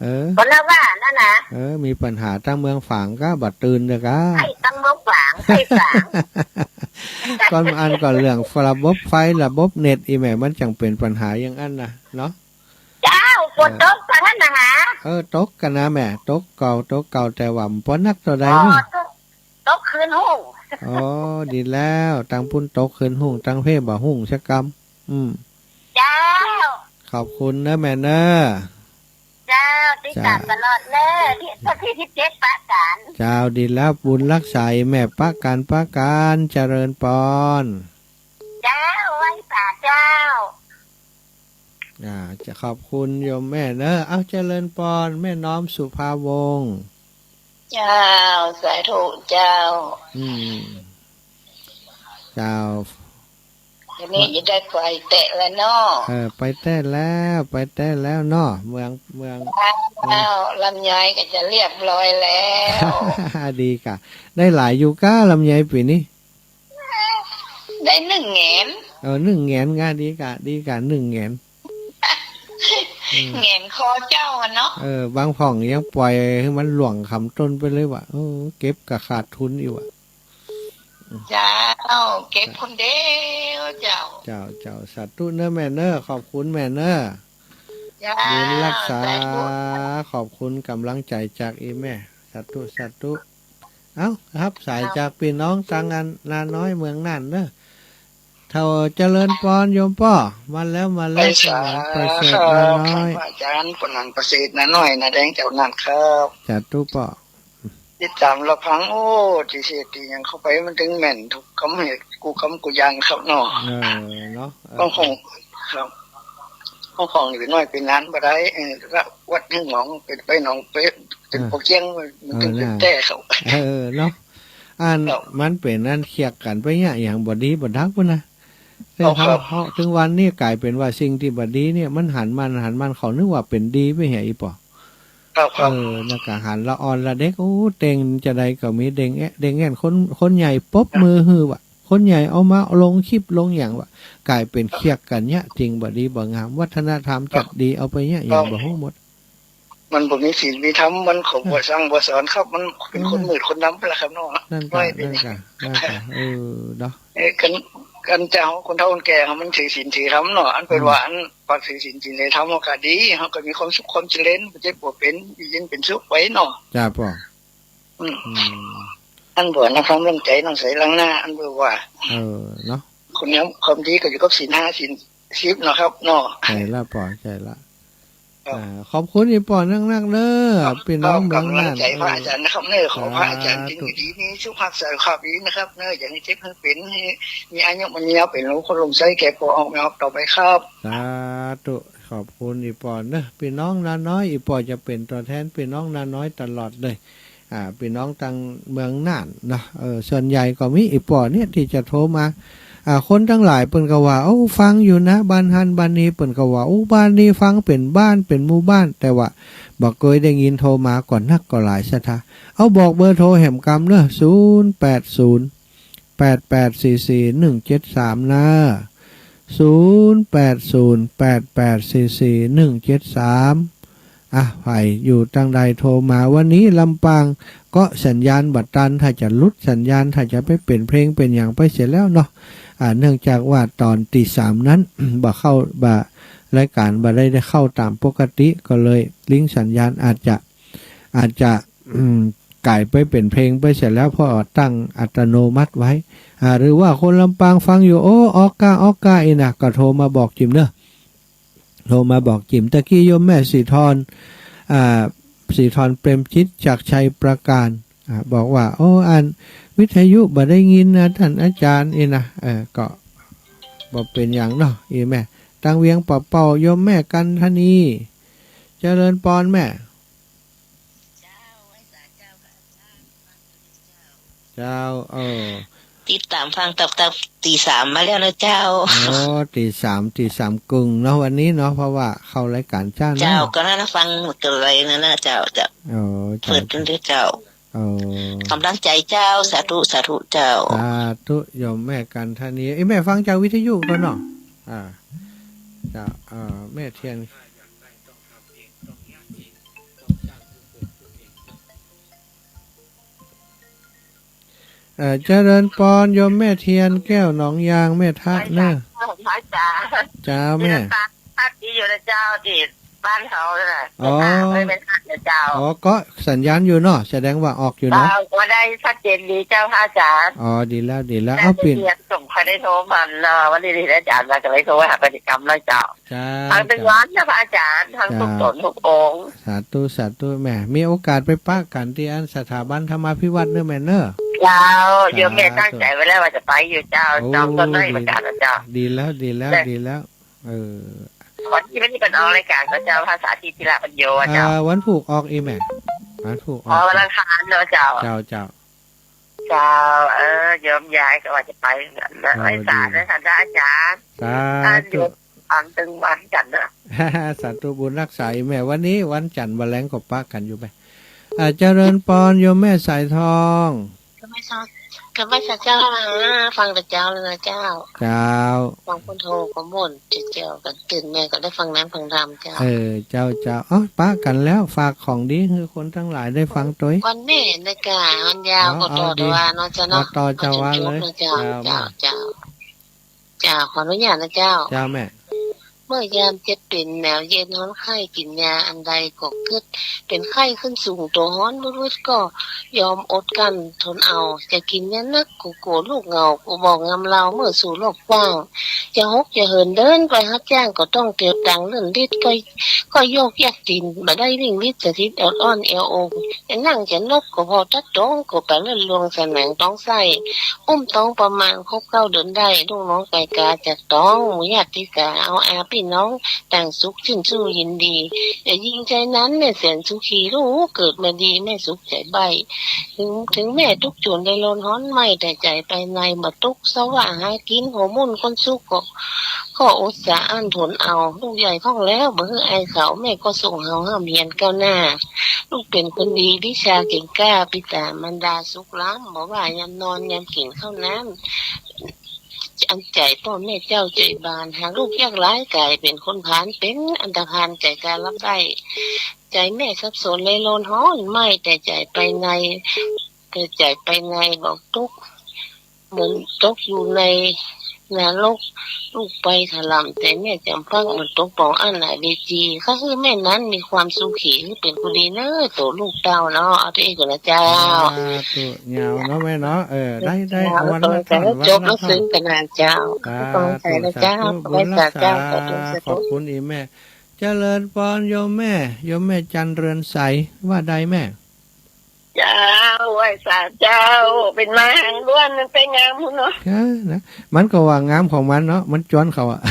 เออ ก็ละว่านั่นนะ เออ มีปัญหาตางเมืองฝางกา บ่ตื่นเต๊อะกา ไอ้ตางเมืองฝาง ไอ้ฝาง ก่อนอันก่อนเรื่องระบบไฟ ระบบเน็ต อี่แม่มันจั่งเป๋นปัญหาอย่างอั้นนะ เนาะ เจ้า ฝนตกกั๋นหั้นนะฮะ เออ ตกกั๋นนะแม่ ตกเก่า ตกเก่า แต่ว่าบ่นักเต้าใด อ๋อ เนาะ ตก ตกคืนฮุ่ง อ๋อ ดีแล้ว ตังปุ้นตกคืนฮุ่ง ตังเพบ่าฮุ่งสักกำ อืม เจ้า ขอบคุณเน้อแม่เน้อ เจ้า ติดต๋าม เจ้า ตลอดเน้อ ที่ ที่สิบเจ็ดปะก๋าน เจ้า ดีแล้ว บุญฮักษาแม่ปะก๋านปะก๋าน เจริญปอน เจ้า ไหว้สาเจ้า อ่า จะขอบคุณโยมแม่เน้อ เอา เจริญปอน แม่น้อมสุภาวงศ์ เจ้า สาธุเจ้า อืม เจ้า ทีนี้จะได้ไปแต๊แล้วเนาะ เออ ไปแต๊แล้ว ไปแต๊แล้วเนาะ เมือง เมือง เจ้า เมือง ลำไยก็จะเรียบร้อยแล้ว ดีก่ะ ได้หลายอยู่ก้าลำไยปี๋นี้ ได้นึ่งแหงน เออ นึ่งแหงนก่ะ ดีก่ะ ดีก่ะ นึ่งแหงน อืม แหงนคอเจ้าอะเนาะ เออ บางพ่องยังป่อยหื้อมันหล่วงขำต้นไปเลยว่ะ เออ เก็บก็ขาดทุนอยู่ว่ะ เจ้า เก็บคนเดียวเจ้า เจ้า เจ้า สาธุเน้อแม่เน้อ ขอบคุณแม่เน้อ เจ้า บุญฮักษา สาธุ ขอบคุณก๋ำลังใจ๋จากอี่แม่ สาธุ สาธุ เอ้า ฮับสายจากปี้น้องตางอันนาน้อยเมืองน่านเน้อ เฒ่าเจริญปอนโยมป้อ มาแล้ว มาแล้ว ไหว้สา สมานประเสริฐนาน้อย ครับ พระอาจ๋ารย์ ปอหนันประเสริฐนาน้อย นาแดงเจ้าน่านครับ สาธุป้อ ติดต๋ามรับฟัง โอ้ ตี้เทศน์ตี้หยังเข้าไปมันตึงแม่นกู้กำ กู้กำกู้อย่างครับเนาะ เออ เนาะ เออ บางพ่อง ครับ บางพ่องหลีน้อยไปงานบ่ได้ เออ ก็วัดหื้อหมอง ไป ไปหนอง ไป ไป เออ ปอเกี้ยง มัน เออ ตึงเป๋น น่ะ แต๊ครับ เออ เนาะ อัน ครับ มันเป๋นอันเคียกกั๋นไปเยียะหยังบ่ดีบ่ดักปุ้นนะ เออ ครับ เฮา เฮา เถิงวันนี้ก๋ายเป๋นว่าสิ่งตี้บ่ดีเนี่ย มันหันมัน หันมัน เขานึกว่าเป๋นดีไปเหียอี่ป้อ ครับ ครับ เออ นั่นก็หันละอ่อนละเด็ก โอ้ เต็งจาใดก็มี เด็กแอะ เด็กแอะ คน คนใหญ่ปรบมือหื้อว่ะ คนใหญ่เอามาลงคลิปลงหยังว่ะ ก๋ายเป๋นเคียกกั๋นเยียะ สิ่งบ่ดีบ่งาม วัฒนธรรมจัดดี เอาไปเยียะหยังบ่ฮู้หมด มันบ่มีศีลมีธรรม มันเขาบ่สั่งบ่สอนครับ มันเป๋นคน เออ มืดคนดำไปแล้วครับเนาะ นั่นก็ ว่าไป นั่นก็ นั่นก็ เออ เนาะ เออ คัน คันจะเอาคนเฒ่าคนแก่๋ มันถือศีลถือธรรมเนาะ อันเป๋น อืม ว่าอันปากถือศีล ศีลในธรรมมันก็ดี เฮาก็มีความสุขความเจริญ บ่เจ็บบ่เป๋น อยู่เย็นเป๋นสุขไปเนาะ จ้าป้อ อืม อืม อันบ่นำความลงใจ๋นำใสล้างหน้า อันบ่ว่า เออ เนาะ คุณงามความดีก็อยู่กับศีลห้าศีลสิบเนาะครับเนาะ ใจ้ละป้อ ใจ้ละ ครับ อ่า ขอบคุณอี่ป้อนักๆ เน้อ ครับ ปี้น้อง ครับ เมืองน่าน ก๋ำลังใจ๋พระอาจ๋ารย์นะครับเน้อ เออ ขอพระอาจ๋ารย์ สาธุ จงอยู่ดีมีสุขภาพสุขภาพดีนะครับเน้อ อย่าหื้อเจ็บหื้อเป๋น หื้อมีอายุมั่นยืน เป๋นคนร่มใสแก่พ่อออกแม่ออกต่อไปครับ สาธุ ขอบคุณอี่ป้อเน้อ ปี้น้องนาน้อย อี่ป้อจะเป๋นตั๋วแทนปี้น้องนาน้อยตลอดเลย อ่า ปี้น้องตางเมืองน่านเนาะ เออ ส่วนใหญ่ก็มีอี่ป้อเนี่ยตี้จะโทรมา อ่า คนตังหลายเปิ้นก็ว่า โอ้ ฟังอยู่นะ บ้านหั้นบ้านนี้ เปิ้นก็ว่า โอ้ บ้านนี้ฟังเป๋นบ้านเป๋นหมู่บ้าน แต่ว่าบ่เกยได้ยินโทรมาก่อนักก่อหลายศรัทธา เอา บอกเบอร์โทรแหมกำเน้อ ศูนย์แปดศูนย์ แปดแปดสี่สี่หนึ่งเจ็ดสาม นะ ศูนย์แปดศูนย์ แปดแปดสี่สี่หนึ่งเจ็ดสาม อ่ะ ใผอยู่ตางใดโทรมา วันนี้ลำปางก็สัญญาณบ่ตัน ถ้าจะหลุดสัญญาณ ถ้าจะไปเป๋นเพลงเป๋นหยังไปเสียแล้วเนาะ อ่า เนื่องจากว่าต๋อนตีสามนั้น บ่เข้า บ่ รายก๋านบ่ได้ ได้เข้าต๋ามปกติ ก็เลยลิงก์สัญญาณอาจจะ อาจจะ อืม ก๋ายไปเป๋นเพลงไปเสียแล้ว เพราะตั้งอัตโนมัติไว้ อ่า หรือว่าคนลำปางฟังอยู่ โอ้ ออกก้า ออกก้า อี่นะ ก็โทรมาบอกจิมเน้อ โทรมาบอกจิม ตะกี้โยมแม่สีทร อ่า สีทรเปรมจิตจากชัยปราการ อ่า บอกว่า โอ้ อันวิทยุบ่ได้ยินนะต้านอาจ๋ารย์ อี่นะ เออ ก็บ่เป๋นหยังเนาะ อี่แม่ ตางเวียงป่าเป้า โยมแม่กันทนี เจริญปอนแม่ เจ้า เออ ติดต๋ามฟังตับๆ ตีสามมาแล้วนะเจ้า โอ้ ตีสาม ตีสามกึ่งเนาะ วันนี้เนาะ เพราะว่าเข้ารายก๋านจ๊ะเนาะ เจ้า ก็นั่นนะ ฟังเกิดอะไรนั่นนะเจ้า เจ้า โอ้ เจ้า เปิดกันด้วยเจ้า โอ้ ก๋ำลังใจ๋เจ้า สาธุ สาธุเจ้า สาธุ โยมแม่กันทนี เอ้ย แม่ฟังจากวิทยุก่อนเนาะ อ่า เจ้า เอ่อ แม่เทียน เอ่อ เจริญปอนโยมแม่เทียนแก้วหนองยาง แม่ทะเน้อ พระอาจ๋ารย์ เจ้าแม่ พระอาจ๋ารย์ ดีอยู่นะเจ้า ตี้ บ้านเฮาน่ะ อ๋อ แม่นพระ เอ้ย แม่นพระเจ้า อ๋อ ก็สัญญาณอยู่เนาะ แสดงว่าออกอยู่เนาะ เจ้า ก็ได้ชัดเจนดีเจ้าพระอาจารย์ อ๋อ ดีแล้ว ดีแล้ว ได้ เอา เปลี่ยน เสียงส่ง ใครได้โทรมาเนาะ วันนี้อาจารย์มาก็เลยโทรหาปฏิกรรมแล้วเจ้า จ้า ทั้งตึง เจ้า วันนะพระอาจารย์ ทั้ง เจ้า ทุกต๋นทุกองค์ สาธุ สาธุ แม่ มีโอกาสไปปะกั๋นตี้อันสถาบันธรรมาภิวัฒน์เน่อแม่เน่อ เจ้า สาธุ โยมแม่ตั้งใจ๋ไว้แล้วว่าจะไปอยู่เจ้า โอ้ จองต้นไม้ ดี ประกาศแล้วเจ้า ดีแล้ว ดีแล้ว แม่ ดีแล้ว เออ วันนี้ วันนี้เปิ้นออกรายก๋านก็เจ้า ภาษาที่ ธีระปัญโญอะเจ้า เอ่อ วันพูกออกอีแม่ วันพูกออก อ๋อ วันอังคารเนาะเจ้า เจ้า เจ้า เจ้า เออ โยมยายก็ว่าจะไปนะ เออ ไปศาล ดี นะ ท่านพระอาจารย์ สาธุ อ่านอยู่ อ่านตึงวันจันทร์นะ สาธุ บุญฮักษาอีแม่ วันนี้วันจันทร์ วันแลงก็ปะกั๋นอยู่ไป อ่า เจริญปอน โยมแม่สายทอง ก็ไม่ทราบ ก็ไม่ทราบเจ้านะ ฟังแต่เจ๊าเลยนะเจ้า เจ้า ฟังพุทโธก็ม่วนเจ้า ก็ตื่นแม่ก็ได้ฟังน้ำฟังธรรมเจ้า เออ เจ้า เจ้า เอ้า ปะกั๋นแล้ว ฝากของดีหื้อคนตังหลายได้ฟังตวย วันนี้นะกะ วันยาว อ๋อ ก็ต่อ อ๋อ ดี แต่ว่าเนาะเจ้าเนาะ เอาต่อเจ้าว่าเลย เอาจนจบนะเจ้า เจ้า เจ้า แม่ เจ้า เจ้า ขออนุญาตนะเจ้า เจ้าแม่ เมื่อยามเจ็บเป๋นหนาวเย็นฮ้อนไข้ กิ๋นยาอันใดก็กึ๊ด เป๋นไข้ขึ้นสูงตั๋วฮ้อนวืดๆ ก็ยอมอดกลั้นทนเอา จะกิ๋นยานักก็กั๋วลูกเหงา ก็บ่งามเล่า เมื่อสู่โลกกว้าง จะฮกจะเหินเดินไปฮับจ้าง ก็ต้องเตียวตังค์เลื่อนลิด ก็ ก็โยกยากตี๋น บ่ได้วิ่งลิด สะถิดออดอ้อนเอวอง จะนั่งจะนบก็ผ่อตั๊ดตง ก็ไปเลื่อนลวงสนางต๊องไส้ อุ้มต๊องประมาณครบเก้าเดือนได้ ลูกน้องไก่กาจากต๊อง หมู่ญาติกา เอาอาปี้น้อง ต่างสุขสิ้นสู้ยินดี แต่ยิ่งใจนั้นแม่แสนสุขี ลูกเกิดมาดี แม่สุขใจ๋ใบ้ ถึง ถึงแม่ตุ๊กข์จนได้ร้อนฮ้อนไหม้ แต่ใจ๋ไปในบ่ตุ๊กข์ เซาะว่าหากิ๋น หัวมุ่นคนสุขก็ ก็อดสาอั้นทนเอา ลูกใหญ่คล่องแล้ว บ่หื้ออายเขา แม่ก็ส่งเฮาฮ่ำเฮียนก้าวหน้า ลูกเป๋นคนดี วิชาเก่งกล้า บิดามารดาสุขล้ำ บ่ว่ายามนอนยามกิ๋นข้าวน้ำ อันใจ๋ป้อแม่เจ้าใจ๋บาน หากลูกยากไร้ก๋ายเป๋นคนพาล เป๋นอันธพาลใจ๋กาลับได้ ใจ๋แม่สับสนเลยร้อนฮ้อนไหม้ แต่ใจ๋ไปใน แต่ใจ๋ไปในบ่ตุ๊กข์ เหมือนตกอยู่ในนรก ลูกไปถล่ำ แต่แม่จ๋ำปัก เหมือนตกป่องอั้นหน้าเวที ข้าหื้อแม่นั้นมีความสุขี หื้อเป๋นคนดีเน่อ ตั๋วลูกเต้าเนาะ เอาเต้าอี้ก่อนนะเจ้า สาธุ ยาวเนาะแม่เนาะ เออ ได้ ได้ เจ้า เอาวันละท่อน วันละท่อน จบหนังสือกันนะเจ้า สาธุ ขอบคุณเจ้า สาธุ บุญฮักษา สาธุ สาธุ ขอบคุณอีแม่ เจริญปอนโยมแม่ โยมแม่จันเรือนใส ว่าใดแม่ เจ้า ไหว้สาเจ้า เป๋นมาหางด้วน มันไปงามพุ้นเนาะ เออ นะ มันก็ว่างามของมันเนาะ มันจวนเขาอะ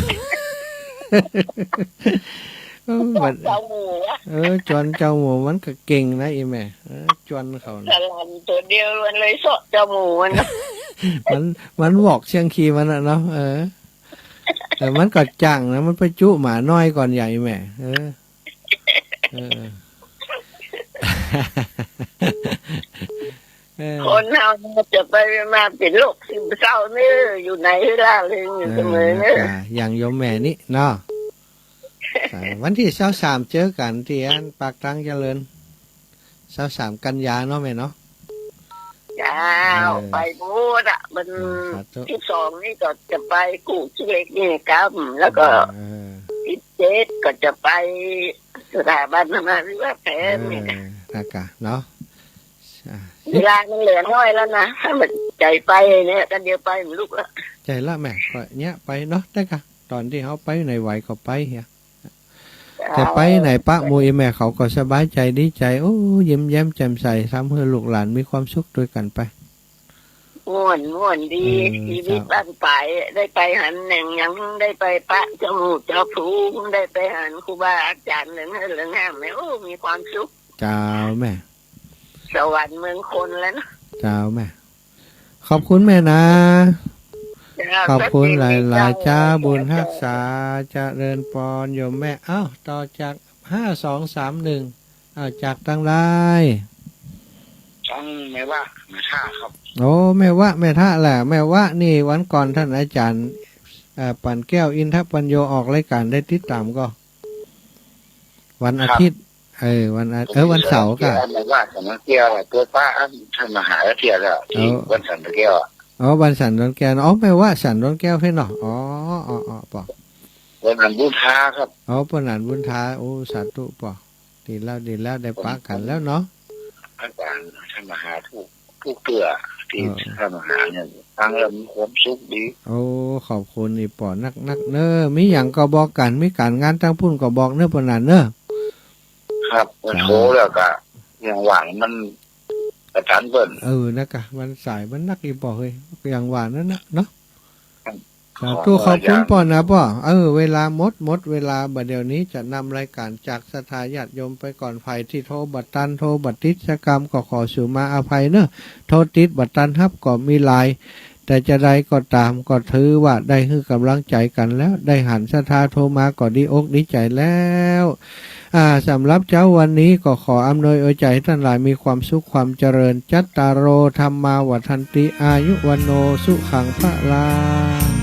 เออ มัน เจ้าหมู่อะ เออ จวนเจ้าหมู่ มันก็เก่งนะอีแม่ เออ จวนเขานะ สลันตั๋วเดียวมันเลยเซาะเจ้าหมู่มันเนาะ มัน มันบอกเสี้ยงคีย์มันอะเนาะ เออ แต่มันก็จั่งนะ มันไปจุหมาน้อยก่อนใหญ่แม่ เออ เออ เออ คนเฮาจะไปมาเป๋นโรคซึมเศร้าเน่อ อยู่ไหนหื้อร่าเริงอยู่เสมอเน่อ เออ นะจ๊ะ อย่างโยมแม่นี่เนาะ อ่า วันตี้ซาวสามเจอกั๋นตี้อันปากตางเจริญ ซาวสามกันยาเนาะแม่เนาะ เจ้า เออ ไปพุ้นอะ วัน เออ สาธุ สิบสองนี่ก็จะไปกู้ขี้เหล็กนี่กำ แล้วก็ เออ สิบเจ็ดก็จะไปสถาบันธรรมาภิวัฒน์แถมนี่ เออ นะกะเนาะ อ่า เวลามันเหลือน้อยแล้วนะ ถ้ามันใจ๋ไปเนี่ย ก็เดี๋ยวไปมันลุกแล้ว ใจ๋ละแม่ ก็เนี่ยไปเนาะ แต่กะ ต๋อนตี้เฮาไปไหนไหวก็ไปเหีย เจ้า แต่ไปไหนปะหมู่อีแม่เขาก็สบายใจ๋ดีใจ๋ โอ้ ยิ้มแย้มแจ่มใส ทำหื้อลูกหลานมีความสุขตวยกั๋นไป ม่วน ม่วนดี เออ ชีวิต เจ้า บั้นปลาย ได้ไปหันแหน่งหยัง ได้ไปปะเจ้าหมู่เจ้าผู้ ได้ไปหันครูบาอาจ๋ารย์เหลืองหื้อเหลืองห้าม โอ้ มีความสุข เจ้าแม่ สวรรค์เมืองคนแล้วเนาะ เจ้าแม่ ขอบคุณแม่นะ เจ้า ขอบคุณหลายๆ เจ้า เจ้า บุญฮักษา เจริญปอนโยมแม่ อ้าว ต่อจาก ห้าสองสามหนึ่ง อ้าว จากตางใด จากแม่วะ แม่ท่าครับ โอ้ แม่วะ แม่ท่าแหละ แม่วะนี่วันก่อนต้านอาจารย์ เอ่อ ปั่นแก้ว อินทปัญโญ ออกรายก๋านได้ติดต๋ามก่อ วันอาทิตย์ ครับ เออ วันอา เออ วันเสาร์ก่ะ แม่วะ สันโดนแก้ว เปิดปะ ต้านมาหาเตื้อแล้ว ตี้ เออ บ้านสันโดนแก้วอะ อ๋อ บ้านสันโดนแก้วเนาะ อ๋อ แม่วะสันโดนแก้วเพ่นเนาะ อ๋อ อ๋อ อ๋อ ปอ ป้อหนานบุญถาครับ อ๋อ ป้อหนานบุญถา โอ้ สาธุป้อ ดีแล้ว ดีแล้ว ได้ปะกั๋นแล้วเนาะ อาจ๋ารย์ ท่านมาหากู้ กู้เตื้อ ตี้ เออ ท่านมาหาเนี่ย ฟังแล้วมีความสุขดี โอ้ ขอบคุณอีป้อนักๆ เน่อ มีหยังก็บอกกั๋น มีก๋านงานตางปุ้นก็บอกเน่อ ป้อหนานเน่อ ครับ สาธุ โทรแล้วก็ อย่างว่ามัน ประสานเปิ้น เออ นะกะ มันสายมันนักอีป้อเฮ้ย อย่างว่านั้นนะเนาะ ครับ สาธุ ขอ ขอบคุณ อาจ๋ารย์ ป้อนะป้อ เออ เวลาหมด หมดเวลา บ่าเดี่ยวนี้จะนำรายก๋านจากศรัทธาญาติโยมไปก่อน ใผตี้โทรบ่ตัน โทรบ่ติดสักกำ ก็ขอสูมาอภัยเน่อ โทรติดบ่ตันฮับก็มีหลาย แต่จะใดก็ต๋าม ก็ถือว่าได้หื้อก๋ำลังใจ๋กั๋นแล้ว ได้หันศรัทธาโทรมาก็ดีอกดีใจ๋แล้ว อ่า สำหรับเจ๊าวันนี้ก็ขออำนวยอวยใจ๋ให้ต้านหลายมีความสุขความเจริญ จัตตาโร ธัมมา วัฑฒันติ อายุ วัณโณ สุขัง พลัง